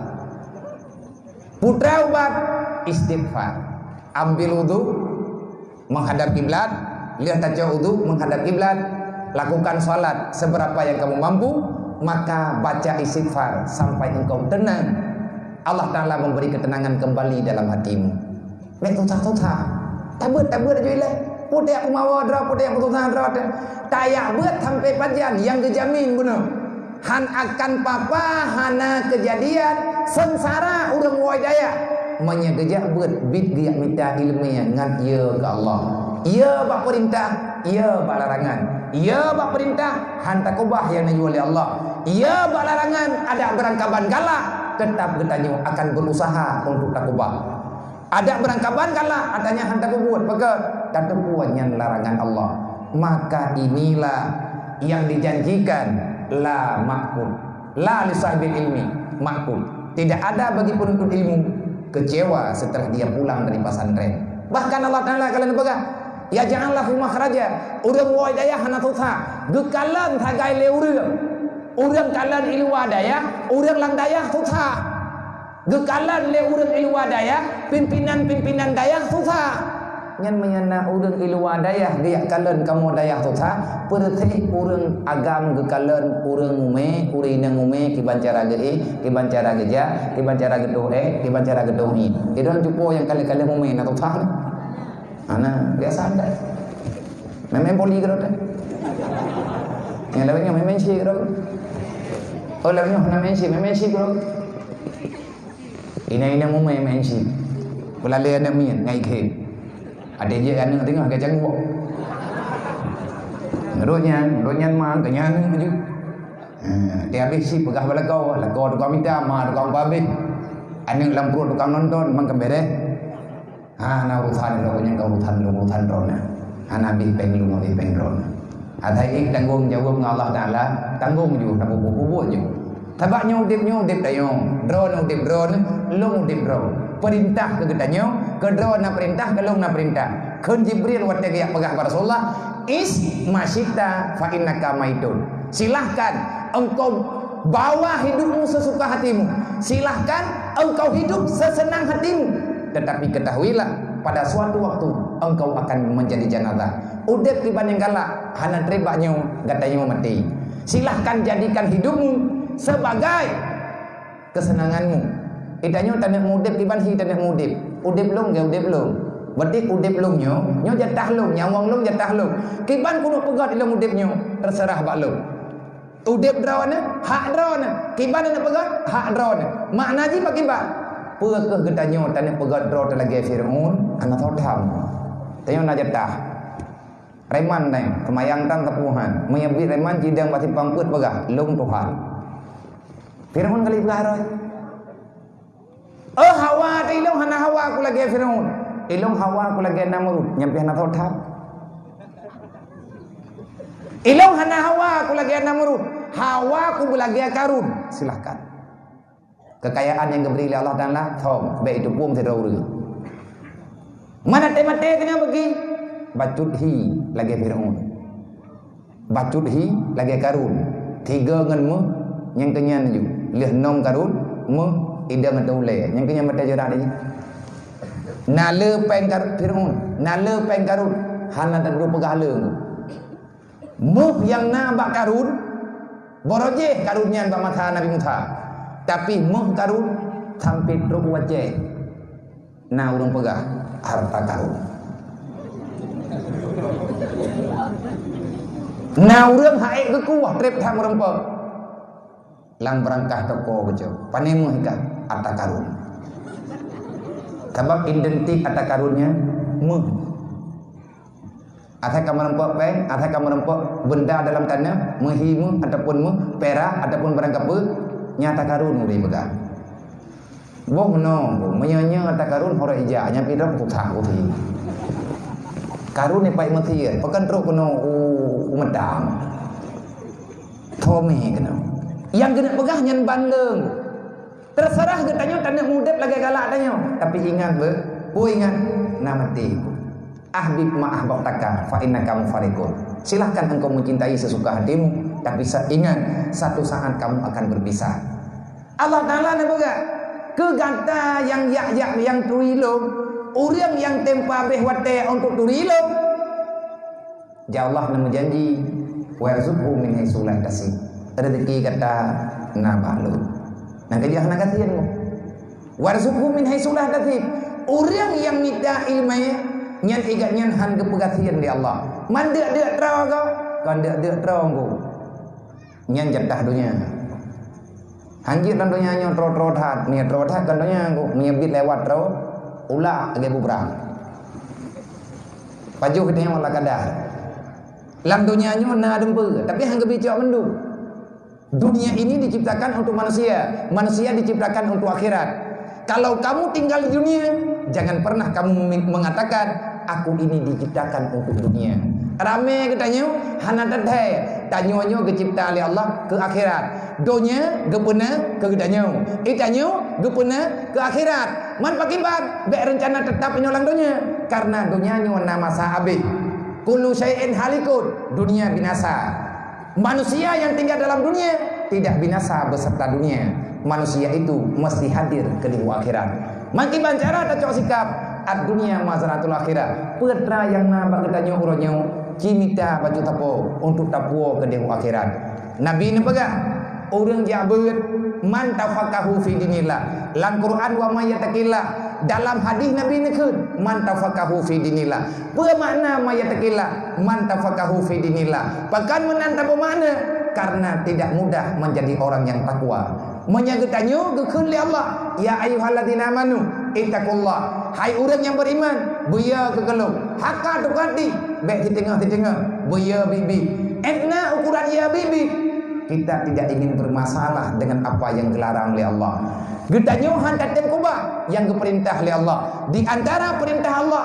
Peue teuma ubat? Istighfar. Ambil wudu menghadap kiblat, lheueh tacok wudu menghadap kiblat, lakukan salat seberapa yang kamu mampu, maka baca istighfar sampai engkau tenang. Allah Taala memberi ketenangan kembali dalam hatimu. Bék susah-susah. Tabeuet-tabeuet aju ilée. Peue teuma kumawe droe, peue teuma kususah droe teuh. Tajak beuet sampai pajan nyang geujamin bunoe. Han akan papa hana keujadian seungsara ureuëng woe dayah. Meunyoe geujak beuet, bit geujak mita iéleumé ngat, ya keu Allah, ya bak peurintah, ya bak larangan. Ya bak peurintah, han takubah nyang neuyue lé Allah. Ya bak larangan, adak beurangkaban galak, teutab geutanyoe akan beurusaha untuk takubah. Adak beurangkaban galak, adak nyan han tapeubuet, peugah tateupeue nyan larangan Allah. Maka inilah yang dijanjikan la ma'kul, la li sahibil ilmi ma'kul. Tidak ada bagi penuntut ilmu kecewa setelah dia pulang dari pesantren. Bahkan Allah Taala kalau peugah, ya ja'al lahu makhraja, ureuëng woe dayah hana susah, geukalon sagai lé ureuëng. Ureuëng kalon iluwa dayah, ureuëng lam dayah susah. Geukalon lé ureuëng iluwa dayah, pimpinan-pimpinan dayah susah. Nyan meunyoe na ureuëng iluwa dayah geujak kalon kamoe dayah susah, peureuséh ureuëng agam geukalon ureuëng mumé, ureuëng inong mumé, kiban cara geuéh, kiban cara geujak, kiban cara geutoh ék, kiban cara geutoh ié. Idong cupo nyang kalon-kalon mumé na susah. Hana, biasa saja. Main-main poli keudroe teuh. Nyang lawét nyoe main-main sie keudroe. Oh, lawét nyoe hana main sie, main-main sie keudroe. Inong-inong mumé main sie. Peulalé aneuk miet ngai khe. Adak jih aneuk teungoh geucangguek. Rot nyan, rot nyan ma, keu nyan laju. Ha, teuh habéh sie peugah bak lakoe, lakoe tukang mita, ma tukang upah habéh. Aneuk lam pruet tukang nonton, mangkém beureh. Hana urusan droe nyan, ka urusan droe, urusan droe na. Hana habéh péng lôn, habéh péng droe na. Asai ék tanggong jaweueb ngon Allah Taala, tanggong ju, na peubuet-peubuet ju. Sabab nyoe udeb, nyoe udeb tanyoe, droe na udeb droe na, lôn udeb droe. Peurintah keu geutanyoe, keu droe na peurintah, keu lôn na peurintah. Kheun Jibril watée geujak peugah bak Rasulullah, "Ish ma syi'ta fa innaka maitun." Silahkan engkau bawa hidupmu sesuka hatimu. Silahkan engkau hidup sesenang hatimu. Tetapi ketahuilah, pada suatu waktu engkau akan menjadi jenazah. Udeb kiban nyang galak, hana treb bak nyoe, gata nyoe maté. Silahkan jadikan hidupmu sebagai kesenanganmu. Geutanyoe taneuk mudeb kiban hi taneuk mudeb. Udeb lôn, geu udeb lôn. Berarti udeb lôn nyoe, nyoe jatah lôn, nyawöng lôn jatah lôn. Kiban keuneuk peugöt lôn udeb nyoe, terserah bak lôn. Udeb droeneuh, hak droeneuh. Kiban neuk peugöt, hak droeneuh. Makna jih pakriban? Peu kheueh geutanyoe taneuk peugöt droe teuh lagèe Fir'aun? Hana soe tham. Tanyoe na jatah. Preman nyan, seumayang tan sapeue han. Meunyoe bit preman cidong bak simpang peuet peugah, "Lôn Tuhan." Fir'aun kali peugah roh. "Oh hawa, ilôn hana hawa ku lagèe Fir'aun. Ilôn hawa ku lagèe Namrud." Nyan pih hana soe tham. "Ilôn hana hawa ku lagèe Namrud. Hawa ku beulagèe Karun." Silahkan. Kekayaan nyang geubri lé Allah Taala, thom, bèk jiteupeue sidroe ureueng. Mana maté-maté keunoe beuki, bacut hi lagèe Fir'aun. Bacut hi lagèe Karun. Tiga ngon méuh, nyang keunyan ju. Lheueh nom Karun, méuh, idong ateueh ulèe. Nyang keunyan maté jeurat jih. Na le pèng Kar-, Fir'aun, na le pèng Karun. Hana teupeue peugah le. Méuh nyang na bak Karun, barô jih Karun nyan bak masa Nabi Musa. Tapi méuh Karun sampoe trok u Aceh. Na ureueng peugah, "Harta Karun." Na ureueng han ék geukueh, trép that meureumpok. Lam beurangkah toko geucok. Pané méuh ikat? Harta Karun. Sabab identik harta Karun nyan méuh. Asai ka meureumpok pèng, asai ka meureumpok benda dalam tanoh, méuh hi méuh ataupun méuh pirak ataupun barang kapeue, nyan harta Karun ureueng peugah. Boh meunoe, meunyoe nyoe harta Karun, huruf hijab, nyan pih droe susah ureueng. Karun ni paih Mesir, pakon trok keunoe u, u Meudang. Thomé keunoe. Nyang keuneuk peugah nyan bandum. Terserah geutanyoe taneuk mudép lagèe galak tanyoe, tapi ingat beuh, peue ingat, na maté. "Ahbib ma ahbabtaka fa innaka mufariqun." Silahkan engkau mencintai sesuka hatimu, tapi sa-, ingat, satu saat kamu akan berpisah. Allah Taala neupeugah, "Keu gata nyang jak-jak nyang turi Lôn, ureueng nyang tem peuhabéh watèe untuk turi Lôn." Jih Allah neumeujanji, "Warzuqhu min haitsu la yahtasib." Rezeki gata na bak Lôn. Nyang keujih hana gasien. "Warzuqhu min haitsu la yahtasib." Ureueng nyang mita ileumèe, nyan igat nyan han geupeugasien lé Allah. Man deuk-deuk droe goe, kon deuk-deuk droe goe. Nyan jatah donya. Hanjeuet lam donya nyoe troe-troe that, meunyoe troe that kan donya, meunyoe biet lewat troe, ulak lagèe bubrang. Pajoh geutanyoe Allah kadar. Lam donya nyoe na dum peue, tapi han geubi cok mandum. Dunia ini diciptakan untuk manusia, manusia diciptakan untuk akhirat. Kalau kamu tinggal di dunia, jangan pernah kamu memi-, mengatakan, "Aku ini diciptakan untuk dunia." Ramé geutanyoe hana teuthèe, tanyoe nyoe geucipta lé Allah keu akhirat. Donya geupeuna keu geutanyoe, geutanyoe geupeuna keu akhirat. Man pakriban, bèk reuncana teutap nyoe lam donya, karena donya nyoe na masa abéh. Kullu syai'in halikun, dunia binasa. Manusia yang tinggal dalam dunia tidak binasa beserta dunia. Manusia itu mesti hadir keu di akhirat. Pakriban cara tacok sikap, ad-dunya mazra'atul akhirah. Peue teuma nyang na bak geutanyoe uroe nyoe, ci mita baju tapo untuk tapuwoe keu di akhirat. Nabi neupeugah, ureueng jak beuet, "Man tafaqahu fi dinillah." Lam Quran, "Wa may yattaqillah." Dalam hadis Nabi neukheun, "Man tafaqahu fi dinillah." Peue makna "may yattaqillah"? "Man tafaqahu fi dinillah." Pakon meunan tapeumakna? Karena tidak mudah menjadi orang yang takwa. Meunyoe geutanyoe geukheun lé Allah, "Ya ayyuhalladzina amanu, ittaqullah." Hai ureueng nyang beriman, beuyo keu gohlom. Haka tukati, bèk siteungoh-siteungoh, beuyo biet-biet. Ét na ukuran yo biet-biet. Kita tidak ingin bermasalah dengan apa yang dilarang oleh Allah. Geutanyoe han tatem keubah nyang geupeurintah lé Allah. Di antara peurintah Allah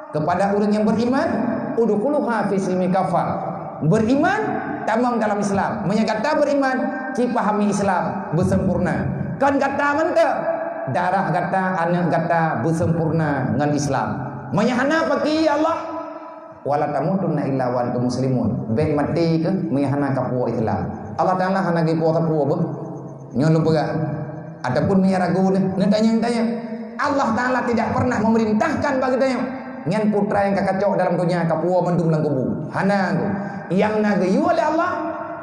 kepada ureueng nyang beriman, "Udkhuluha fi silmi kafah." Beriman, tamong dalam Islam. Meunyoe gata beriman, ci pahami Islam beusempurna. Kon gata mantong, darah gata, aneuk gata beusempurna ngon Islam. Meunyoe hana, pakri Allah, "Wala tamutunna illa wa antum muslimun." Bèk maté keuh meunyoe hana kapuwoe Islam. Allah Taala hana geupuwoe sapeue beuh. Nyoe lôn peugah. Ataupun meunyoe ragu neuh, neutanyong-tanyong. Allah Taala tidak pernah memerintahkan bak geutanyoe, "Nyan putra nyang ka kacok dalam donya kapuwoe mandum lam kubu." Hana keuh. Nyang na geuyue lé Allah,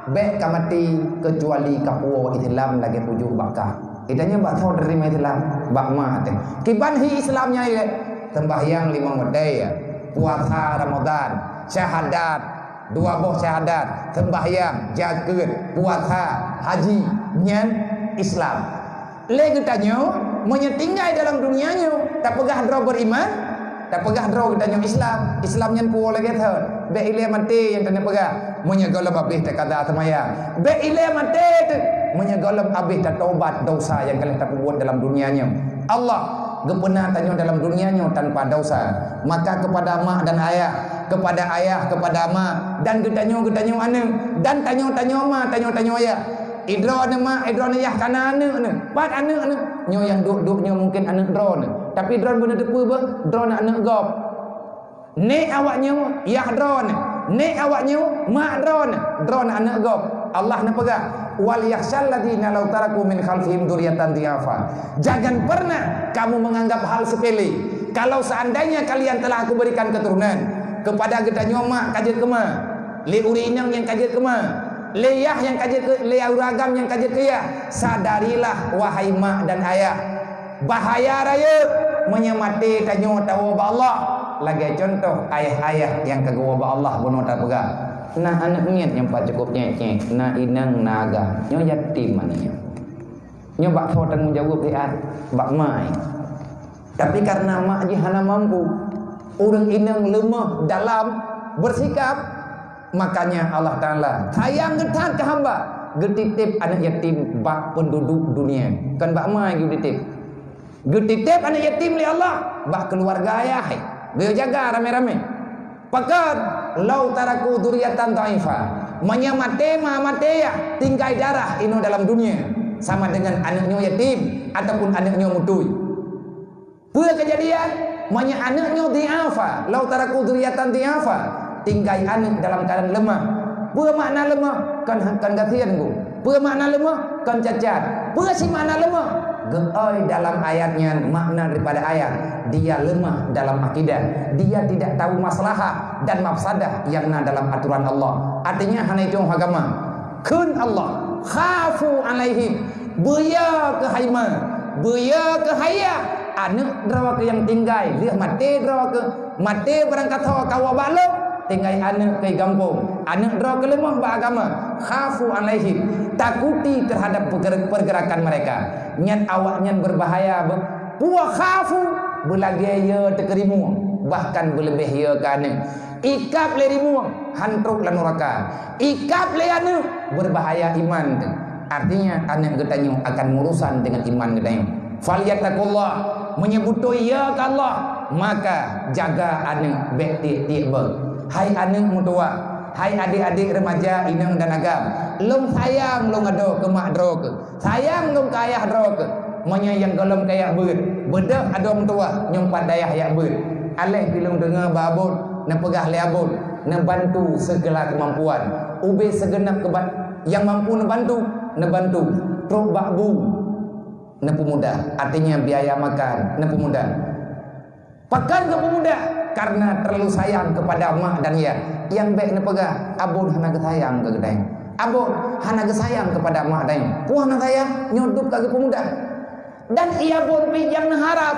bèk kamaté keucuali kapuwoe Islam lagèe pujôh bak kah. Geutanyoe bak soe teurimong Islam? Bak ma teuh. Kiban hi Islam nyan ilèe? Seumbahyang limong watèe, puasa Ramadan, syahadat, dua boh syahadat, seumbahyang, jakeuet, puasa, haji, nyan Islam. Lé geutanyoe, meunyoe tinggai dalam dunia nyoe, tapeugah droe beriman, tapeugah droe geutanyoe Islam, Islam nyan puwoe lagèe thon. Bèk ilèe maté nyang taneuk peugah, meunyoe gohlom abéh takaza seumayang. Bèk ilèe maté teuh, meunyoe gohlom abéh tatobat desya nyang ka lheueh tapeubuet dalam dunia nyoe. Allah geupeuna tanyoe dalam dunia nyoe tanpa desya. Maka kepada mak dan ayah, kepada ayah, kepada mak, dan geutanyoe, geutanyoe aneuk, dan tanyoe, tanyoe ma, tanyoe, tanyoe ayah. Idroeneuh mak, idroeneuh yah kana aneuk neuh. Pat aneuk neuh? Nyoe nyang duek-duek nyoe mungken aneuk droeneuh. Tapi droeneuh beuneuteupeu beuh, droeneuh aneuk gob. Nek awak nyoe yah droeneuh, nek awak nyoe mak droeneuh, droeneuh aneuk gob. Allah neupeugah, "Wal yakhsyal ladzina law taraku min khalfihim dzurriyyatan dhi'afa." Jangan pernah kamu menganggap hal sepele. Kalau seandainya kalian telah Aku berikan keturunan, kepada geutanyoe mak ka jeuet keu ma, lé ureueng inong nyang ka jeuet keu ma, lé yah nyang ka jeuet keu, lé ureueng agam nyang ka jeuet keu yah, sadarilah, wahai mak dan ayah. Bahaya rayeuk meunyoe maté tanyoe tawoe bak Allah. Lagèe cuntoh ayah-ayah nyang ka geuwoe bak Allah bunoe tapeugah, "Na aneuk miet nyang pat cukôp nyèk-nyèk, na inong, na agam. Nyoe yatim aneuk nyoe." Nyoe bak soe tanggông jaweueb, bak ma. Tapi karena mak jih hana mampu, ureueng inong leumoh dalam bersikap, makanya Allah Taala sayang geuh that keu hamba, geutitép aneuk yatim bak peunduduek dunia. Kon bak ma geutitép. Geutitép aneuk yatim lé Allah bak keuluwarga ayah, geuyue jaga ramé-ramé. Pakon, "Lau taraku dzurriatan dha'ifa." Meunyoe maté ma, maté yah, tinggai darah inoe dalam dunia, sama dengan aneuk nyoe yatim ataupun aneuk nyoe mutui. Peue keujadian? Meunyoe aneuk nyoe dhi'afa, "lau taraku dzurriatan dhi'afa," tinggai aneuk dalam keuadaan leumah. Peue makna leumah? Kon, kon gasien ku. Peue makna leumah? Kon cacat. Peue si makna leumah? Geuoi dalam ayat nyan makna daripada ayat, dia lemah dalam akidah, dia tidak tahu maslahah dan mafsadah nyang na dalam aturan Allah. Artinya hana itueng agama. Kheun Allah, "Khafu alaihim." Beuyo keuh hai ma, beuyo keuh hai yah. Aneuk droe keuh nyang tinggai, lheueh maté droe keuh, maté barangkasoe kawoe bak lôn, Tinggai aneuk keu gampông, aneuk droe keuleumah bak agama, khafu alaihim, takuti terhadap perger-, pergerakan mereka. Nyan awaknyan berbahaya beuh. Puwa khafu, beulagée ye teukeurimueng, bahkan beuleubeh ye keu aneuk. Ikab lé rimueng, han trok lam nuraka. Ikab lé aneuk, berbahaya iman teuh. Artinya, aneuk geutanyoe akan meurusan dengan iman geutanyoe. Falyattaqullah, meunyoe beutôi ya keu Allah, maka jaga aneuk bék tiek-tiek beuh. Hai aneuk meutuwah, hai adék-adék remaja inong dan agam, lôn sayang lôn adoe keu mak droe keuh, sayang lôn keu ayah droe keuh. Meunyoe nyang gohlom kajak beuet, beudôh adoe meutuwah nyoe pat dayah jak beuet. Aléh pih lôn deungoe bak abon, neupeugah lé abon, neubantu segala keumampuan. Ubé sigeunab keubat nyang mampu neubantu, neubantu. Trok bak bu, neupeumudah, artinya biaya makan, neupeumudah. Pakon geupeumudah? Karena terlalu sayang kepada mak dan yah. Nyang bék neupeugah, abon hana geusayang keu geutanyoe. Abon hana geusayang kepada mak dan yah. Peue hana sayang, nyoe dub ka geupeumudah. Dan ia pun pih nyang neuharab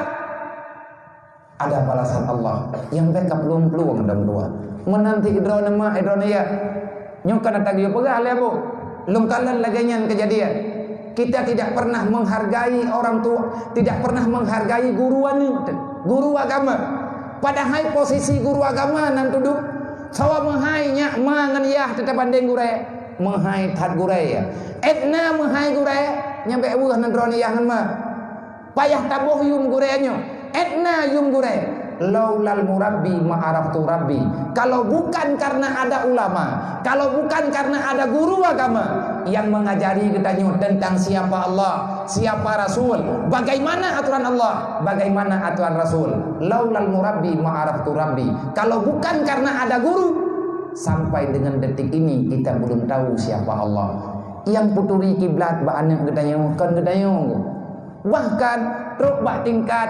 ada balasan Allah nyang bék ka plueng-plueng dong dua. Meunan cit droeneuh mak, droeneuh yah. Nyoe ka na tagui peugah lé abon. Lôn kalon lagée nyan keujadian. Kita tidak pernah menghargai orang tua, tidak pernah menghargai guru aneuk, guru agama. Padahai posisi guru agama nan tudub, sawa meuhai nyak ma ngon yah teutabandeng gurée, meuhai that gurée. Etna meuhai gurée, nyang bék weueh nan droeneuh yah ngon ma. Payah taboh yum gurée nyoe. Etna yum gurée. Laulal murabbi ma araftu rabbi. Kalau bukan karena ada ulama, kalau bukan karena ada guru agama yang mengajari geutanyoe tentang siapa Allah, siapa Rasul, bagaimana aturan Allah, bagaimana aturan Rasul. Laulal murabbi ma araftu rabbi. Kalau bukan karena ada guru, sampai dengan detik ini kita belum tahu siapa Allah. Nyang peuturi kiblat bak aneuk geutanyoe, kon geutanyoe. Bahkan trok bak tingkat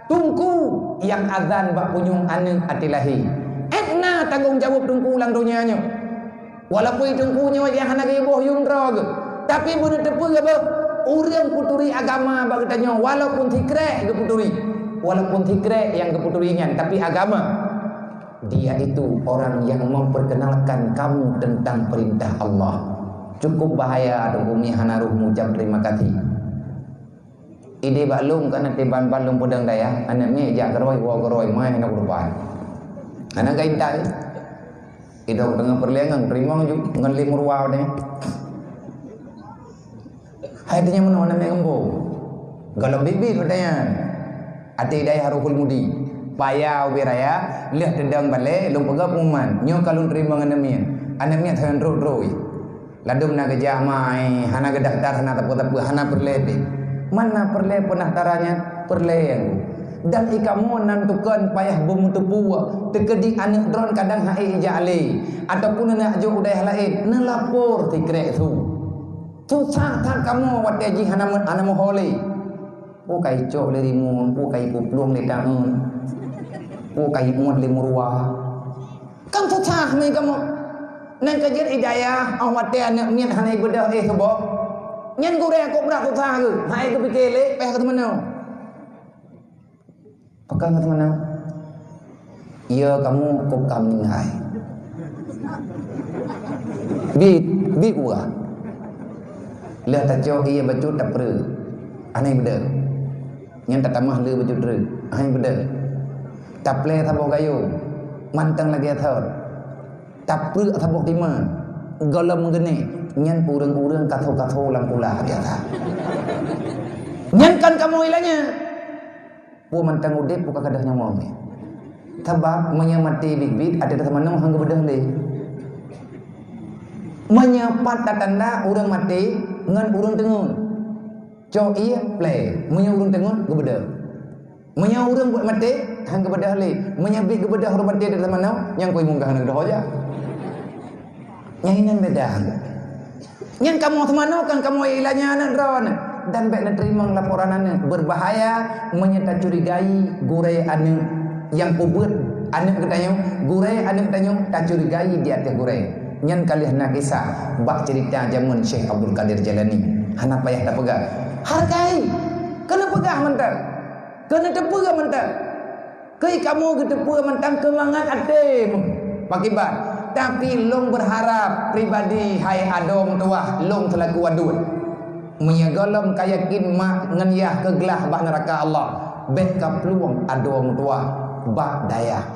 teungku nyang azan bak punyueng aneuk até lahé. Etna tanggong jaweueb teungku lam donya nyoe. Walaupun teungku nyoe nyang hana geuboh yum droe geuh, tapi beuneuteupeu geuboh ureuëng peuturi agama bak geutanyoe, walaupun sikrek geupeuturi, walaupun sikrek nyang geupeuturi nyan, tapi agama. Dia itu orang yang memperkenalkan kamu tentang perintah Allah. Cukup bahaya teungku nyoe hana roh ngucap terima kasih. Ideh bak lôn ka na tiban ban lôn peudong dayah, aneuk miet jak keurôi, woe keurôi, mai na keudeupan. Aneuk ka intat. Idong teungoh peureulée ngon teurimong ju ngon lé meuruwa deh. Hai teunyang meunoe aneuk miet gampông. Gohlom biet-biet peutanyaan. Até dayah Ruhul Mudi. Paya ubé raya, lheueh teudong balée, lôn peugah pengumuman. Nyoe ka lôn teurimong aneuk miet. Aneuk miet han trok-trok. Ladôm na geujak mai, hana geudaftar, hana teupeu-teupeu, hana peureulée pih. Man na peureulée peundaftaran nyan? Peureulée. Dan i kamoe nan tukon payah beumeuteupeu, teukeudi aneuk droen kadang hana ijak lé, ataupun na jok u dayah laén, neulapor sikrek su. Susah that kamoe watée jih hana meu-, hana meuho lé. Peue ka icok lé rimueng, peue ka ipeuplueng lé taeun, peue ka imuet lé meuruwa. Kan susah meukamoe. Nyan ka jeuet i dayah, óh watée aneuk miet hana ibeudôh éh suboh. Nyan gurée kok brat susah geuh, hai geupike lé, péh keu teumanoe. Pakon keu teumanoe? Iya kamoe kok ka meuninggai. Bit, bit uah. Lheueh tacok ié bacut tapreuek. Hana ibeudôh. Nyan tatamah le bacut treuk. Hana ibeudôh. Taplé saboh gayong. Mantong lagée thon. Tapreuek saboh tima, gohlom meugeunék, nyan ureuëng-ureuëng kaso-kaso lam kula biasa. Nyan kan kamoe ilanya. Peue mantong udeb, peue ka gadôh nyawöng. Sabab meunyoe maté biet-biet, até teumanoe han geubeudôh lé. Meunyoe pat tatanda ureuëng maté ngon ureuëng teungeut, cok ié plé, meunyoe ureuëng teungeut geubeudôh. Meunyoe ureuëng buet maté, han geubeudôh lé. Meunyoe biet geubeudôh ureuëng maté di teumanoe, nyang kui munggah aneuk droe jak. Nyang inan beda. Nyan kamoe teumanoe kan kamoe ilanya aneuk droe nyan. Dan bék neuteurimong laporan aneuk. Berbahaya meunyoe tacurigai gurée aneuk nyang peubeuet aneuk geutanyoe, gurée aneuk geutanyoe tacurigai di ateueh gurée. Nyan ka lheueh na kisah bak ceurita jameun Syekh Abdul Qadir Jailani. Hana payah tapeugah. Hargai! Keuneuk peugah mantong. Keuneuk teupeue mantong. Keu kamoe geuteupeue mantong keu mangat até meuh. Pakiban, tapi lôn beurharap pribadi hai adoe meutuwah lôn seulaku aduen. Meunyoe gohlom ka yakin mak ngon yah keuglah bak neuraka Allah, bék ka plueng adoe meutuwah bak dayah.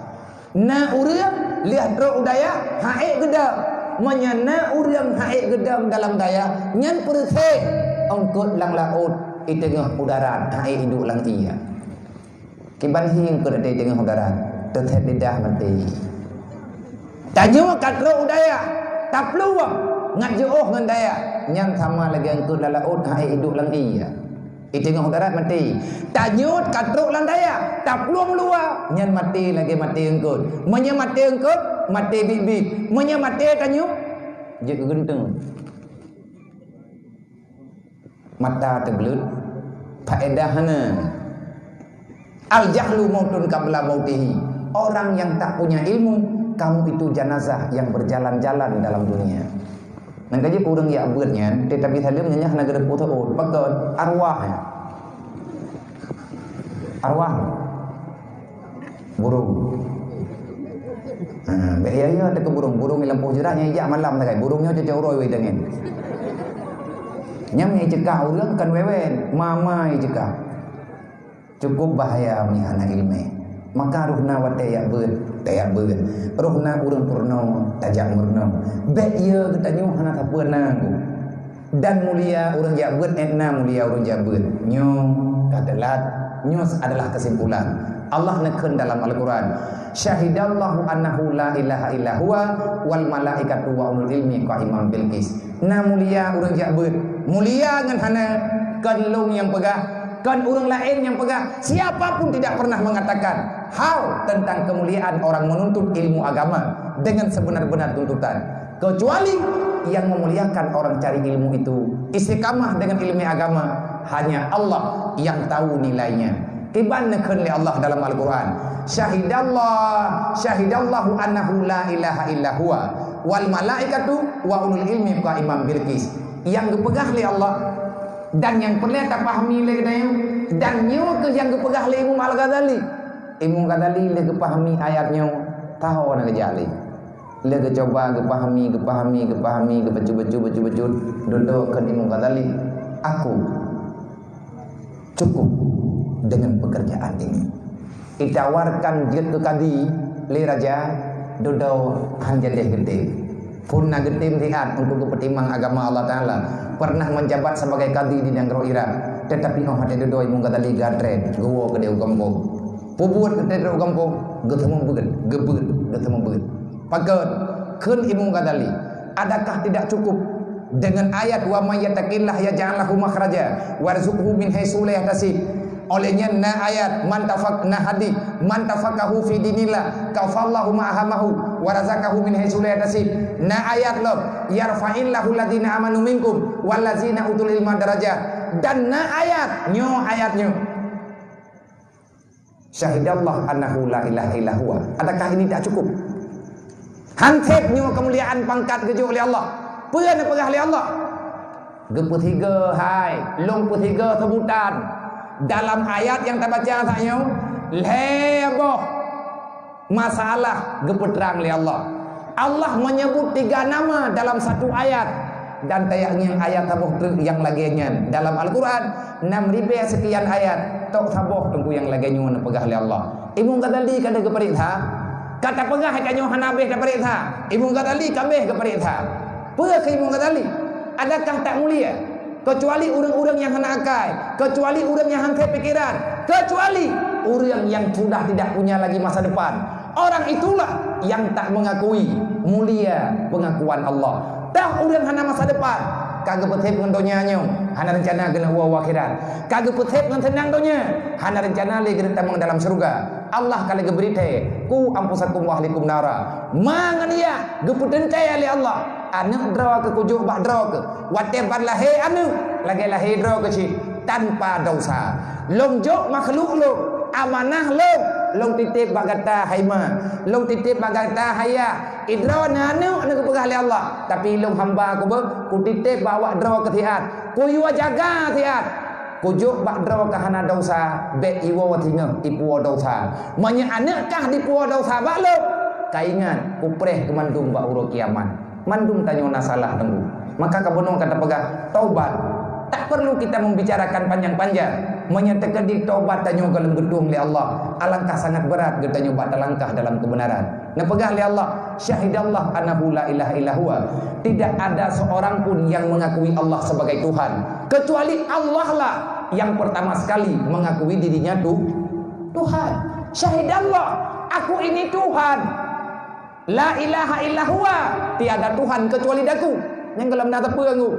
Na ureuëng lheueh trok u dayah han ék geudong. Meunyoe na ureuëng han ék geudong dalam dayah, nyan peureuséh eungkot lam laôt, i teungoh u darat, han ék iduek lam ié. Kiban hi eungkot di teungoh u darat, teuthét lidah maté. Tanyoe ka trok u dayah, taplueng ngat jiôh ngon dayah, nyan sama lagée eungkot lam laôt han ék iduek lam ié. I teungoh u darat maté. Tanyoe ka trok lam dayah, taplueng luwa, nyan maté lagée maté eungkot. Meunyoe maté eungkot, maté biet-biet. Meunyoe maté tanyoe, jeuet keu geunteung. Mata teubleuet, faedah hana. Al-jahlu mautun qabla mautihi. Orang yang tak punya ilmu, kamu itu jenazah yang berjalan-jalan dalam dunia. Nyang ka jeuet ureuëng jak beuet nyan, teuh Nabi Salim nyan hana geureupeue teuôt. Pakon? Arwah nyan. Arwah. Burông. Ha, bék ya-ya teuka burông. Burông nyang lam poh jeurat nyang ijak malam sagai. Burông nyoe cocok uroe wai tangen. Nyang icekah ureuëng kan wewen, mama icekah. Cukup bahaya meunyoe hana iéleumé. Maka roh na watée jak beuet, tajak beuet. Roh na ureuëng peurunoe, tajak meurunoe. Bék ya geutanyoe hana sapeue na. Dan mulia ureuëng jak beuet, ék na mulia ureuëng jak beuet. Nyoe ka teulat. Nyoe adalah kesimpulan. Allah neukheun dalam Al-Quran, "Syahidallahu annahu la ilaha illa huwa wal malaikatu wa ulul ilmi qaiman bil qis." Na mulia ureuëng jak beuet. Mulia ngon hana, kon lôn nyang peugah, kon ureuëng laén nyang peugah. Siapa pun tidak pernah mengatakan hal tentang kemuliaan orang menuntut ilmu agama dengan sebenar-benar tuntutan. Kecuali yang memuliakan orang cari ilmu itu istiqamah dengan ilmu agama, hanya Allah yang tahu nilainya. Kiban neukheun lé Allah dalam Al-Quran, "Syahidallah, syahidallahu annahu la ilaha illa huwa, wal malaikatu wa ulul ilmi qaiman bil qis." Nyang geupeugah lé Allah dan nyang peureulée tapahami lé geutanyoe, dan nyoe keuh nyang geupeugah lé Imam Al-Ghazali. Imam Ghazali lé geupahami ayat nyoe, taho na geujak lé. Lé geucuba geupahami, geupahami, geupahami, geubacut-bacut, bacut-bacut, dudoe kheun Imam Ghazali, "Aku cukup dengan pekerjaan ini." Itawarkan jeuet keu kadi lé raja, dudoe han jadeh geutem. Phon na geutem siat untuk geupeutimang agama Allah Taala. Pernah menjabat sebagai kadi di nanggroe Irak, tetapi 'oh watée dudoe Imam Ghazali geutreb, geuwoe keudeh u gampông. Peubuet geutreb u gampông, geuseumeubeuet, geubeuet, geuseumeubeuet. Pakon? Kheun Imam Ghazali, adakah tidak cukup dengan ayat, "Wa may yattaqillaha yaj'al lahu makhraja wa yarzuqhu min haitsu la yahtasib"? Oleh nyan na ayat, "Man tafaq-, na hadis, man tafaqahu fi dinillah, kafallahu ma ahamahu, wa razaqahu min haitsu la yahtasib." Na ayat lom, "Yarfa'illahu alladzina amanu minkum walladzina utul ilma darajat." Dan na ayat, nyoe ayat nyoe. "Syahidallah annahu la ilaha illa huwa." Adakah ini tak cukup? Han sép nyoe keumuliaan pangkat geujok lé Allah. Peue neupeugah lé Allah? Geupeusigoe hai, lôn peusigoe seubutan. Dalam ayat nyang tabaca saat nyoe, lhée boh masalah geupeutrang lé Allah. Allah menyebut tiga nama dalam satu ayat. Dan tajak ngieng ayat saboh treuk nyang lagée nyan dalam Al-Quran, enam ribée sekian ayat, tok saboh teungku nyang lagée nyoe neupeugah lé Allah. Imam Ghazali ka lheueh geupareksa, ka tapeugah tanyoe hana habéh tapareksa. Imam Ghazali ka habéh geupareksa. Peue kheun Imam Ghazali? Adakah tak mulia? Kecuali ureuëng-ureuëng nyang hana akai, kecuali ureuëng nyang han sép pikeran, kecuali ureuëng nyang sudah tidak punya lagi masa depan. Orang itulah yang tak mengakui mulia pengakuan Allah. Tah ureuëng hana masa depan, ka geupeutheb ngon donya nyoe, hana reuncana geuneuk woe u akhirat. Ka geupeutheb ngon seunang donya, hana reuncana lé geuneuk tamong dalam syeuruga. Allah ka lheueh geubri thée, "Qu anfusakum wa ahlikum nara." Ma ngon yah geupeuteuntée lé Allah, aneuëk droe keuh kujok bak droe keuh. Watée ban lahé aneuëk, lagée lahé droe keuh cit, tanpa dosa. Lôn jok makhluk lôn, amanah lôn, lôn titép bak gata hai ma, lôn titép bak gata hai yah. Idroe na aneuëk neupeugah lé Allah, tapi lôn hamba kubeuet, kutitép bak awak droe keuh siat, kuyue jaga siat. Kujok bak droe keuh hana dosa, bék iwoe singoh ipuwoe dosa. Meunyoe aneuëk kah dipuwoe dosa bak lôn, Taingat, kupreh keu mandum bak uroe kiamat. Mandum tanyoe na salah teungku. Maka ka bunoe ka tapeugah taubat. Tak perlu kita membicarakan panjang-panjang. Meunyoe teukeudi taubat tanyoe gohlom geutueng lé Allah, alangkah sangat beurat geutanyoe bak talangkah dalam kebenaran. Neupeugah lé Allah, "Syahidallah annahu la ilaha illa huwa." Tidak ada seorang pun yang mengakui Allah sebagai Tuhan, kecuali Allah lah yang pertama sekali mengakui dirinya tu Tuhan. "Syahidallah, aku ini Tuhan. La ilaha illa huwa, tiada Tuhan kecuali daku." Nyang gohlom na teupeu nggu.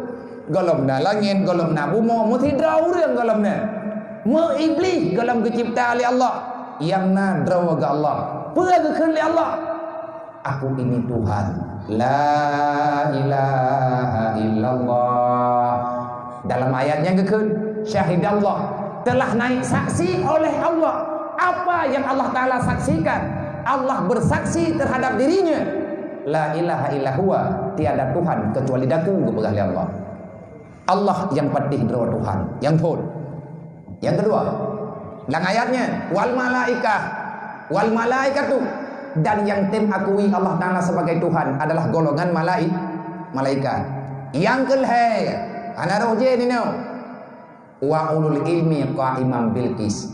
Gohlom na langét, gohlom na bumoe, meusidroe ureuëng gohlom na. Meu iblih gohlom geucipta lé Allah. Nyang na droe geuh Allah. Peue geukheun lé Allah? "Aku ini Tuhan. La ilaha illallah." Dalam ayat nyang geukheun, "Syahidallah." Telah naik saksi oleh Allah. Apa yang Allah Ta'ala saksikan? Allah bersaksi terhadap dirinya. "La ilaha illa huwa." Tiada Tuhan kecuali daku, geupeugah lé Allah. Allah nyang patéh droe Tuhan. Nyang phon. Nyang keudua, lam ayat nyan, "Wal malaikah, wal malaikatu." Dan yang tem akui Allah Ta'ala sebagai Tuhan adalah golongan malai-, malaikat. Nyang keulhèe, hana roh jén inoe. "Wa ulul ilmi qaiman bil qis."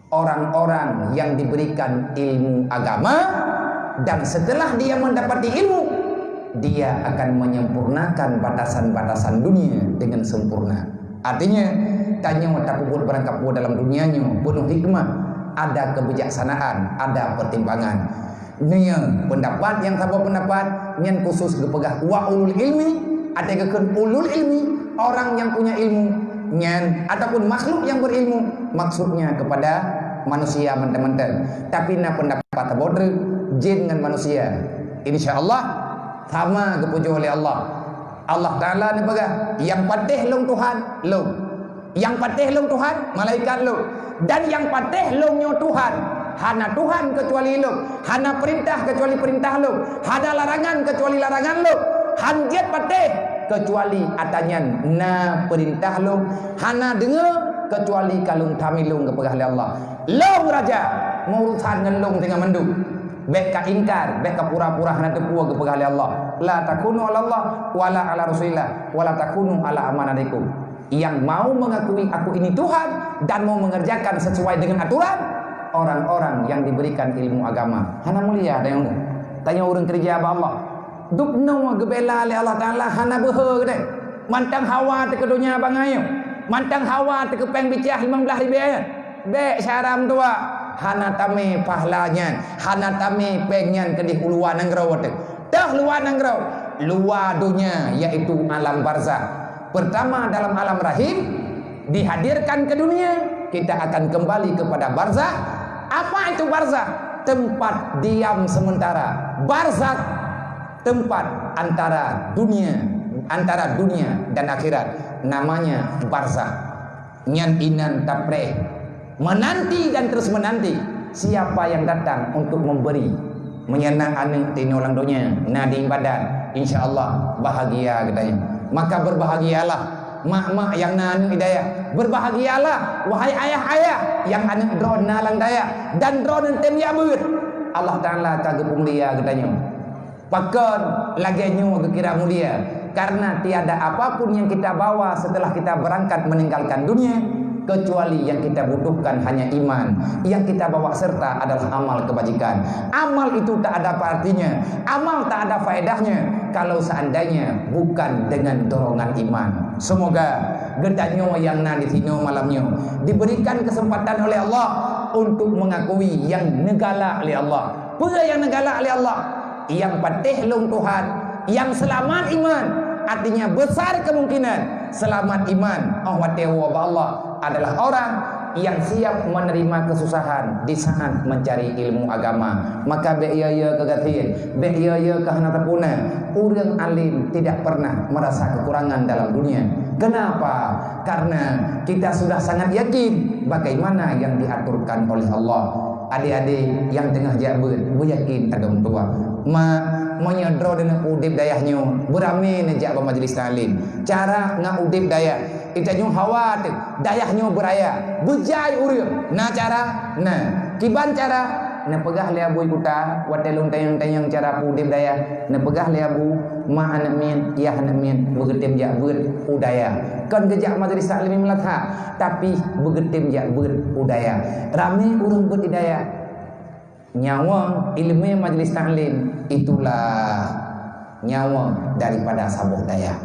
Orang-orang yang diberikan ilmu agama, dan setelah dia mendapati ilmu, dia akan menyempurnakan batasan-batasan dunia dengan sempurna. Artinya, tanyoe tapeubuet beurangkapeue dalam dunia nyoe peunoh hikmah, ada kebijaksanaan, ada pertimbangan. Nyoe pendapat nyang saboh pendapat nyan khusus geupeugah wa ulul ilmi, ada geukheun ulul ilmi, orang yang punya ilmu nyan ataupun makhluk yang berilmu, maksudnya kepada manusia mantong-mantong. Tapi na pendapat saboh treuk, jin ngon manusia, insya Allah sama geupujoe lé Allah. Allah Ta'ala neupeugah, "Nyang patéh lôn Tuhan, lôn. Nyang patéh lôn Tuhan, malaikat lôn. Dan nyang patéh lôn nyoe Tuhan. Hana Tuhan kecuali lôn. Hana peurintah kecuali peurintah lôn. Hana larangan kecuali larangan lôn. Han jeuet patéh kecuali ata nyan na peurintah lôn. Hana deungoe kecuali ka lôn tamilông," geupeugah lé Allah. "Lôn raja, meurusan ngon lôn singoh mandum. Bék ka ingkar, bék ka pura-pura hana teupeue," geupeugah lé Allah. "La takunu 'alallah, wala 'ala Rasulillah, wala takunu 'ala amanatikum." Yang mau mengakui aku ini Tuhan dan mau mengerjakan sesuai dengan aturan, orang-orang yang diberikan ilmu agama. Hana mulia, tanyoe, tanyoe ureuëng keureuja bak Allah. Dubnoe geubela lé Allah Ta'ala hana beuhe geude. Mantong hawa teuh keu donya bangai nyoe. Mantong hawa teuh keu péng bicah limong blaih ribèe nyan. Bék syara meutuwah, hana tamé pahala nyan, hana tamé péng nyan keudeh u luwa nanggroe teuh. Teuh luwa nanggroe, luwa donya, yaitu alam barzakh. Pertama dalam alam rahim, dihadirkan ke dunia, kita akan kembali kepada barzakh. Apa itu barzakh? Tempat diam sementara. Barzakh, tempat antara dunia, antara dunia dan akhirat. Namanya barzakh. Nyan inan tapreh, menanti dan terus menanti siapa yang datang untuk memberi. Meunyo na aneuëk tinoe lam donya, na di ibadat, insya Allah bahagia geutanyoe. Maka berbahagialah mak-mak nyang na aneuëk di dayah. Berbahagialah wahai ayah-ayah nyang aneuëk droe na lam dayah dan droe neutem jak beuet. Allah Ta'ala ka geupeumulia geutanyoe. Pakon lagée nyoe geukira mulia? Karena tiada apapun yang kita bawa setelah kita berangkat meninggalkan dunia, kecuali yang kita butuhkan hanya iman. Yang kita bawa serta adalah amal kebajikan. Amal itu tak ada apa artinya. Amal tak ada faedahnya kalau seandainya bukan dengan dorongan iman. Semoga geutanyoe nyang na di sinoe malam nyoe diberikan kesempatan oleh Allah untuk mengakui yang neugalak lé Allah. Peue nyang neugalak lé Allah? Nyang patéh lôn Tuhan, nyang seulamat iman, artinya besar kemungkinan seulamat iman óh watée woe bak Allah adalah orang yang siap menerima kesusahan di saat mencari ilmu agama. Maka bék yo-yo keu gasien, bék yo-yo keu hana teupuna. Ureuëng alim tidak pernah merasa kekurangan dalam dunia. Kenapa? Karena kita sudah sangat yakin bagaimana yang diaturkan oleh Allah. Adik-adik nyang teungoh jak beuet, beuyakin agam tuha. Mak, meunyoe droeneuh udeb dayah nyoe, beuramé neujak bak majlis taklim. Cara ngon udeb dayah, geutanyoe hawa teuh, dayah nyoe beuraya, beujai ureuëng. Na cara? Na. Kiban cara? Neupeugah lé Abu Kuta, watée lôn tanyong-tanyong cara peudeb dayah, neupeugah lé Abu, ma aneuk miet, yah aneuk miet, beugeutem jak beuet u dayah. Kon geujak majelis taklim meulathak, tapi beugeutem jak beuet u dayah. Ramé ureuëng beuet di dayah. Nyawöng ileumé majelis taklim, itulah nyawöng daripada saboh dayah.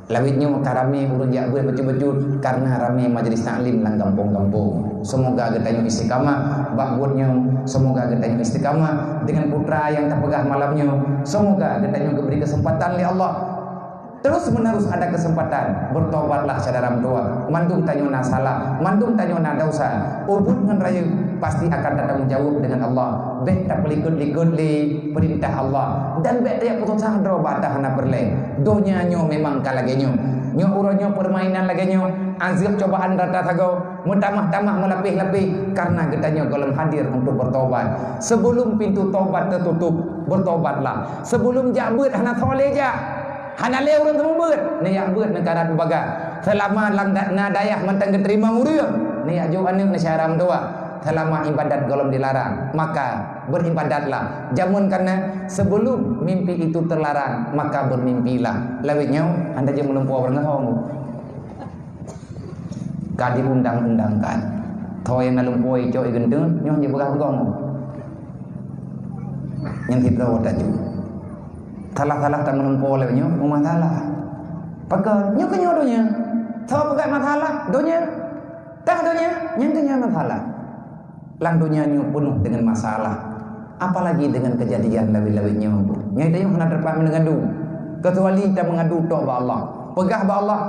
Lawét nyoe ka ramé ureuëng jak beuet bacut-bacut kareuna ramé majelis taklim lam gampông-gampông. Seumoga geutanyoe istiqamah bak buet nyoe. Seumoga geutanyoe istiqamah deungon putra nyang tapeugah malam nyoe. Seumoga geutanyoe geubri keuseumpatan lé Allah. Terus-menerus ada keuseumpatan, beutobatlah syedara meutuwah. Mandum tanyoe na salah, mandum tanyoe na desya. Ubit ngon rayeuk pasti akan tatanggung jaweueb deungon Allah. Bék tapeulikot-likot lé peurintah Allah dan bék tajak peususah droe bak ata hana peureulée. Donya nyoe memang ka lagée nyoe. Nyoe uroe nyoe peurmainan lagée nyoe, azeub cobaan rata sagoe, meutamah-tamah meulapéh-lapéh kareuna geutanyoe gohlom hadir untuk beutobat. Sebelum pintu tobat teututup, beutobatlah. Sebelum jak beuet hana soe lé jak. Hana lé ureuëng seumeubeuet, neujak beuet neukarat bubagaih. Seulama lam da-, na dayah mantong geuteurimong ureuëng, neujak jok aneuëk neusyedara meutuwah. Seulama ibadat gohlom dilarang, maka beuribadatlah. Jameun kana sebelum mimpi itu terlarang, maka bermimpilah. Lawét nyoe, anda jangan meulumpoe beureugoe. Ka diundang-undangkan. Tho nyang na lumpoe icok igeunteun, nyoe jipeugah peugong. Nyang sidroe taju. Salah-salah tameulumpoe lé nyoe, meumasalah. Pakon? Nyoe keuh nyoe donya. Tho peugah masalah, donya. Tah donya, nyang keuh nyoe masalah. Lam donya nyoe peunoh deungon masalah, apalagi deungon keujadian lawét-lawét nyoe. Nyang tanyoe hana teupah meungeundu. Keucuali tameungadu tok bak Allah. Peugah bak Allah,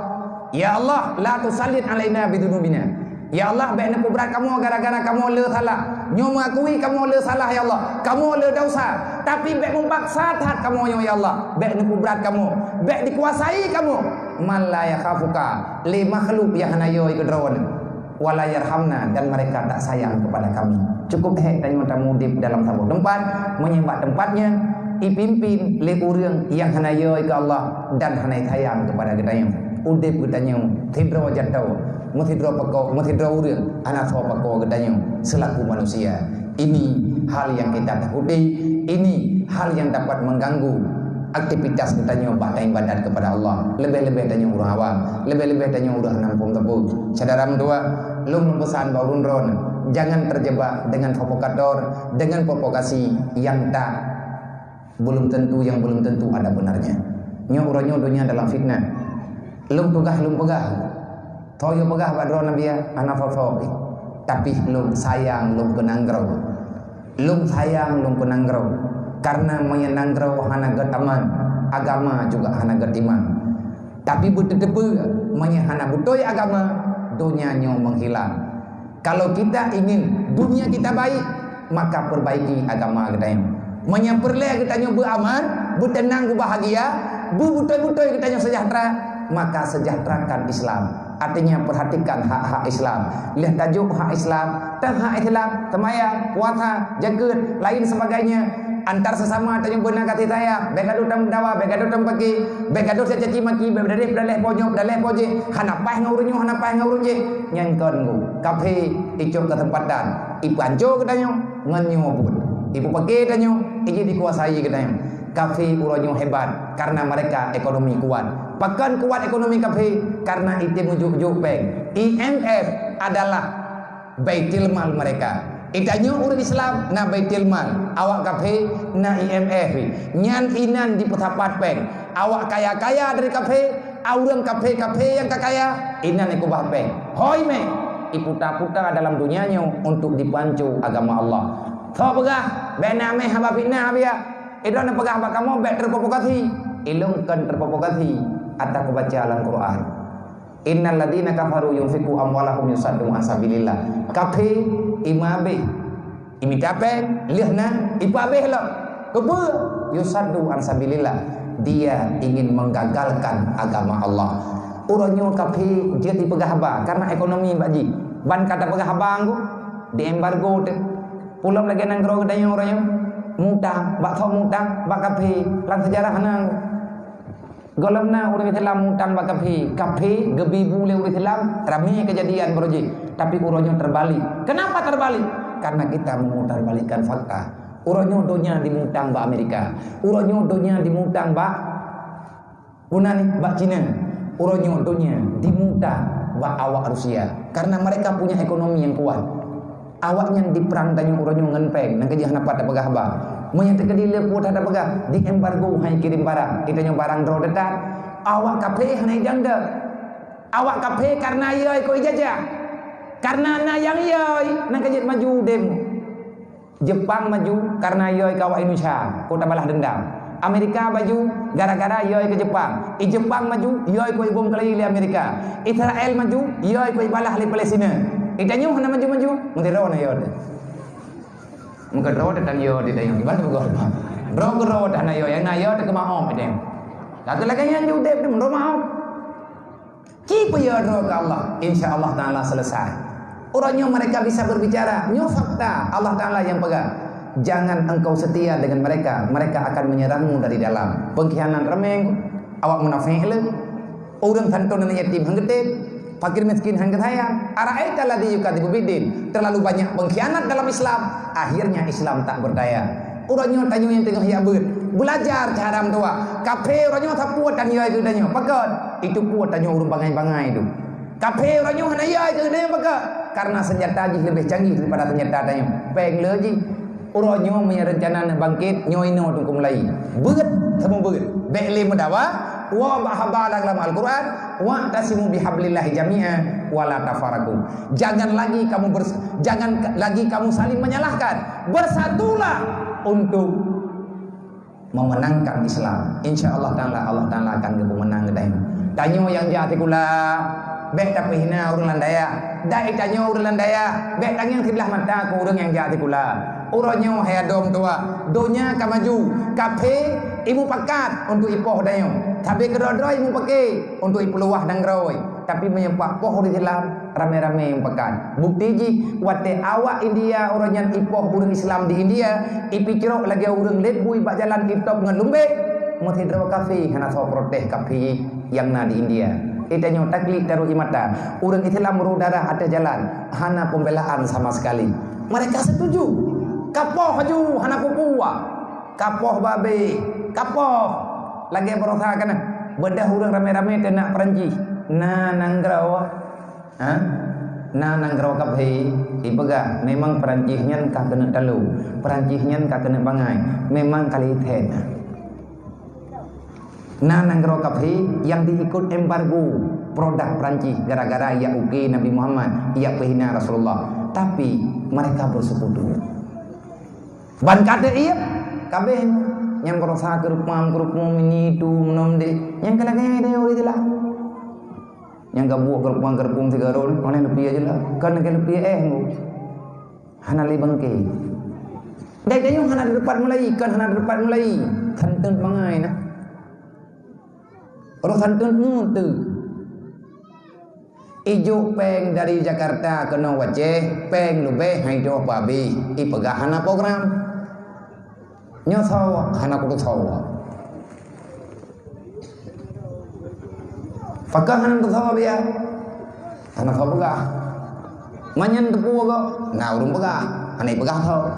"Ya Allah, la tusallit alaina bidzunubina." Ya Allah, bék neupeubrat kamoe gara-gara kamoe le salah. Nyoe meuakui kamoe le salah, ya Allah. Kamoe le desya. Tapi bék meupaksa that kamoe nyoe, ya Allah. Bék neupeubrat kamoe. Bék dikuasai kamoe. Man la yakhafuka, lé makhluk nyang hana yo keu Droeneuh. Wala yarhamna, dan mereka tak sayang kepada kami. Cukup hék tanyoe tameudeb dalam saboh teumpat, meunyoe bak teumpat nyan ipimpin lé ureuëng nyang hana yo keu Allah dan hana sayang kepada geutanyoe. Udeb geutanyoe sidroe jaroe, meusidroe pakon, meusidroe ureuëng hana soe pakon geutanyoe seulaku manusia. Ini hal yang kita takuti, ini hal yang dapat mengganggu aktivitas geutanyoe bak taibadat kepada Allah, leubeh-leubeh tanyoe ureuëng awam, leubeh-leubeh tanyoe ureuëng hana muphom sapeue. Syedara meutuwah, lôn meupeusan bak ulôn droeneuh, jangan terjebak dengan provokator, dengan provokasi yang tak, belum tentu, yang belum tentu ada benarnya. Nyoe uroe nyoe donya dalam fitnah. Lôn tugaih lôn peugah, tho yo peugah bak droeneuh biya, hana soe-soe pih. Tapi lôn sayang lôn keu nanggroe. Lôn sayang lôn keu nanggroe, kareuna meunyoe nanggroe hana gét aman, agama juga hana gét iman. Tapi beuteuteupeue, meunyoe hana beutôi agama, donya nyoe menghilang. Kalau kita ingin dunia kita baik, maka perbaiki agama geutanyoe. Meunyoe peureulée geutanyoe beuaman, beuteunang, beubahagia, beubeutôi-beutôi geutanyoe sejahtera, maka sejahterakan Islam. Artinya, perhatikan hak-hak Islam. Lheueh tajok hak Islam, teuh hak Islam, seumayang, puasa, jakeuet, lain sebagainya. Antar sesama tanyoe beuna kasih sayang, bék gadoh tameudawa, bék gadoh tameupaki, bék gadoh caci maki, bék daleh-daleh pojok, daleh pojek, hana paih ngon ureuëng nyoe, hana paih ngon ureuëng jih. Nyan kon ngon kafé icok keuseumpatan, ipanco geutanyoe ngon nyoe buet. Ipeupaké tanyoe, ijih dikuasai geutanyoe. Kafé uroe nyoe hebat karena mereka ekonomi kuat. Pakon kuat ekonomi kafé? Karena item jok-jok péng. I M F adalah Baitul Mal mereka. Geutanyoe ureuëng Islam na Baitul Mal, awak kafé na I M F. Nyan inan jipeusapat péng. Awak kaya-kaya dari kafé, ureuëng kafé-kafé nyang ka kaya, inan jikeubah péng. Hôi meh, iputa-puta dalam dunia nyoe untuk dipanco agama Allah. Soe peugah, bék na meh haba fitnah biya. Idong na peugah bak kamoe bék terprovokasi. Ilôn kon terprovokasi, ata kubaca lam Quran. Innal ladzina kafaru yunfiqu amwalahum yusaddu an sabilillah. Kafé ima abéh, imita péng, lheueh na ipeuabéh lom. Keupeue? Yusaddu an sabilillah. Dia ingin menggagalkan agama Allah. Uroe nyoe kafé jeuet ipeugah haba karena ekonomi bak jih. Ban ka tapeugah haba ngon di embargo teuh. Pulom lagée nanggroe geutanyoe uroe nyoe. Mutang, bak soe mutang, bak kafé, lam sejarah na ngon. Gohlom na ureuëng Islam mutang bak kafé, kafé geubi bu lé ureuëng Islam, ramé keujadian baroe jih. Tapi uroe nyoe terbalik. Kenapa terbalik? Karena kita memutarbalikkan fakta. Uroe nyoe donya dimutang bak Amerika. Uroe nyoe donya dimutang bak, puna ni, bak Cina. Uroe nyoe donya dimutang bak awak Rusia. Karena mereka punya ekonomi yang kuat. Awaknyan diperang tanyoe uroe nyoe ngon péng, nyang keujeuh hana pat tapeugah haba. Meunyo teukeudi le peue that tapeugah, di embargo hai kirim barang. Geutanyoe barang droe teutab. Awak kaphé hana idang deuh. Awak kaphé karena yoi keu ijajah. Karena na nyang yoi, nyang ka jeuet maju dem. Jepang maju karena yoi keu awak Indonesia, keu tabalah dendam. Amerika maju gara-gara yoi keu Jepang. I Jepang maju yoi keu ibong keulayi lé Amerika. Israel maju yoi keu ibalah lé Palestina. Geutanyoe hana maju-maju, meusidroe na yoi. Meukeudroe teuh tan yoi di tanyoe. Iban beugol. Droe keudroe teuh na yoi, nyang na yoi teuh keumaoh ideng. Lagèe-lagèe nyan udeb teuh meunurot maoh. Ci peue yoi droe keu Allah, insya Allah Taala selesai. Uroe nyoe mereka bisa berbicara, nyoe fakta Allah Taala yang peugah. Jangan engkau setia dengan mereka, mereka akan menyerangmu dari dalam. Pengkhianat ramé, awak munafék le. Ureuëng santôn aneuk yatim han geutem, fakir miskin han geusayang. Ara'aita alladzi yukadzibu biddin. Terlalu banyak pengkhianat dalam Islam, akhirnya Islam tak berdaya. Uroe nyoe tanyoe nyang teungoh jak beuet, beulajar cara meutuwah. Kaphé uroe nyoe sapeue tan yoi keu tanyoe, pakon? Itu peue tanyoe ureuëng bangai-bangai tu. Kaphé uroe nyoe hana yoi keu tanyoe, pakon? Karena senjata jih leubeh canggih daripada senjata tanyoe. Péng le jih. Uroe nyoe meunyo reuncana neubangkét, nyoe inoe Teungku Meulayi. Beuet, teuma beuet. Bék lé meudawa, woe bak haba lam, lam Al-Quran, "Wa'tasimu bihablillahi jami'a wa la tafarraqu." Jangan lagi kamu bers-, jangan ka-, lagi kamu saling menyalahkan. Bersatulah untuk memenangkan Islam. Insya Allah Taala, Allah Taala akan geupeumeunang geutanyoe. Tanyoe nyang jak sikula, bék tapeuhina ureuëng lam dayah. Dai tanyoe ureuëng lam dayah, bék tangieng siblah mata keu ureuëng nyang jak sikula. Uroe nyoe hai adoe meutuwah, donya ka maju, kaphé imupakat untuk ipoh tanyoe. Sabé keudroe-droe imupake untuk ipeuluwah nanggroe. Tapi meunyoe bak poh ureuëng Islam, ramé-ramé nyang pakat. Bukti jih, watée awak India uroe nyan ipoh ureuëng Islam di India, ipicrok lagée ureuëng lét bui bak jalan itôb ngon lumbek, meusidroe kafé hana soe protes kafé nyang na di India. Geutanyoe taklid taruh ie mata, ureuëng Islam meurô darah ateueh jalan, hana pembelaan sama sekali. Mereka setuju. Kapoh laju hana peue-peue. Kapoh babeh, kapoh. Lagée baroesa kana, beudôh ureuëng ramé-ramé teunak Perancis. Na nanggroe, ha? Na nanggroe kafé, ipeugah, memang Perancis nyan ka keuneuk talo, Perancis nyan ka keuneuk bangai, memang ka lheueh that. Na nanggroe kafé nyang diikot embargo produk Perancis gara-gara ijak uke Nabi Muhammad, ijak peuhina Rasulullah. Tapi mereka bersekutu. Ban ka teuieb, kabeh nyang baroesa keureupam-keureupum ini itu meunan deh. Nyang ka lagée deh ureuëng Islam. Nyang ka buet keureupam-keureupum sigoe rot, hana lupie jih lah. Kan lagée lupie éh nggu. Hana lé bangke. Dai tanyoe hana deupat mulai, kan hana deupat mulai. Santun bangai nah. Roh santun ngeut teuh. Ijok péng dari Jakarta keunoe u Aceh, péng leubeh hai doh peuabéh, ipeugah hana program. Nyoe soe hana kupeue soe. Pakon hana teusoe biya? Hana soe peugah. Manyan teupeu gob, na ureuëng peugah, hana ipeugah soe.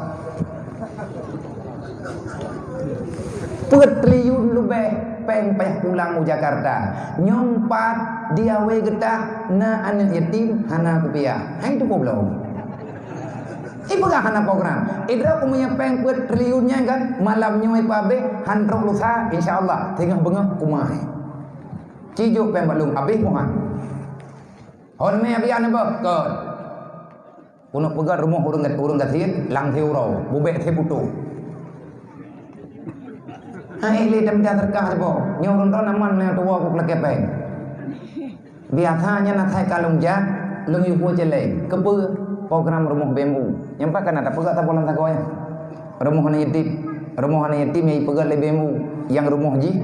Peuet triliun leubeh péng payah pulang u Jakarta. Nyoe pat di Awe geutah na aneuëk yatim hana kupiah. Hai tu goblok. Ipeugah hana program. Idroe peumeunyang péng peuet triliun nyan kan, malam nyoe ipabeh, han trok lusa, insya Allah, teungoh beungoh kumai. Cijok péng bak lôn, abeh muhan. Hon mé abian beuh, kon. Keuneuk peugöt rumoh ureuëng, ureuëng gasien, lam siuroe, bubek sibutoe. Hai lé tamita teuka sibo, nyoe ureuëng droe naman nyang tuwoe ku lakée péng. Biasa nyan asai ka lôn jak, lôn yue buet jeleng. Keupeue program rumoh B M U? Nyang pat kana tapeugah saboh lam sagoe nyan. Rumoh aneuk yatim, rumoh aneuk yatim nyang ipeugah lé B M U, nyang rumoh jih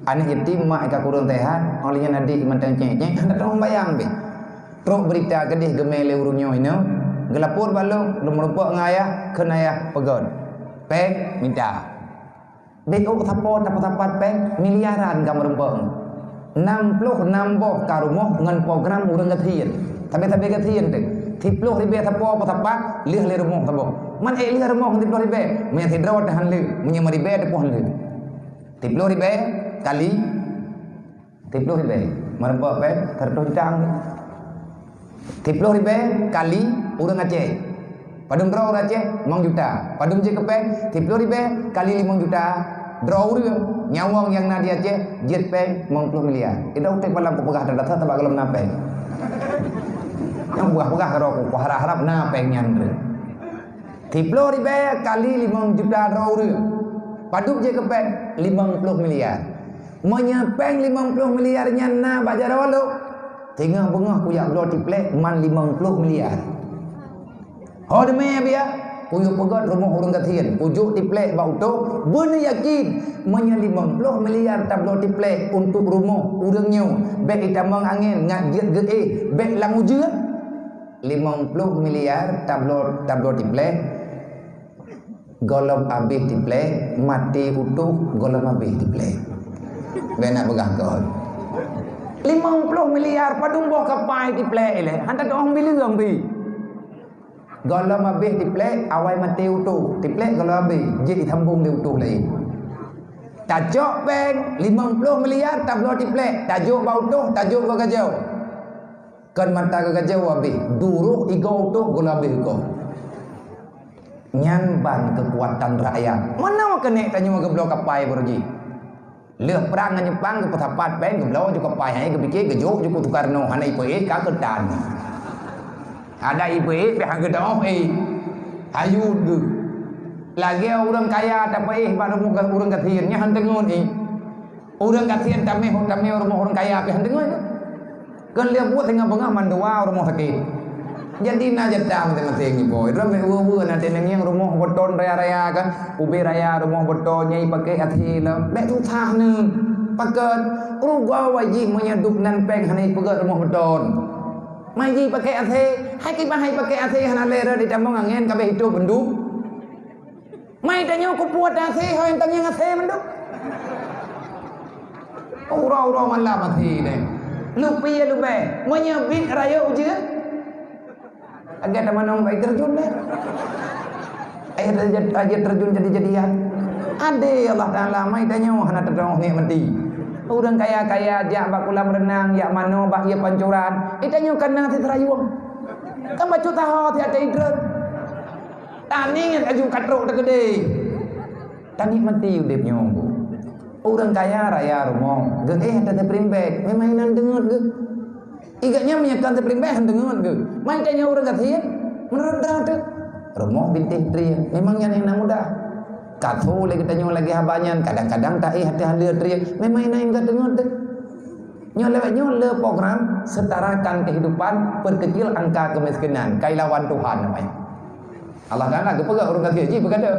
aneuk yatim mak ka kureueng sehat, óh lheueh nyan adik mantong cék-cék, hana teurimong bayang beh. Trok beurita keudeh geumé lé ureuëng nyoe inoe, geulapor bak lôn, lôn meurumpok ngon ayah, kheun ayah peugöt. Péng mita. Bék ôk sapo tapat-tapat péng, miliaran ka meurumpok. Nam ploh nam boh ka rumoh ngon program ureuëng gasien. Sabe-sabe gasien teuh. Siploh ribèe sapo peusapat, lheueh lé rumoh saboh. Man ék lheueh rumoh ngon siploh ribèe? Meunyo sidroe teuh han lheueh, meunyo meuribèe teuh pih han lheueh. Siploh ribèe kali siploh ribèe, meureumpok péng seratus juta. Siploh ribèe kali ureueng Aceh. Padum droe ureueng Aceh? Limong juta. Padum jeuet keu péng? Siploh ribèe kali limong juta. Droe ureueng, nyawöng nyang na di Aceh jeuet péng limong ploh miliar. Idong utek malam kupeugah that-that sabab gohlom na péng. Nyang peugah-peugah keudroe ku, kuharap-harap na péng nyan droe. Siploh ribèe kali limong juta droe ureueng. Padum jeuet keu péng? Limong ploh miliar. Meunyo péng limong ploh miliar nyan na bak jaroe lôn, singoh beungoh kujak bloe triplek man limong ploh miliar. Ho deungoe biya, kuyue peugöt rumoh ureueng gasien, kujok triplek bak utôh, beuneuyakin meunyo limong ploh miliar tabloe triplek untuk rumoh ureueng nyoe, bèk itamong angén ngat jeuet geuéh, bèk lam ujeuen. Limong ploh miliar tabloe, tabloe triplek, gohlom abéh triplek, maté utôh gohlom abéh triplek. Bèk na peugah kon. Limong ploh miliar padum boh kapai triplek ilèe, han tatu'oh bileung pih. Gohlom abéh triplek, awai maté utôh, triplek gohlom abéh, jeuet jisambong lé utôh laén. Tacok péng limong ploh miliar tabloe triplek, tajok bak utôh, tajok bak gajoe. Kon mata geugajoe abéh, duroh igoe utôh gohlom abéh igoe. Nyan ban keukuatan rakyat. Meunoe keuneuk tanyoe geubloe kapai baroe jih. Lheueh prang ngon Jeupang geupeusapat péng geubloe ju kapai, hai geupike geujok ju keu Sukarno, hana ipeuék ka keutan. Ada ipeuék pih han geuteu'oh ék. Hayut geuh. Lagèe ureueng kaya tapeuék bak rumoh ureueng gasien, nyan han teungeut ék. Ureueng gasien tamèh, tamèh rumoh ureueng kaya pih han teungeut. Kon lheueh buet singoh beungoh mandua rumoh sakét. Jadi na jatah maséng-maséng iboh. Droe bèk weue-weue na teuneuk ngieng rumoh beuton raya-raya kan. Ubé raya rumoh beuton nyang ipakèk até lom. Bèk susah neuh. Pakon rugoe wajéb meunyo duek nan péng hana ipeugöt rumoh beuton. Mai jipakèk até, hai kiban hai pakèk até hana lé rot itamong angén ka abéh itôb beundum. Mai tanyoe kupuet até, hôi tangieng até mandum. Uroe-uroe malam até deh. Lupie lubèe, meunyo bit rayeuk ujeuen. Agak tamanong bak terjun deh. Air terjun, air terjun jadi-jadian. Adé Allah Taala, mai tanyoe hana teudoh nikmati. Ureueng kaya-kaya jak bak kolam renang, jak manoe bak ié pancuran. Eh, tanyoe kana sit rayueng. Kan bacut taho sit até idrot. Taniet laju ka trok teukeudeh. Tanikmati udép nyoe. Ureueng kaya raya rumoh, geuéh ata teuprimbet, memang inan deungeut geuh. Igak nyan meunyo kon teuprimbet han deungeut geuh. Mai tanyoe ureueng gasien, meunurot droe teuh, rumoh bintéh trieng, memang nyan nyang na mudah. Ka tho lé geutanyoe lagèe haba nyan, kadang-kadang taéh ata haleue trieng, memang inan ingat deungeut deuh. Nyoe lewat nyoe le program setarakan kehidupan, perkecil angka kemiskinan, kailawan Tuhan namanya. Allah Taala geupeugah ureueng gasien jih beugada.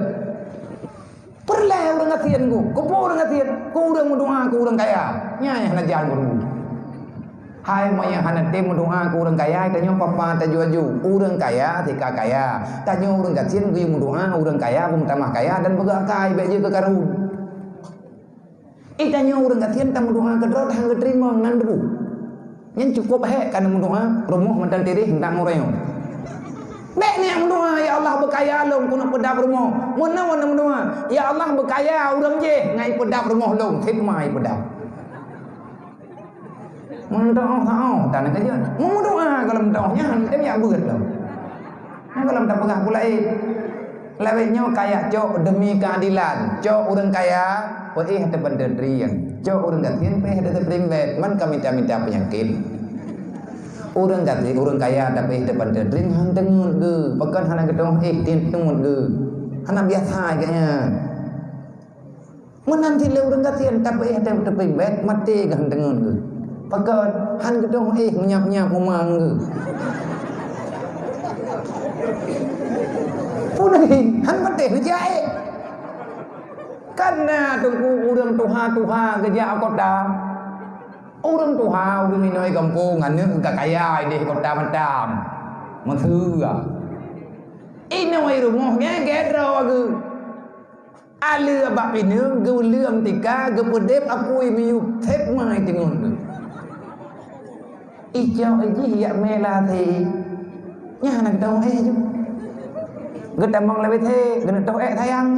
Peureulèe ureueng gasien ku, keupeue ureueng gasien? Keu ureueng meudoa keu ureueng kaya. Nyan nyang hana jan guru. Hai meunyo hana tem meudoa keu ureueng kaya, tanyoe papa taju-aju. Ureueng kaya tika kaya. Tanyoe ureueng gasien geuyue meudoa ureueng kaya beumeutamah kaya dan beugöt akai bèk jeuet keu karun. Eh, tanyoe ureueng gasien tameudoa keudroe han geuteurimong nan debu. Nyan cukôp hék ka neumeudoa, rumoh mantong tireh, ndak ngureueng. Bèk niat meudoa, "Ya Allah, beukaya lôn, keuneuk peudap rumoh." Meunoe neumeudoa, "Ya Allah, beukaya ureueng jéh, ngai peudap rumoh lôn, sit ma ipeudap." Meudoa saôh, tan keujeuet. Meumeudoa gohlom doh nyan, tem jak beuet lom. Nyan gohlom tapeugah pula éh. Lawét nyoe kaya cok demi keadilan. Cok ureueng kaya, peuéh teupeunteut trieng. Cok ureueng gasien, peuéh teuprimbet. Man ka mita-mita peunyakét. Ureueng gasien, ureueng kaya tapeuéh teupeunteut trieng, han teungeut geuh. Pakon hana geutueng éh, teungeut geuh. Hana biasa geuh nyan. Meunan cit lé ureueng gasien tapeuéh teuprimbet, maté geuh han teungeut geuh. Pakon han geutueng éh, meunyap-nyap mumang geuh. Peue lagèe han maté neucaya éh. Kana teungku ureueng tuha-tuha geujak kota. Ureueng tuha, ureueng inong gampông, aneuk ka kaya idéh kota Batam. Meuseu. Inong rumoh gét-gét droe geuh. Aleue bak pineung, geuleueng tika, geupeudeb apui miyueb, sép mai teungeut geuh. Icok jih yak mé lasé. Nyan hana geutamong éh ju. Geutamong lé WC, geuneuk toh ék sayang.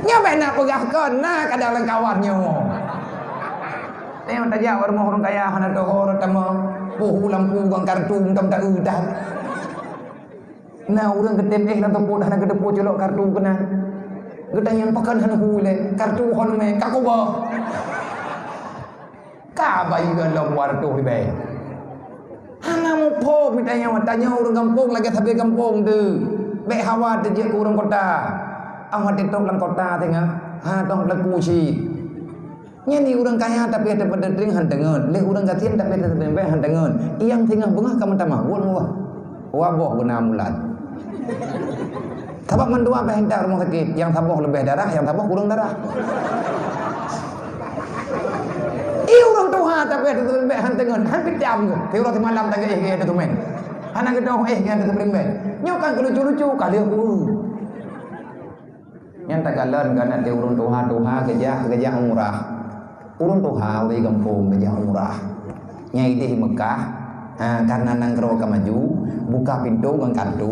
Nyoe bèk na peugah kon, na kadang lam kawan nyoe. Tengok tajak bak rumoh ureueng kaya hana toho rot tamong, poh lampu ngon kartu mantong ta-eu that. Na ureueng geutem éh lam teupot hana geuteupeue culok kartu keunan. Geutanyong pakon hana hu lé, kartu hon mé, ka kuboh. Ka bayeue lom dua reutôh ribèe. Hana muphom tanyoe, tanyoe ureueng gampông lagèe sabe gampông teuh. Bèk hawa teujeuet keu ureueng kota. Awak teutôp lam kota teungoh, hana tong peulaku cit. Nyan di ureueng kaya tapi ada pada teuring han teungeut, lé ureueng gasien tapi ada pada han teungeut. Nyang teungoh beungoh ka meutamah, buet meuwah. Waboh beuna mulan. Sabab mandua bèh intat rumoh sakét, nyang saboh leubeh darah, nyang saboh kurang darah. Ih, ureueng tuha tapi ada pada han teungeut, han pitam ke. Tiwroh semalam tak éh ke ada tumen. Hana geutôh éh ke ada tumen. Nyoe kan keu lucu-lucu, ka lheueh ureueng. Nyan takalon keunan di ureueng tuha-tuha geujak, geujak umrah. Ureueng tuha ureueng gampông geujak umrah. Nyang idéh Mekah, ha, karena nanggroe ka maju, buka pintoe ngon kartu.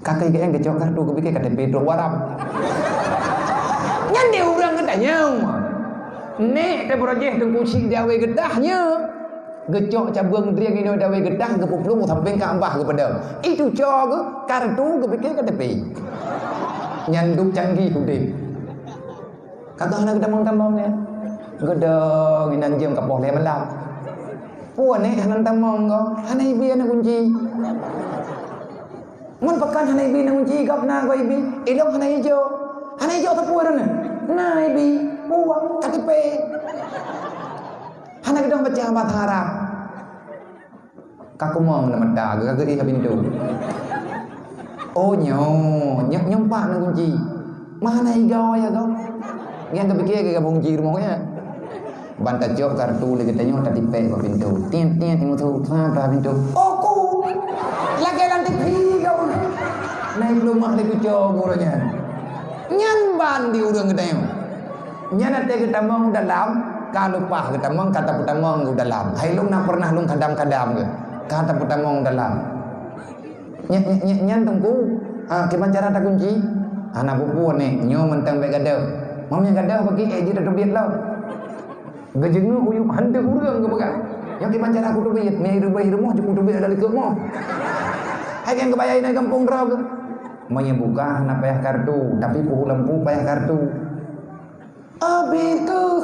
Ka keuh geucok kartu geupike K T P trok u Arab. Nyan di ureueng geutanyong. Nek teupeurojeh teungku chik di awé geutah nyoe. Geucok cabeueng drieng inoe dawé geutah, geupeuplung sampéng Ka'bah geupeudong. Itu cok geuh, kartu geupike K T P. Nyan duek canggih udeb. Ka keuh hana geutamong-tamong nyan. Geudong inan jeuem ka poh lhèe malam. Peue nèk hana tamong goh, hana ibi hana kunci. Ngon pakon hana ibi na kunci, gob na gob ibi, ilong hana ijok. Hana ijok sapeue droeneuh? Na ibi, uang, K T P. Hana geudong baca bahasa Arab. Ka kumong na mata, ka geuéh pintoe. Oh, nyoe, nyoe, nyoe pat na kunci. Mana igoe ya kau? Nyang geupiké keu gabong ji rumoh nyan. Ban tacok kartu lé geutanyoe tatipék bak pintoe. Tiet, tiet, tiet, tiet, tiet, pintoe. Oh, ku! Lagèe lam T V kau. Nai peulumah lé kuco guru nyan. Nyan ban di ureueng geutanyoe. Nyan até geutamong u dalam, ka leupah geutamong, ka tapeutamong u dalam. Hai lôn na pernah lôn kadam-kadam geuh. Ka tapeutamong u dalam. Nyan, nyan, nyan, nyan teungku, ah, kiban cara takunci? Hana peue-peue nèk, nyoe mantong bèk gadôh. Meunyo gadôh bagi éh jih tateubiet lom. Geujeungeuk uyueb han deuh ureueng geupeugah. Nyoe kiban cara kuteubiet, mé rubah rumoh jeuet kuteubiet dari likot moh. Hai nyang geubaya inan gampông droe geuh. Meunyo buka hana payah kartu, tapi peue lampu payah kartu. Abi keuh.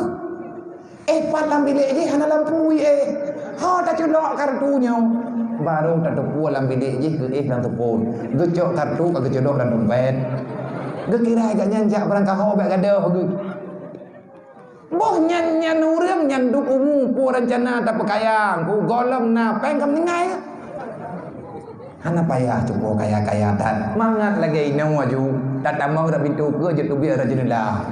Éh, pat lam bilék jih hana lampu, éh. Ho taculok kartu nyoe. Barô tateupeue lam bilék jih geuéh lam teupon. Geucok kartu ka geuculok lam dompet. Geukira gobnyan jak barangkaho bèk gadôh geuh. Boh nyan, nyan ureueng nyan duek umu peue rencana tapeukaya, ku gohlom na péng ka meuninggai. Hana payah cuba kaya-kaya that. Mangat lagèe inoe aju, tatamong rot pintoe keue jeuet teubiet rot jeuneulah.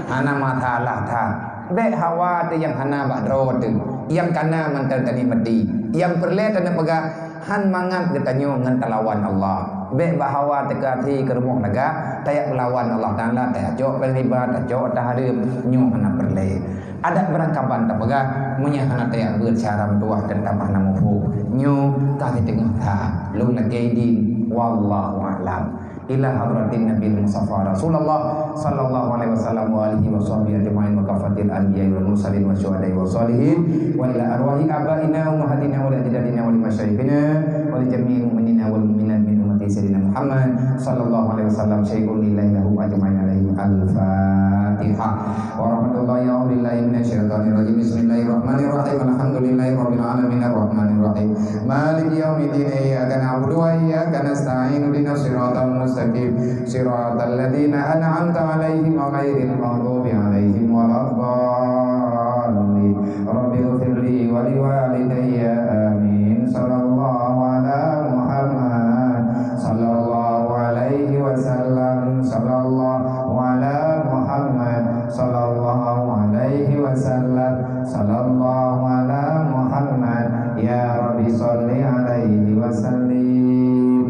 Hana masalah that. Bèk hawa teuh nyang hana bak droe teuh. Nyang kana mantong tanikmati. Nyang peureulèe taneuk peugah, han mangat geutanyoe ngon talawan Allah. Bèk bak hawa teuka até keu rumoh lagak, tajak peulawan Allah Taala, tajak cok péng riba, tajak cok harta hareuem, nyoe hana peureulèe. Adak beurangkaban tapeugah, meunyo hana tajak beuet syedara meutuwah teutamah na muphom. Nyoe ka siteungoh that, lôn lakèe idin, wallahu a'lam. Ila hadratin Nabil Mustafa Rasulullah sallallahu alaihi wasallam wa alihi wa sahbihi ajma'in wa kafatil anbiya wal mursalin wa syuhada wa salihin wa ila arwahi abaina wa ummahatina wa li ajdadina wa li masyayikhina wa li jami'il mu'minina wal mu'minat min ummati Sayyidina Muhammad sallallahu alaihi wasallam syai'un lillahi lahum ajma'in alaihi al-Fatihah. Wa rahmatullahi, a'udzu billahi minasyaitonir rajim. Bismillahirrahmanirrahim. Alhamdulillahi rabbil alamin, arrahmanir rahim. Maliki yaumiddin. Iyyaka na'budu wa iyyaka nasta'in. Ihdinas siratal mustaqim. Siratal ladzina an'amta 'alaihim ghairil maghdubi 'alaihim waladdallin. Rabbighfirli wa liwalidayya. Amin. Sallallahu ala Muhammad. Sallallahu alaihi wasallam. Sallallahu ala Muhammad. Sallallahu alaihi wasallam. Sallallahu ala Muhammad. Ya Rabbi, shalli alaihi wa sallim.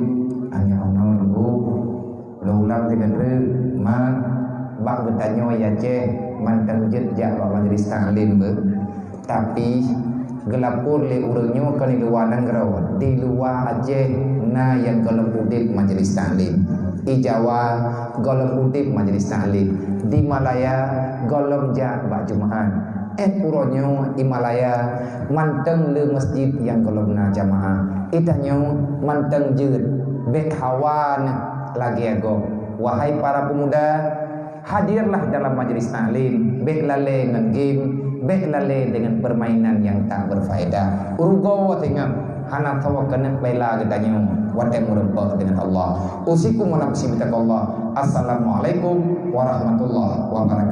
Hanya unoe dulu. Lôn ulang sigoe treuk, mak, bak geutanyoe di Aceh, mantong jeuet jak bak majelis taklim beuh. Tapi, Geulapor lé ureuëng nyoe keu di luwa nanggroe, di luwa Aceh na nyang gohlom udeb majlis taklim. Di Jawa gohlom udeb majlis taklim. Di Malaya gohlom jak bak Jumaat. Eh, uroe nyoe di Malaya mantong le masjid nyang gohlom na jamaah. Di tanyoe mantong jeuet, bék hawa neuh lagée gob. Wahai para pemuda, hadirlah dalam majlis taklim, bék lalée ngon game, bék lalée dengan permainan yang tak berfaedah. Rugoe watée ngon hana tho keuneuk bela geutanyoe watée meureumpok dengan Allah. Usikum wa nafsi bitaqwallah. Assalamualaikum warahmatullahi wabarakatuh.